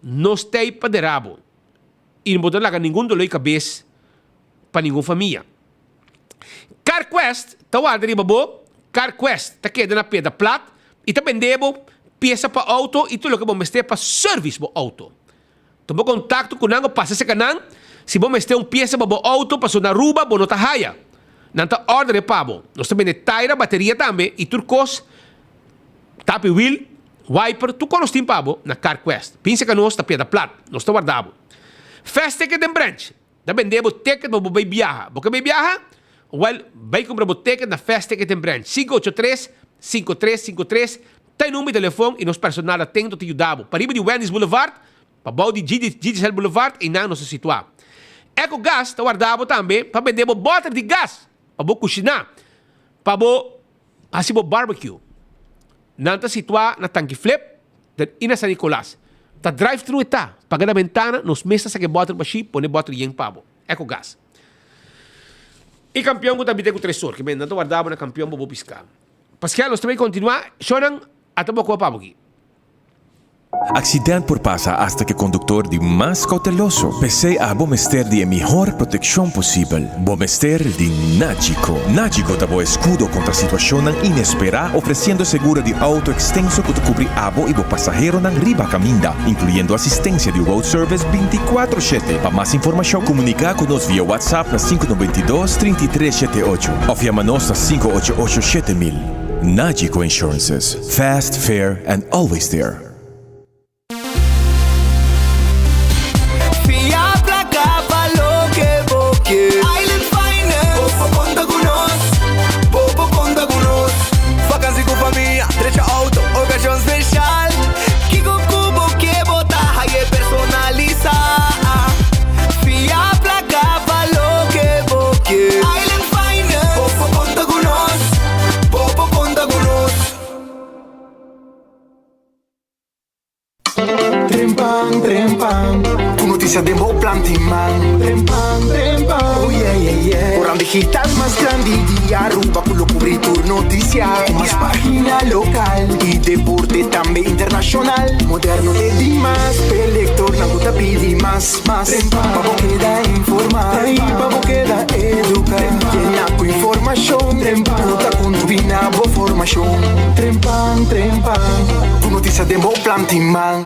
nos t'ei pa dera bo. i no bo ta laga ningun dolor di kabes pa ningun famia. CarQuest ta warda riba bo, CarQuest ta keda na Piedra Plat i ta bende bo piesa pa outo i tur loke bo mester pa service bo outo. Tuma kontakto ku nan o pasa serka nan. Si bo mester un piesa pa bo auto paso na Aruba bo no ta haya. Nan ta order e pa bo. Nos ta bende taira, bateria tambe y tur cos, tapi wiel, wiper, tur cos nos tin pa bo na Carquest. Bin cerca nos ta pieda plat. Nos ta warda bo. Fast Ticket den branch. Ta bende bo ticket pa bo bay biaha. Bo ke bay biaha? Wel, bay cumpra bo ticket na Fast Ticket den branch. 583 5353 ta e number di telefon y nos personal atento ta yuda bo. Pariba di Wendy's Boulevard, Pa bou di Digicel Boulevard einan nos ta situá. Ecogas ta warda bo tambe pa bende bo bòter di gas pa bo kushiná, pa bo hasi bo barbecue. Nan ta situá na Tanki Flip den i na San Nicolas. Ta drive thru e ta, paga na bentana, nos mes ta saka e bòter bashí pone e bòter yen pa bo. Ecogas. E kampion ku ta bita ku tresor, ke men nan ta warda bo na kampion pa bo piská. Paskel nos ta bai kontinuá, shownan ata bo koba pa bo aki. Accident por pasa hasta ke conductor di mas cauteloso. P'esey abo mester di e mihor proteccion posibel. Bo mester di Nagico. Nagico ta bo escudo contra situacionnan inespera, ofreciendo seguro di auto extenso cu ta cubri abo y bo pasaheronan riba caminda, incluyendo asistencia di road service binticuatro shete. Pa mas informacion comunica cu nos via WhatsApp na 592 33 shete ocho of yama nos na 588 7000. Nagico Insurances. Fast, fair and always there. Fia placa pa loke bo ke. Island Finance. Bo por conta cu nos. Bo por conta cu nos. Vakantie cu famia, drecha auto, ocasion special. Kico cu bo ke bo ta haye personalisa. Fia placa pa loke bo ke. Island Finance. Bo por conta cu nos. Bo por conta cu nos. Trempan, trempan, ku notisia den bo planti man. Trempan, trempan, oh yeah, yeah, yeah. Koran digital mas grandi di Aruba ku lo kubri tur notisia. Ku mas pagina lokal i deporte tambe internashonal. Moderno te dimas, p'e lektornan ku ta pidi mas, mas. Pa bo keda informa i pa bo keda eduka. Yena ku informashon ku ta kontribuí na bo formashon. Trempan, trempan, ku notisia den bo planti man.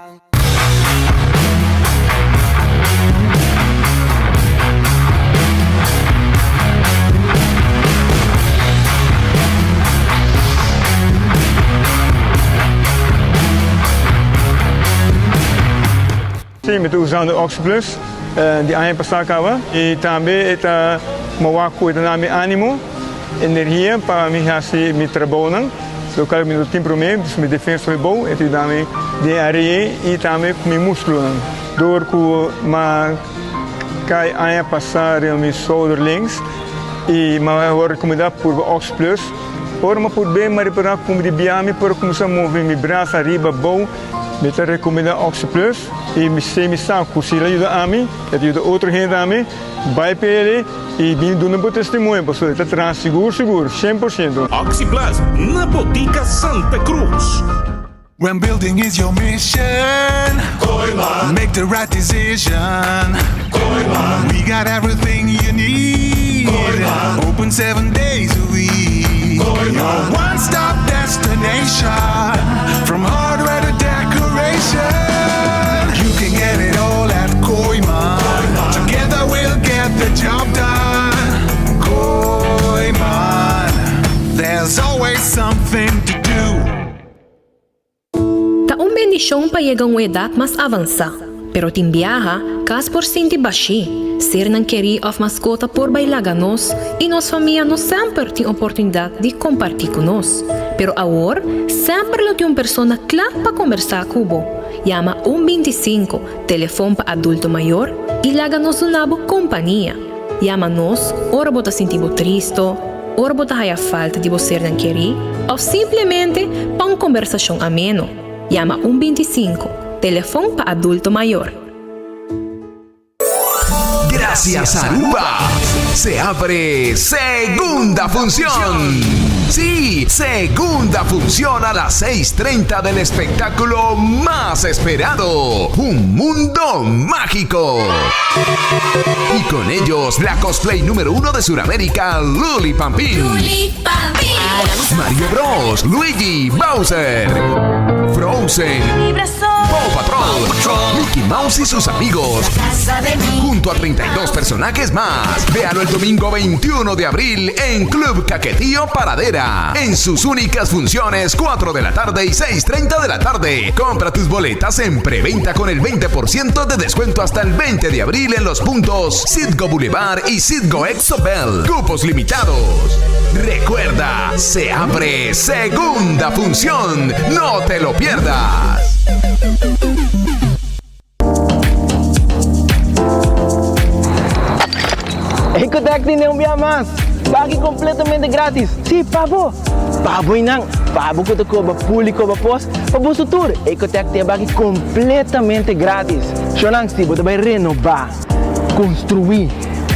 Sí, mi ta usando Oxyplus di aña pasá kaba i tambe e ta mowá ku e ta na mi ánimo, energia pa mi hasi mi trabounan, lokal mi no tin promé, dus mi defensa hopi bou, e ta yuda mi den e área ei i tambe ku mi múskulonan. Dor ku m'a kai aña pasá riba mi shoulder links i m'a wòrdu rekomendá purba Oxyplus, ora m'a purb'é m'a ripará ku mi di bia mi por kuminsá move mi brasa ariba abou. Mi ta recomenda Oxyplus y mi sé mi sa cu si el a yuda ami, el ta yuda otro hende tambe, bay pa el y bin duna bo testimonio pasobra el ta traha sigur sigur, cien por ciento. Oxyplus na Botica Santa Cruz. When building is your mission, Kooiman. Make the right decision. Kooiman. We got everything you need. Kooiman. Open seven days a week. Kooiman. Your one-stop destination. From hardware to decoration. You can get it all at Kooiman. Together we'll get the job done. Kooiman. There's always something to do. Ta un bendishon pa yega un edat mas avansá, pero tin biaha, kas por sinti bashí, sernan kerí òf maskota por bai laga nos i nos famia no semper tin oportunidat di kompartí ku nos. Pero awor, semper lo tin un persona kla pa kombersá ku bo. Yama un 25, telefon pa adulto mayor, i laga nos duna bo kompania. Yama nos ora bo ta sinti bo tristo, ora bo ta haya falta di bo sernan kerí òf simplemente pa un kombersashon ameno. Yama un 25, telefon pa adulto mayor. Gracias Aruba! Se abre segunda función. Sí, segunda función a las 6.30 del espectáculo más esperado, Un Mundo Mágico. Y con ellos, la cosplay número uno de Sudamérica, Luli Pampín. Mario Bros, Luigi, Bowser. Frozen, Paw Patrol, Mickey Mouse y sus amigos, junto a 32 personajes más. Véalo el domingo 21 de abril en Club Caquetío Paradera, en sus únicas funciones 4 de la tarde y 6.30 de la tarde. Compra tus boletas en preventa con el 20% de descuento hasta el 20 de abril en los puntos Citgo Boulevard y Citgo Exobel. Cupos limitados. Recuerda, se abre segunda función. No te lo pierdas. Ecotec tin un bia mas! Baki completamente gratis! Sí, pa bo! Pa bo y nan! Pa bo cu ta coba pool y coba pos, pa boso tur! Ecotec tin e baki completamente gratis! Shownan, si bo ta bay renoba, construi,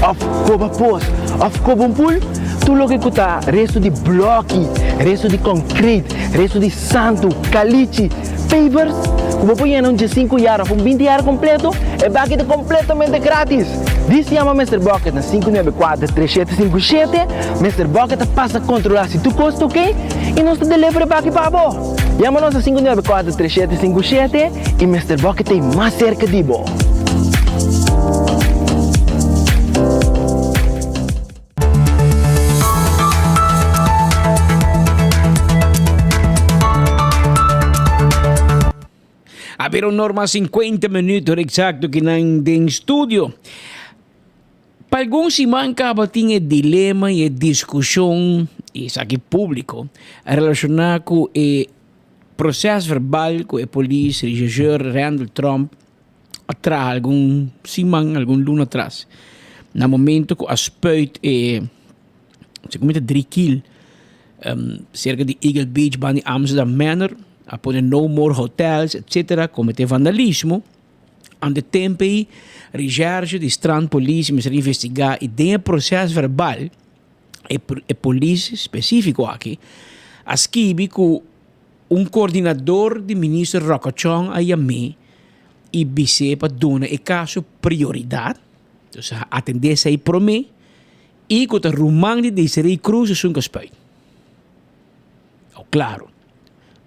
of coba pos, of coba un pool, tur loke cu ta resto di bloki, resto di concrete, resto di santu, calichi, Pavers, ku bo por yena un diesinku yar òf un binti yar kompleto, e baki ta kompletamente gratis! Dis yama Mister Bucket na 594 3757, Mister Bucket ta pasa kontrolá si tur kos ta oké i nos ta deliver e baki pa bo! Yama nos na 594 3757 i Mister Bucket ta ei mas serka di bo! A bira un norma 50 minuut exacto kinan den studio. Pa algun siman kaba tin e dilema y e discusion, y esaki publico, relaciona cu e proces verbal cu e polis rechercheur Randall Tromp a traha algun siman, algun luna atras. Na momento ku a spuit e, segun mi ta drie kil, serka di Eagle Beach banda di Amsterdam Manor, a pone no more hotels etcetera, komete vandalismo. Ante tempo ei recherche di strandpolitie mester investiga i den e proces verbal e polis specifico aki a skibi ku Un coordinador di minister Rocochon a yam'é y bis'é pa duna e caso prioridad, dus a atendé esei promé, y cu ta ruman di Desiree Croes esun cu a spuit. Au claro,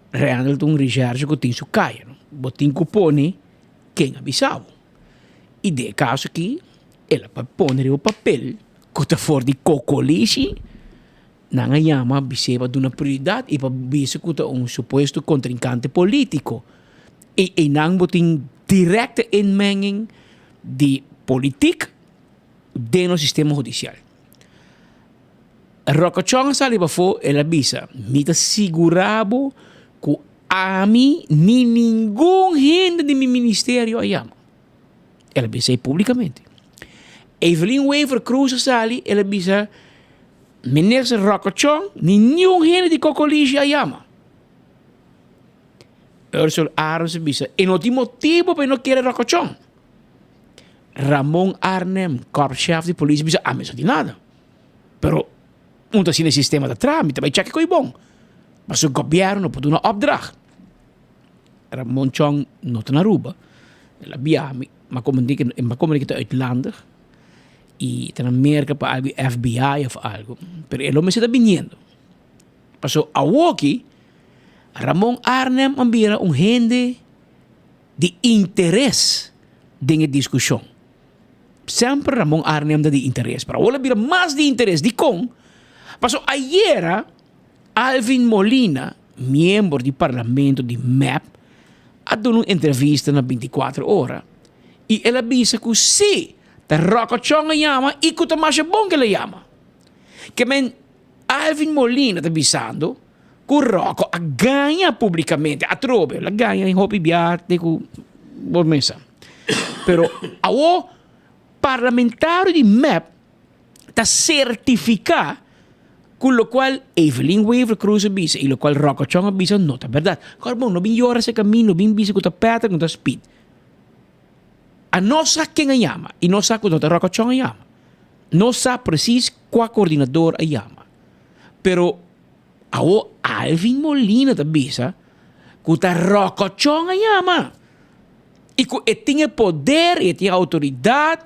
Randall ta un recherche cu tin su caya, no? Bo tin cu pone ken a bisa bo. Y den e caso aki, el a pone riba papel cu ta for di cocolishi. Nan a yama bis'é pa duna prioridat i pa bisa ku ta un supuesto kontrinkante polítiko. I einan bo tin direkte inmenging di politik den nos sistema hudisial. Rokochon a sali pafó, el a bisa, Mi ta sigurá bo ku ami ni ningun hende di mi ministerio a yama. El a bisa ei públikamente. Evelyn Wever-Croes a sali, el a bisa, Minister Rocochon ni niun hende di Cocolishi a yama. Ursel Arends a bisa e no tin motibo pa e no kere Rocochon. Ramon Arnhem, korpschef di polis, a bisa ami no sa di nada. Pero un ta asina e sistema ta traha, mi ta bai chèk koe bon. Pasobra gobièrnu no por duna opdracht. Ramon Chong no ta na Aruba, el a biaha, mi a komprende ke ta uitlandig. Y ta na Merca pa algo FBI of algo. Pero e lo mester ta biniendo. Paso awoki Ramon Arnhem a bira un hende di interes den e discusion. Semper Ramon Arnhem ta di interes, pero awor a bira mas di interes. Dikon? Paso ayera Alvin Molina, miembro di parlamento di mep, a duna un entrevista na 24 Ora y el a bisa cu si ta Rocochon a yama y cu ta masha bon cu el a yama. Ke men Alvin Molina ta bisando cu Rocco a gaña publicamente, atrobe el a gaña en hopi bia te cu bo mesa. Pero awo parlamentario di mep ta certifica cu locual Evelyn Wever Croes a bisa y locual Rocco Chong a bisa no ta berdad. Cor bon, no bin yora ese camino, no bin bisa cu ta Patrick, no ta Speed. A no sa ken a yama y no sa cu no ta Rocco Chong a yama. No sa precies cua coordinador a yama. Pero awo Alvin Molina ta bisa cu ta Rocco Chong a yama y cu e tin e poder y e tin e autoridad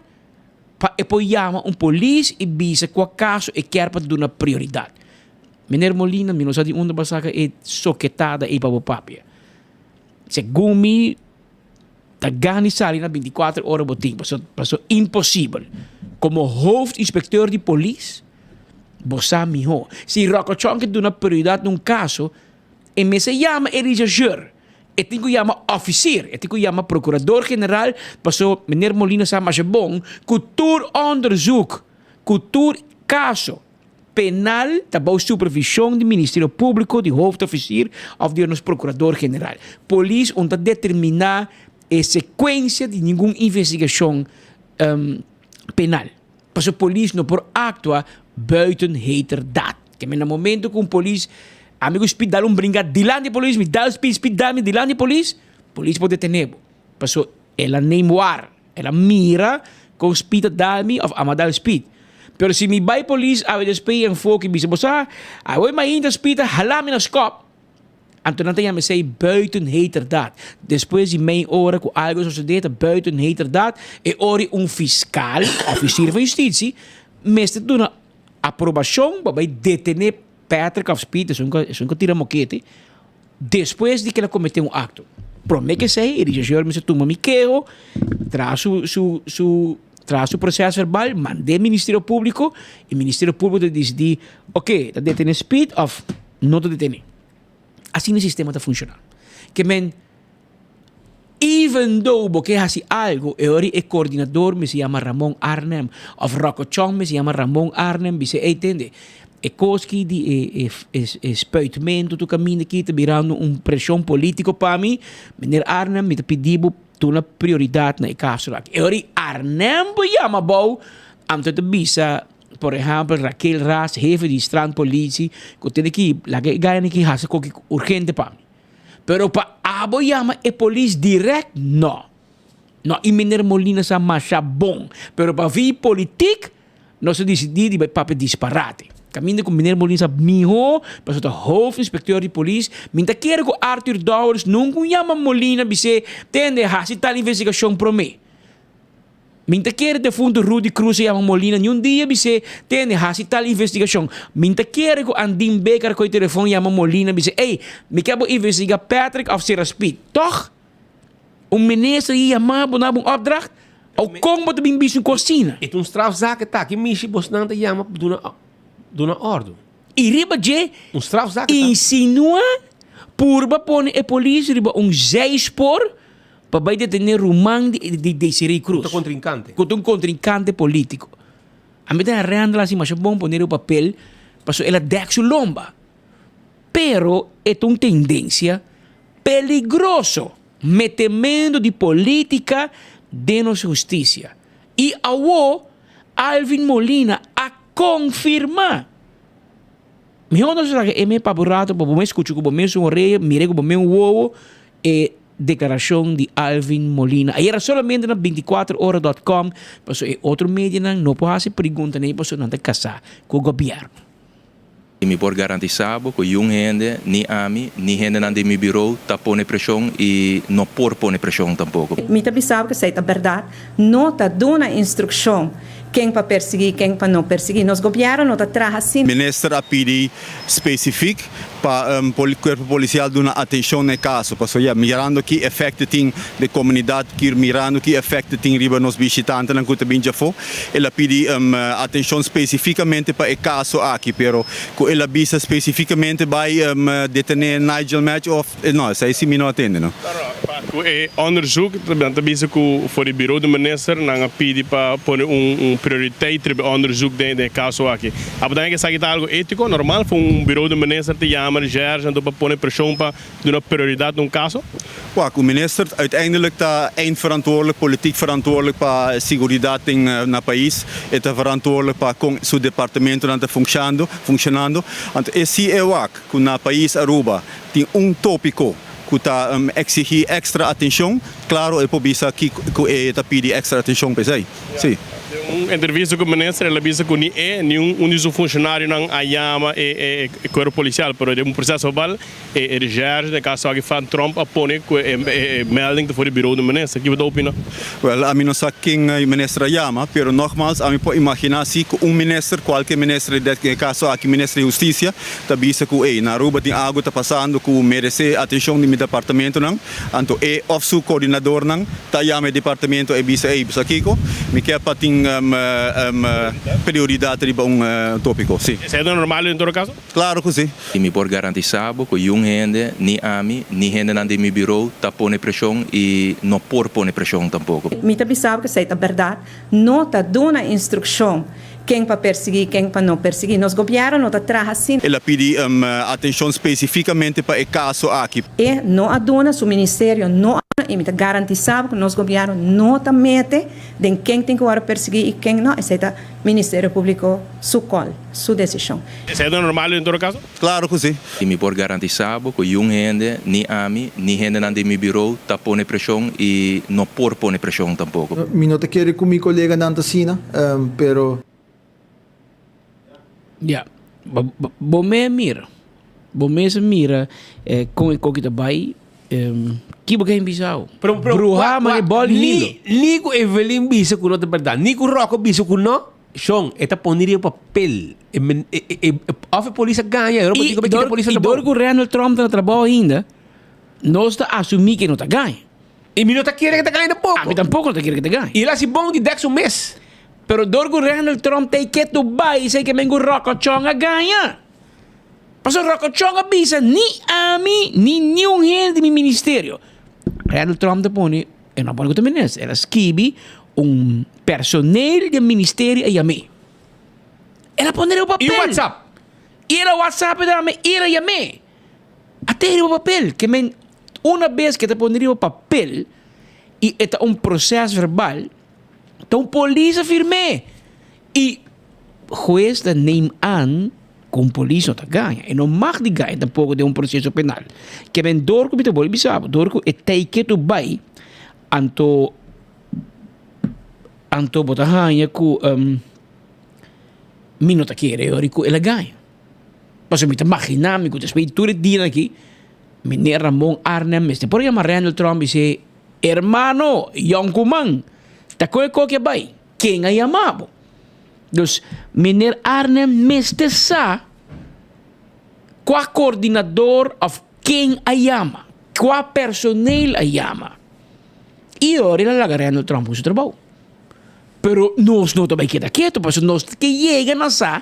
pa e por yama un polis y bisa cua caso e kier pa duna prioridad. Meneer Molina, mi no sa di unda bo a saca e soketada ey pa bo papia. Segun mi ta gana di sali na binticuater ora bo tin paso paso imposibel. Como hoofdinspecteur di polis bo sa miho. Si Rocco Chong ke duna prioridad na un caso e mester yama e rechercheur, e tin cu yama officier, e tin cu yama procurador general paso meneer Molina sa masha bon cu tur onderzoek, cu tur caso Penal ta bou supervision di Ministerio Publico, di Hoofdofficier of di nos Procurador General. Polis un ta determina e secuencia di ningun investigacion penal. Pasobra polis no por actua buiten heterdaad. Ke men na momento cu un polis, ami cu Speed dal un bringa dilanti polis, mi dal Speed, Speed dal mi dilanti polis, polis por detene bo. Pasobra el a neem waar. El a mira kon Speed a dal mi of ama dal Speed. Pero si mi bai polis awe despues enfoke bisa bo sa, awe mainta Speed a hala mi na skop. Anto nan ta yama esei buiten heterdaad. Despues di mei ora ku algo a sosode ta buiten heterdaad e ora un fiskal, ofisier van justitie, mester duna aprobashon pa bai detene Patrick of Speed, esun ku esun ku tira mokete. Despues di kila kometé un akto. Promé ke esei, e rechercheur mester tuma mi keho, traha su su su traha su proces verbal, mand'é Ministerio Públiko, i Ministerio Públiko ta disidí, oke, ta detené Speed òf no ta detené. Asina e sistema ta funshoná. Ke men, even though bo ke hasi algu, e ora e koordinador mester yama Ramon Arnhem òf Rocco Chong mester yama Ramon Arnhem bis'é, ey tende, E kos ki di e e spuitmento tur kaminda aki ta birando un preshon politiko pa mi. Meneer Arnhem, mi ta pidi bo duna prioridat na e kaso aki. E ora ei Arnhem bo yama abou, anto e ta bisa, por ehèmpel, Raquel Ras, hefe di strandpolitie, ku tene ki laga e gainan aki hasi koki urgente pa mi. Pero pa abo yama e polis dirèkt, no. No, i meneer Molina sa masha bon. Pero pa vi politik, nos a disidí di bai papia disparate. Kaminda ku meneer Molina sa mihó, pasobra ta hoofdinspecteur di polis, mi ta kere ku Arthur Dowers nunka un yama Molina bis'é, Tende, hasi tal investigashon promé. Mi ta kere defunto Rudy Croes a yama Molina niun dia bis'é, Tende, hasi tal investigashon. Mi ta kere ku Andin Baker a kohe telefon yama Molina bis'é, Ey, mi ke bo investigá Patrick òf Sera Speed. Tòg? Un minister yi yama bo na bo un opdracht? Au kon bo ta bin bisa un kos asina? E ta un strafzaak e ta ki mishi bosnan ta yama pa duna duna ordu. I riba dje Un strafzaak e ta. insinua purba pone e polis riba un zijspoor pa bai detene ruman di di Desiree Croes. Ku ta kontrinkante. Ku ta un kontrinkante politiko. Ami ta Randall hasi masha bon pone riba papel pasobra el a dèk su lomba. Pero e ta un tendensia peligroso metemento di politica den nos husticia. Y awo Alvin Molina a confirma. Mihor nos laga e me papia un rato pa bo mes scucha cu bo mes un orea, mira cu bo mes un wowo e declaracion di Alvin Molina. Ayera solamente na binticuatro ora dot com pasobra e otro medianan no por haci pregunta n'e pasobra nan ta casa cu gobierno. I mi por garantisá bo ku yun hende, ni ami, ni hendenan den mi birou ta pone preshon i no por pone preshon tampoko. Mi ta bisa bo ku esei ta bèrdat. No ta duna instrukshon ken pa persiguí, ken pa no persiguí. Nos gobièrnu no ta traha asina. Minister a pidi specifiek pa cuerpo policial duna atencion na e caso, pasobra ya mirando ki efecto tin den comunidad, mirando ki efecto tin riba nos bishitantenan cu ta bin djafo. El a pidi atencion specificamente pa e caso aki, pero cu el a bisa specificamente bay detene Nigel Match of no, esey si mi no a tende no. Cu e onderzoek nan ta bisa cu for di bureau di minister nan a pidi pa pone un prioriteit riba e onderzoek den e caso aki. Abo ta haya cu esaki ta algo etico, normal, for un bureau di minister ta yama recherche anto pa pone presion pa duna prioridad na un caso? Wak, un minister uiteindelijk ta eindverantwoordelijk, politiek verantwoordelijk pa siguridad den na pais. E ta verantwoordelijk pa con su departamentonan ta funcshando, funcionando. Anto e si e wak cu na pais Aruba tin un topico cu ta exigi extra atencion, claro e por bisa kico cu e ta pidi extra atencion p'esey. Si. Den un entrevista ku minister el a bisa ku ni e ni un di su funshonarionan a yama e kuerpo polisial, pero den un proseso verbal e recherche den e kaso aki Van Tromp a pone ku e melding ta for di biro di minister. Ki bo ta opina? Wèl, ami no sa ken e minister a yama, pero nogmaals ami por imaginá si ku un minister, kualke minister, den e kaso aki minister di hustisia, ta bisa ku ey, na Aruba tin algu ta pasando ku meresé atenshon di mi departamentonan, anto e òf su koordinadornan ta yama e departamento e bisa ey, sa kiko? Mi ke pa tin prioridat riba un tópiko, si. Esei ta normal den todo kaso? Klaro ku si. I mi por garantisá bo ku yun hende, ni ami, ni hendenan den mi birou ta pone preshon i no por pone preshon tampoko. Mi ta bisa bo ku esei ta bèrdat. No ta duna instrukshon ken pa persiguí, ken pa no persiguí. Nos gobièrnu no ta traha asina. El a pidi atenshon spesifikamente pa e kaso aki. E no a duna, su ministerio no a duna i mi ta garantisá bo ku nos gobièrnu no ta mete den ken tin ku wòrdu persiguí i ken no. Esei ta Ministerio Públiko su kòl, su desishon. Esei ta normal den todo kaso? Klaro ku si. I mi por garantisá bo ku yun hende, ni ami, ni hendenan den mi birou ta pone preshon i no por pone preshon tampoko. Mi no ta kere ku mi koleganan ta asina, pero. Ya, bo mes mira, bo mes a mira kon e koki ta bai, ki bo ken bisa awo? Bruhá mane bòl hilo. Ni ku Evelyn bisa ku no ta bèrdat, ni ku Rocco bisa ku no, Shon, e ta pone riba papel. E men, e, e, e, of e polis a gaña, e ora bo tin ku polis I dor ku Renald Trump ta na trabou ainda, nos ta asumí ku e no ta gaña. I mi no ta kere ku e ta gaña tampoko. Ami tampoko no ta kere ku e ta gaña. I el a hasi bon di dèk su mes. Pero dor ku Renald Trump ta e ketu bai, esei ke men ku Ròkòchòn a gaña. Pasobra Ròkòchòn a bisa ni ami ni niun hende di mi ministerio. Renald Trump ta pone E no a pone ku ta minister, el a skibi un personeel di e ministerio a yam'é. El a pone riba papel. I WhatsApp. I el a WhatsApp e dame i el a yam'é. A te riba papel. Ke men una bes ke ta pone riba papel i e ta un proses verbal, ta un polis a firm'é. I hues ta neem aan ku un polis no ta gaña. E no mag di gaña tampoko den un proseso penal. Ke men dor ku mi ta bolbe bisa bo, dor ku e tei ketu bai, anto anto bo ta haña ku mi no ta kere ora ku el a gaña. Pasobra mi ta maginá mi ku despues di tur e dianan aki, meneer Ramon Arnhem mester por yama Randall Tromp i se, Hermano, yònkuman, ta koe koke a bai? Ken a yama bo? Dus meneer Arnhem mester sa kua koordinador of ken a yama, kua personeel a yama. I ora el a laga Randall Tromp ku su trabou. Pero nos no ta bai keda ketu pasobra nos ke yega na sa,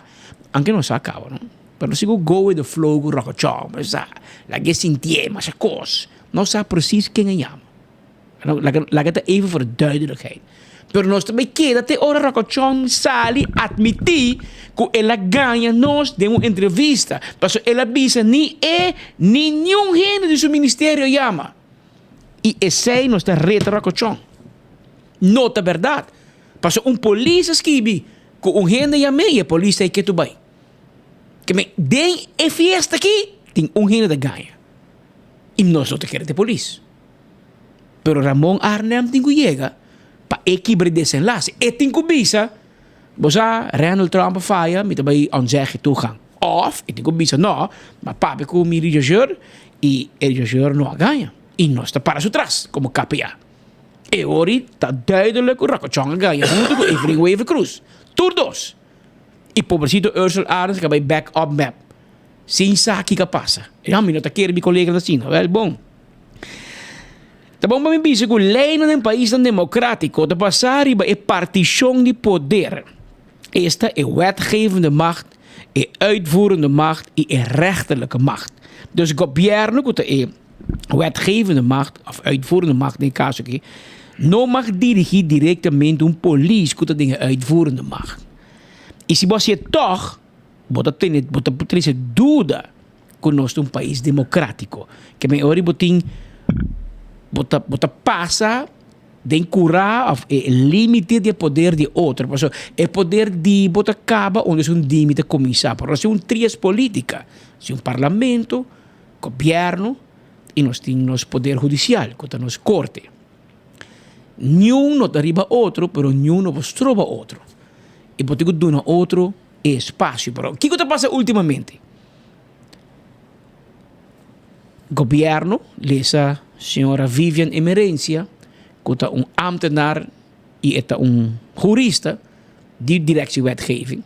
anke nos sa kaba no, pero nos sigu go with the flow ku Rocochon, sa, laga e sintié masha kos. Nos sa presis ken a yama. Laga laga ta even voor de duidelijkheid. Pero nos ta bay keda te ora Rocochon sali admiti cu el a gaña nos den un entrevista. Pasobra el a bisa ni e ni niun hende di su ministerio yama. Y esey nos ta reta Rocochon. No ta berdad. Pasobra un polis a skibi cu un hende yam'e y e polis ta e ketu bay. Ke men den e fiesta aki tin un hende ta gaña. Y nos no ta kere ta e polis. Pero Ramon Arnhem tin ku yega pa e kibra e desenlase. E tin ku bisa, bo sa, Randall Trump a faya, mi ta bai ontzeggen toegang. Of e tin ku bisa, no, mi a papia ku mi regisseur i e regisseur no a gaña. I nos ta para su tras komo KPA. E ori ta duidelijk ku Rokochon a gaña huntu ku Evelyn Wever Croes. Tur dos. I pobrecito Ursel Arends ka bai back up mep. Sin sa kiko a pasa. Ya, mi no ta kere mi kolega ta asina. Wèl, bon. Ta bon pa mi bisa ku leinan den paisnan demokratiko ta basá riba e partishon di poder, esta e wetgevende macht, e uitvoerende macht i e rechterlijke macht. Dus gobièrnu ku ta e wetgevende macht òf uitvoerende macht den e kaso aki, no mag dirigí direktamente un polis ku ta den e uitvoerende macht. I si bo hasié tòg, bo ta tene bo ta trese duda. Ku nos ta un pais demokratiko. Ke men ora bo tin bo ta bo ta pasa den kura òf e limite di e poder di e otro. Pasobra e poder di bo ta kaba unda esun di mi ta kuminsá. Pero nos tin un trias politica, nos tin un parlamento, gobièrnu i nos tin nos poder hudisial ku ta nos korte. Niun no ta riba otro, pero niun no por stroba otro. I bo tin ku duna otro e espasio. Pero kiko ta pasa ultimamente? Gobierno, lesa señora Vivian Emerencia, ku ta un ambtenaar i e ta un hurista di Directiewetgeving,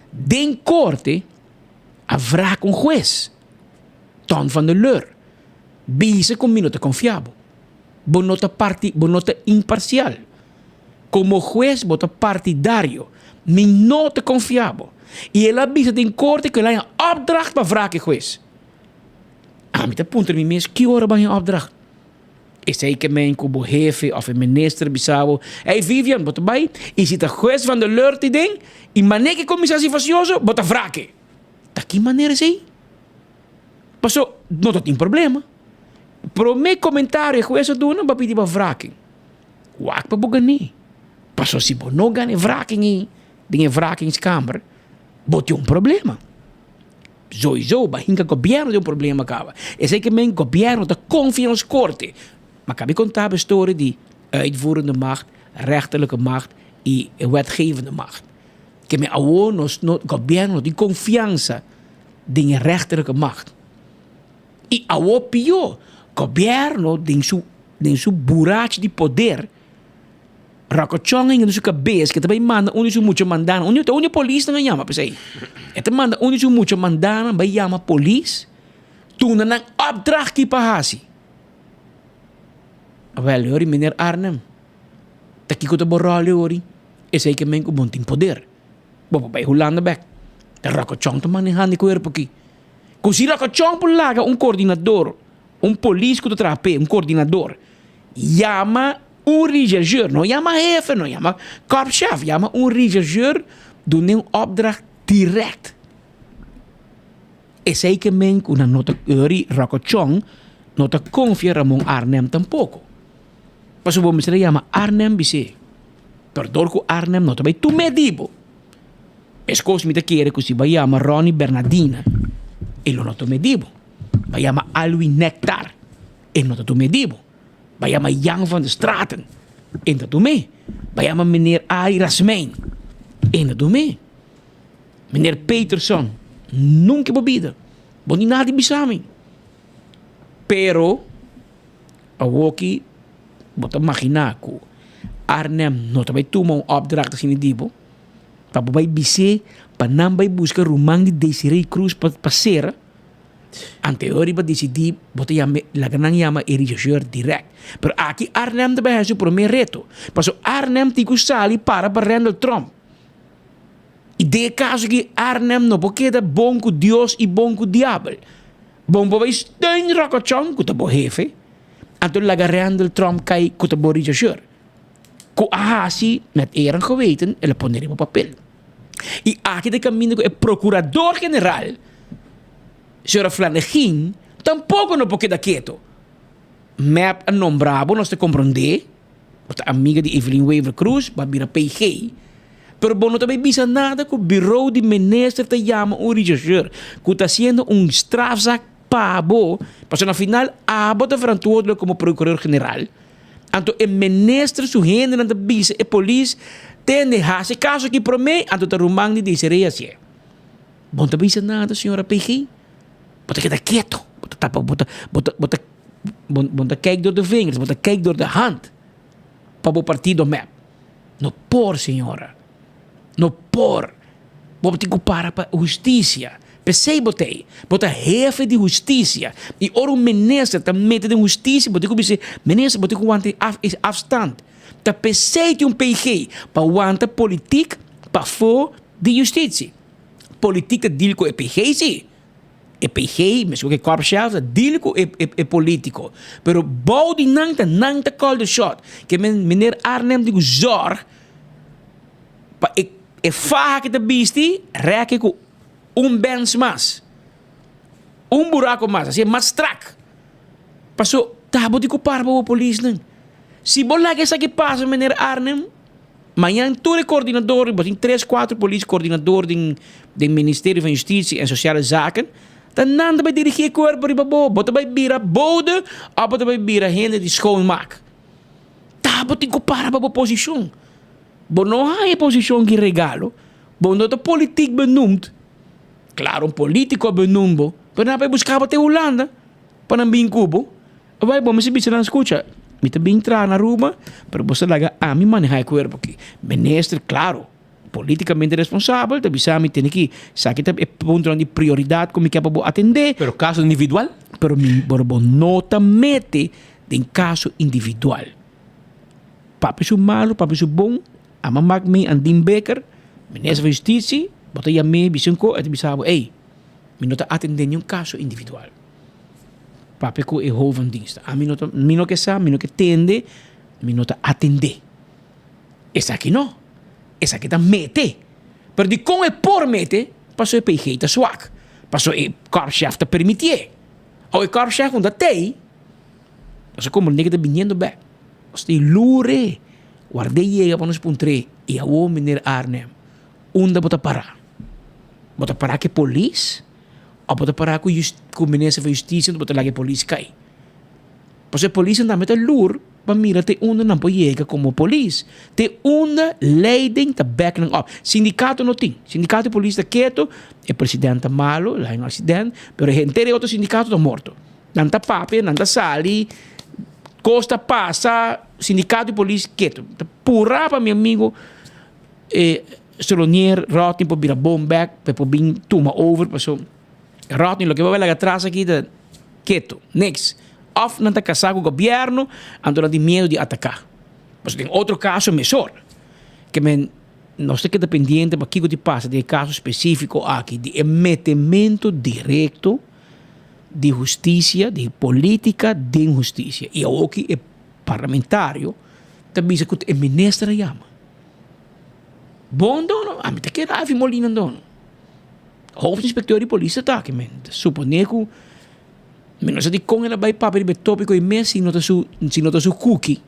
den korte a wrak un hues, Ton van der Leur, bisa ku mi no ta konfia bo. Bo no ta parti, bo no ta imparcial. Como hues bo ta partidario. Mi no ta confia bo. Y el a bisa den corte cu el a haña opdracht pa wrak e hues. Ami ta puntra mi mes ki ora bo a haña opdracht? Esey ke men cu bo hefe of e minister bisa bo, Ey Vivian, bo ta bay y si ta hues van der Leur ti den y mane ke cuminsa haci facioso, bo ta wrak e. Ta ki manera esey? Paso no ta tin problema. Prome comentario e hues a duna bo a pidi pa wraking. Wak pa bo gané. Paso si bo no gana e wraking ei den e wrakingskamer, bo tin un problema. Soiso bo a hinka gobierno den un problema kaba. Esei ke men gobierno ta konfia nos korte. Ma kabi konta bo e story di uitvoerende macht, rechterlijke macht i e wetgevende macht. Ke men awor nos no gobierno no tin konfiansa den e rechterlijke macht. I awor pió, gobierno den su den su burachi di poder, Rocochon a hinga den su kabes ke ta bai manda un di su mucha mandanan, un di ta un di e polisnan a yama p'esei, e ta manda un di su mucha mandanan bai yama polis, tuna nan opdracht ki pa hasi. Awel yori meneer Arnhem, ta kiko ta bo ròl yori? Esei ke men ku bo no tin poder, bo por bai Hulanda bèk, ta Rocochon ta manehando e kuerpo aki. Ku si Rocochon por laga un koordinador, un polis ku ta traha p'e, un koordinador, yama un rechercheur, no yama hefe, no yama korpschef, yama un rechercheur dun'e un opdracht direct. Esei ke men ku nan no ta ori Rocochon no ta konfia Ramon Arnhem tampoko. Pasobra bo mester a yama Arnhem bis'é, pero dor ku Arnhem no ta bai tum'é di bo. Meskos mi ta kere ku si bo a yama Ronnie Bernadina, e lo no tuma e di bo. Bo a yama Alwin Nectar, e no ta tuma e di bo. Bo a yama Jan van der Straten, e no ta tum'é. Bo a yama meneer Arie Rasmijn, e no ta tum'é. Meneer Peterson, nunka bo bida, bo ni nada di bisa mi. Pero awoki bo ta maginá ku Arnhem no ta bai tuma un opdracht asina di bo. Pa bo bai bis'é pa nan bai buska ruman di Desiree Cruz pa pa sera, anterior riba disidí bo ta yama laga nan yama e rechercheur dirèkt. Pero aki Arnhem ta bai hasi su promé reto, pasobra Arnhem tin ku sali para pa Randall Tromp. I den e kaso aki Arnhem no por keda bon ku Dios i bon ku diabel. Bo por bai steun Rokochon ku ta bo hefe, anto laga Randall Tromp kai ku ta bo rechercheur. Ku a hasi met eer en geweten, el a pone riba papel. I aki ta e kaminda ku e prokurador general, señora Flanegin, tampoko no por keda keto. Mep a nombra bo, nos ta komprondé, bo ta amiga di Evelyn Wever Croes, bo a bira PG, pero bo no ta bai bisa nada ku birou di minister ta yama un rechercheur ku ta hasiendo un strafzaak pa bo, pasobra na final abo ta verantwoordelijk komo prokurador general. Anto e minister su hendenan ta bisa e polis, Tende, hasi e kaso aki promé, anto ta ruman di Desiree hasié. Bo no ta bisa nada, señora PG. Bo ta keda keto. Bo ta tapa, bo ta, bo ta, bo ta, bo no ta kijk door de vingers, bo ta kijk door de hand pa bo partido mep. No por, señora. No por. Bo tin ku para pa hustisia. P'esei bo ta ei. Bo ta hefe di hustisia. I ora un minister ta mete den hustisia, bo tin ku bisa, Minister, bo tin ku wanta e afstand. Ta p'esei tin un PG, pa wanta politik pafó di hustisia. Politik ta deal ku e PG si. E PG, meskos ku e korpschef, ta deal ku e politiko. Pero bou di nan ta nan ta call the shot. Ke men meneer Arnhem tin ku zorg pa e e faha ki ta bisti rèki ku un bèns mas, un buraku mas, asina mas strak. Paso ta bo tin ku para pa bo polisnan. Si bo laga esaki pasa meneer Arnhem, mañan tur e koordinador, bo tin tres kuater polis koordinador den den Ministerio van Justitie en Sociale Zaken, ta nan ta bai dirigí e kuerpo riba bo. Bo ta bai bira bode òf bo ta bai bira hende di schoonmaak. Ta. Abo tin ku para pa bo posishon. Bo no haña e posishon ki regalo, bo no ta politiek benoemd. Klaro un politiko a benoem bo, pero nan a bai buska bo te Hulanda pa nan bin ku bo. Bai bo mester bisa nan skucha, mi ta bin traha na Aruba, pero bo sa laga ami maneha e kuerpo aki. Minister, klaro, politikamente responsabel, ta bisa mi tene ki sa ki ta e puntonan di prioridat ku mi ke pa bo atendé. Pero kaso individual? Pero mi, pero bo no ta mete den kaso individual. Papia su malu, papia su bon, ama mak mi Andin Bikker, minister van Justitie, bo ta yam'é bisa un ko, e ta bisa bo, ey, mi no ta atendé niun kaso individual. Papia ku e hoofd van dienst. Ami no ta, mi no ke sa, mi no ke tende, mi no ta atendé. Esaki no. Esaki ta mete. Pero dikon e por mete? Pasobra e PG ta swak. Pasobra e korpschef ta permitié. Awe e korpschef no ta tei, Nos a komprendé ku e ta biniendo bèk. Nos tin lure, ward'é yega pa nos puntr'é, I awor, meneer Arnhem, unda bo ta pará? Bo ta pará ku e polis òf bo ta pará ku ku minister van Hustisia bo ta laga e polis kai? Pasobra e polisnan tambe ta lur pa mira te unda nan por yega komo polis, te unda leiding ta bèk nan òp. Sindikato no tin. Sindikato di polis ta ketu, e president ta malu, el a haña un aksident, pero henter e otro sindikato ta morto. Nan ta papia, nan ta sali, kos ta pasa, sindikato di polis ketu. Ta purá pa mi amigo e Solonier Rodney por bira bon bek, pa e por bin tuma over, paso Rodney loke bo bai laga atras aki ta ketu, niks. Of nan ta kasá ku gobièrnu, anto nan tin miedu di ataká. Paso den otro kaso mesor. Ke men nos ta keda pendiente pa kiko ti pasa den e kaso spesífiko aki di e metementu direkto di hustisia, di politica den hustisia. Y awoki e parlamentario ta bisa cu e minister a yama. Bon dono, ami ta kere Avi Molina dono. Hoofdinspecteur di polis ta taki men. Ta supone cu mi no sa dicon el a bay papia riba e topico y mes si no ta su si no ta su cuki.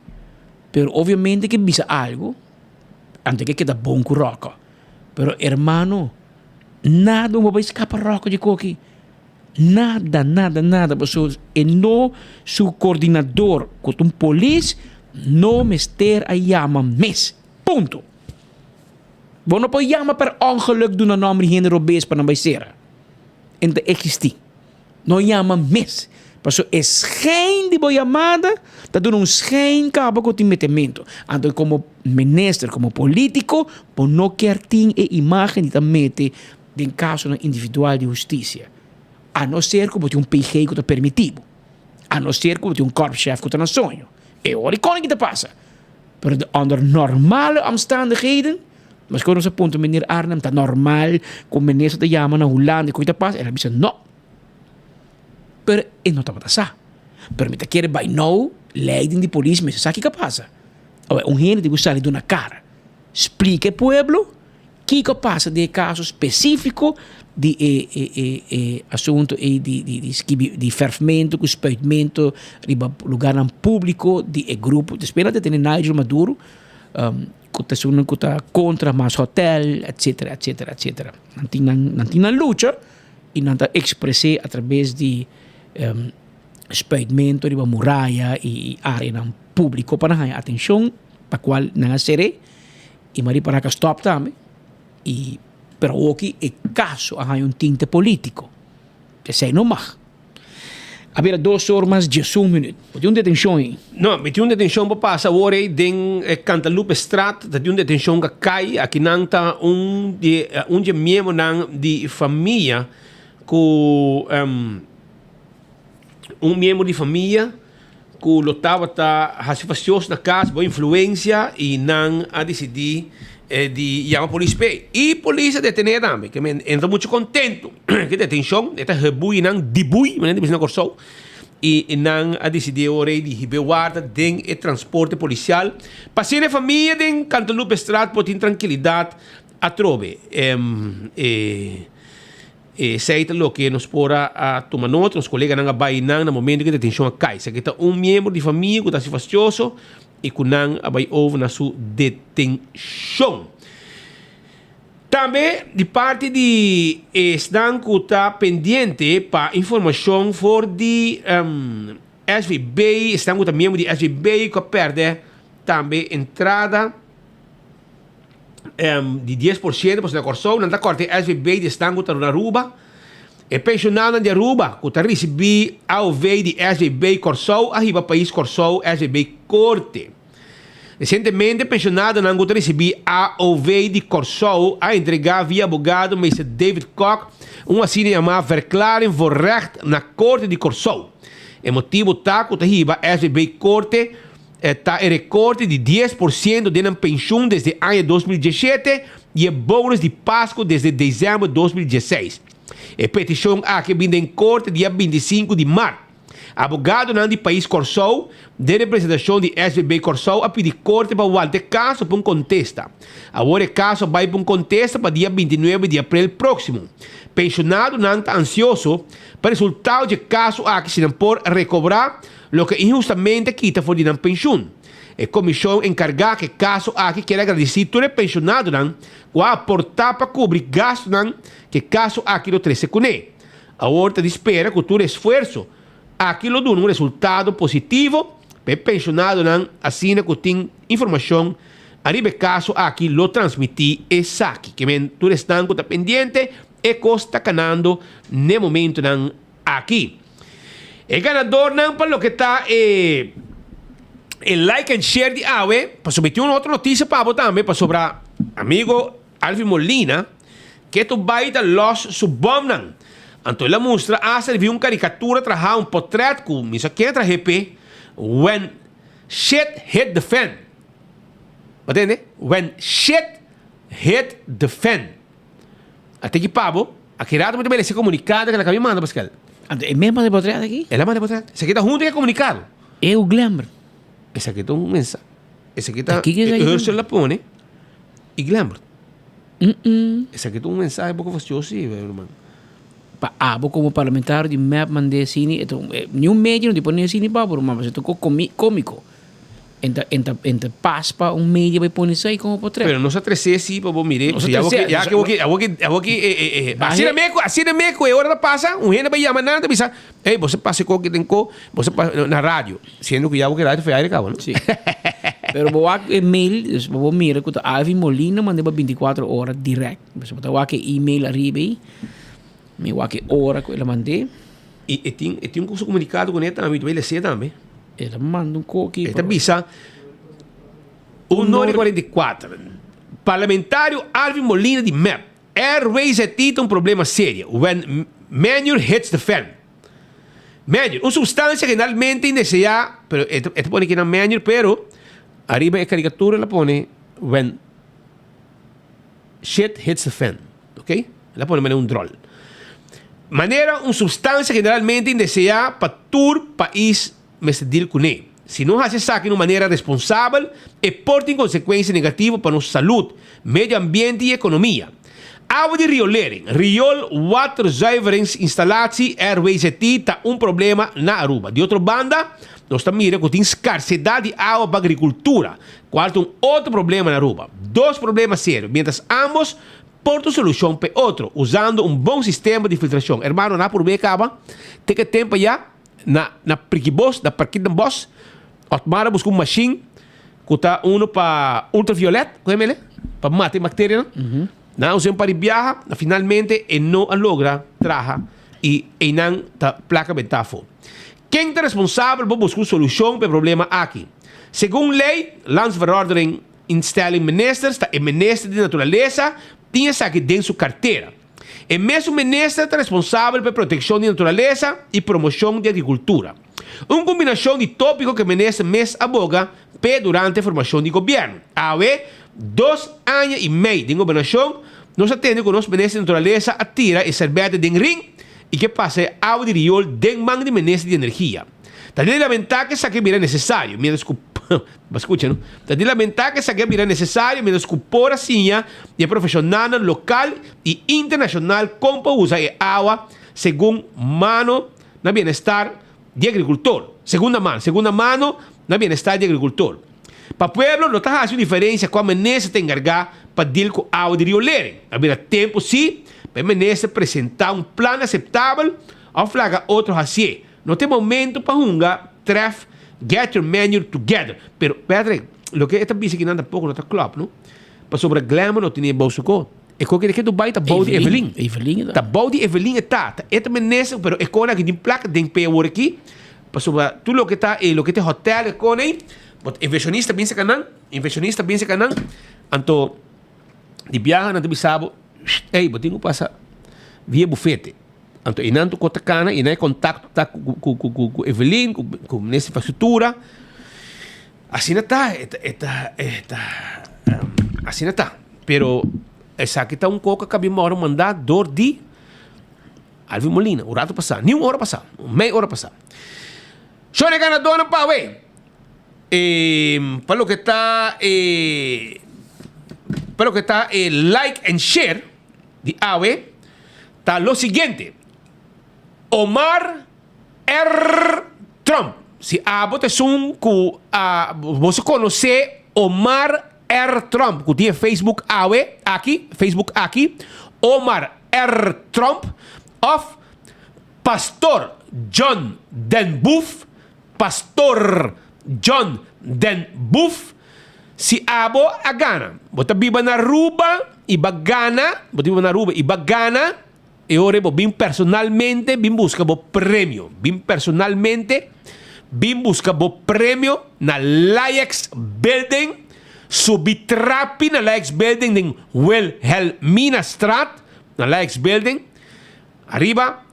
Pero obviamente ke bisa algo anto ke keda bon cu Rocco. Pero hermano, nada bo bay scapa Rocco di koki. Nada, nada, nada, pasobra e no su coordinador cu ta un polis no mester a yama mes. Punto. Bo no por yama per ongeluk duna nomber di hende robes pa nan bay cera. E no ta existi. No yama mes. Pasobra e schijn di bo yamada ta duna un schijn caba cu tin metemento. Anto como minister, como politico, bo no kier tin e imagen di ta mete den kasonan individual di hustisia, a no ser ku bo tin un PG ku ta permití bo, a no ser ku bo tin un korpschef ku ta na soño. E ora i kon ki ta pasa. Pero de onder normale omstandigheden, maske nos a puntra meneer Arnhem, ta normal ku minister ta yama na Hulanda i kon ki ta pasa? El a bisa no. Pero e no tabata sa. Pero mi ta kere by now leiding di polis mester sa kiko a pasa. Awe un hende tin ku sali duna kara, splika e pueblo Kiko a pasa den e kaso spesífiko di e e e e asuntu ei di di di skibi di fèrfmentu ku spuitmentu riba lugarnan públiko di e grupo. Despues nan ta tene Nigel Maduro ku ta esun ku ta kontra mas hotèl etsetera etsetera etsetera. Nan tin nan nan tin nan lucha i nan ta ekspres'é atrabes di spuitmentu riba muraya i áreanan públiko pa nan haña atenshon pa kual nan a ser'é. I Marie Paraka stop tambe i pero awoki e kaso a haña un tinte politiko. Esei no mag. A bira dos or mas diesun minüt. Bo tin un detenshon ei? No, mi tin un detenshon por pasa awor ei den e Cantaloupestraat. Ta tin un detenshon ku a kai. Akinan ta un di un di e miembronan di famia ku un miembro di famia. Ku lo tabata hasi fastioso na kas bo influensia i nan a disidí di yama polis p'e. I polis a detené tambe. Ke men e no ta muchu kontentu ku e detenshon. E ta hebui nan dibui, manera di bisa na Kòrsou. I nan a disidí e ora ei di hib'é warda den e transporte polisial pa asina e famia den Cantelupestraat por tin trankilidat atrobe. E. Esei ta loke nos por a tuma nota. Nos koleganan a bai nan na momento ku e detenshon a kai. Esaki ta un miembro di famia ku ta hasi fastioso i ku nan a bai over na su detenshon. Tambe di parti di esnan ku ta pendiente pa informashon for di SVB, esnan ku ta miembro di SVB ku a pèrdè. Tambe entrada di 10% pasobra na Kòrsou nan ta kòrta e SVB di esnan ku ta na Aruba. E penshonalnan di Aruba ku ta risibí AOV di SVB Kòrsou a hiba pais Kòrsou SVB korte. Resientemente penshonadonan ku ta risibí AOV di Kòrsou a entregá via abogado Meester David Kok un asina yamá Verklaring voor Recht na Korte di Kòrsou. E motibu ta ku ta hiba SVB korte ta e rekorte di 10% den nan penshun desde aña 2017 i e bonus di Pasku desde desèmber 2016. E petishon aki a bin den korte dia 25 di mart. Abogadonan di pais Kòrsou den representashon di SVB Kòrsou a pidi korte pa wanta e kaso pa un kontesta. Awor e kaso a bai pa un kontesta pa dia 29 di aprel próksimo. Penshonadonan ta ansioso pa resultado dje kaso aki si nan por rekobrá loke inhustamente a kita for di nan penshun. E komishon enkargá ku e kaso aki kier a gradisí tur e penshonadonan ku a aportá pa kubri gastunan ku e kaso aki lo trese kuné. Awor ta di spera ku tur esfuerso aki lo duna un resultado positivo pa e penshonadonan asina ku tin informashon ariba e kaso aki lo transmití esaki. Ke men tur esnan ku ta pendiente e kos ta kanando n'e momentunan aki. E ganadornan pa loke ta e e like and share di awe, pasobra mi tin un otro noticia pa bo tambe, pasobra amigo Alvin Molina ke tu bai ta los su bomnan. Anto el a mustra hasta el vi un caricatura traha un potret cu mi sa ken a trahe p'e, When shit hit the fan. Bo tende? When shit hit the fan. A tiki pa bo, aki rato mi ta merece comunicado que la cabi manda Pascal. Anto e mes manda e potret aki? El a manda e potret. Esaki ta hunto cu e comunicado. E u Glember. Esaki ta un mensahe. Esaki ta Ursula pone y Glember. Esaki ta un mensahe poco fastioso si, ruman. Pa abo como parlamentario di mep manda e sini, ni un medio no tin pone e sini pa bo ruman, pasobra ta un comico. En ta, en ta, en ta pas pa un media bai pone esei como potret. Pero nos a trece si pa bo mire. Nos a trece. Ya que awor ki, awor ki, asina me ku, asina me ku e ora ta pasa, un hende bai yama nan ta bisa, ey, bo sa pasa e koki den ko, bo sa pasa na radio. Siendo ku ya awor ki radio ta fai aire kaba, no? Si. Pero bo wak e mail, dus bo mira ku ta Alvin Molina manda pa 24 ora direct. Dus bo ta wak e email ariba ei, mi wak e ora ku el a mand'é. I e tin, e tin un komunikado kuné tambe, mi ta bai lese tambe. El a manda un koki. E ta bisa, Un ora i 44, Parlamentario Alvin Molina di mep, RWZI ta un problema serio, when manure hits the fan. Manure, un substancia generalmente indeseá, pero e ta pone kinan manure, pero ariba e caricatura el a pone when shit hits the fan. Ok? El a pone manera un drol. Manera un substancia generalmente indeseá pa tur pais mester deal kuné. Si no hasi esaki na un manera responsabel, e por tin konsekuensia negativo pa nos salud, medio ambiente i ekonomia. Awa di riolering, Riool Waterzuiveringsinstallatie, RWZI, ta un problema na Aruba. Di otro banda, nos ta mira ku tin skarsedat di awa pa agrikultura, kual ta un otro problema na Aruba. Dos problema serio, mientras ambos Por ta un solucion p'e otro, usando un bon sistema di filtracion. Hermano, na purbe caba, te ke tempo ya, na na Prikibos, na Parkietenbos, Otmar a busca un machine cu ta uno pa ultraviolet, cu mele, pa mata e bacterianan. Nan a usa un par di biaha, na finalmente e no a logra traha y eynan ta placa benta afo. Ken ta responsabel pa busca un solucion p'e problema aki? Segun ley, Landsverordening Instelling Ministers ta e Minister di Naturalesa tin esaki den su kartera. E mesun minister ta responsabel pa e protekshon di naturalesa i promoshon di agrikultura. Un kombinashon di tópiko ku e minister mes a boga p'e durante formashon di gobièrnu. Awe, dos aña i mei den gobernashon, nos a tende ku nos Minister di Naturalesa a tira e sèrbète den ring i ke pasa e awa di riol den man di Minister di Energia. Ta di lamentá ku esaki a bira nesesario, miéntras ku. Bo skucha no? Ta di lamentá ku esaki a bira nesesario miéntras ku por a siña di e profeshonalnan lokal i internashonal kon pa usa e awa segun mano na bienestar di agrikultor. Segunda mano, segunda mano na bienestar di agrikultor. Pa pueblo no ta hasi un diferensia kua minister ta enkargá pa dil ku awa di riolering. A bira tempu sí pa e minister presentá un plan aseptabel òf laga otro hasié. No ta e momento pa hunga trèf get your manure together. Pero Patrick. Loke e ta bisa kinan tampoco no ta klop, no? Pasobra Glamour no tene bou su ko. E ko ke ta bai ta bou di Evelyn. Evelyn ta. Ta bou di Evelyn e ta. Ta e ta minister, pero e kona aki tin plaka den pe awor aki. Pasobra tur loke ta e loke ta hotel e kona ei, but inversionista bin saka nan, inversionista bin saka nan, anto di biaha nan ta bisa bo, ey bo tin ku pasa via bufete. Anto einan tur kos ta kana i nan e kontakto ta ku ku ku ku Evelyn, ku ku minister di infrastruktura. Asina ta, e ta e ta e ta asina ta. Pero esaki ta un kos ku a kabi mòrdu mandá dor di Alvin Molina un ratu pasá, ni un ora pasá, mei ora pasá. Shon e ganadónan pa awe. E pa loke ta e pa loke ta e like and share di awe ta lo siguiente, Omar R. Trump. Si abo ta esun ku a boso konosé Omar R. Trump ku tin e Facebook awe aki, Facebook aki, Omar R. Trump òf Pastor John Den Boef, Pastor John Den Boef, si abo a gana, bo ta biba na Aruba y bo a gana, bo ta biba na Aruba y bo a gana, e ora bo bin personalmente bin busca bo premio, bin personalmente bin busca bo premio na Laex Building, subi trapi na Laex Building den Wilhelminastraat, na Laex Building, ariba.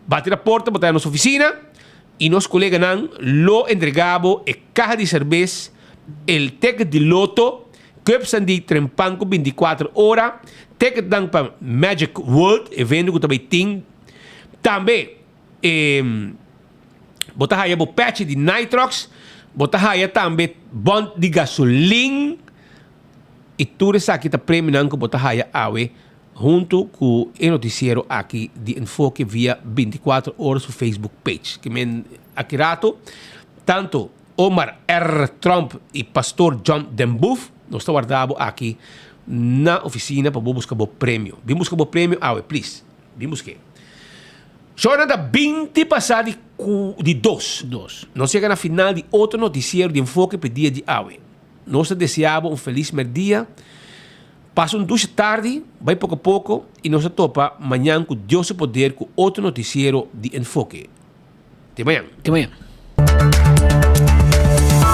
Bati na porta bo ta nos oficina y nos coleganan lo entrega bo e caha di cerbes, el ticket di loto, cupsnan di Trempan cu 24 ora, ticketnan pa Magic World, evento cu ta bay tin. Tambe e bo ta haya bo patch di Nitrox, bo ta haya tambe bon di gasolin y tur esaki ta premionan cu bo ta haya awe Huntu ku e notisiero aki di Enfoke via 24 ora su Facebook page. Ke men aki rato, tanto Omar R. Tromp i Pastor John Den Boef nos ta warda bo aki na ofisina pa bo buska bo premio. Bin buska bo premio awe, please. Bin busk'é. Shornan ta 20 pasá di ku di dos. Dos. Nos yega na final di otro notisiero di Enfoke p'e dia di awe. Nos ta desea bo un felis merdia. Pasa un dushi tardi, bai poko poko i nos ta topa mañan ku Dios su poder ku otro notisiero di Enfoke. Te mañan. Te mañan.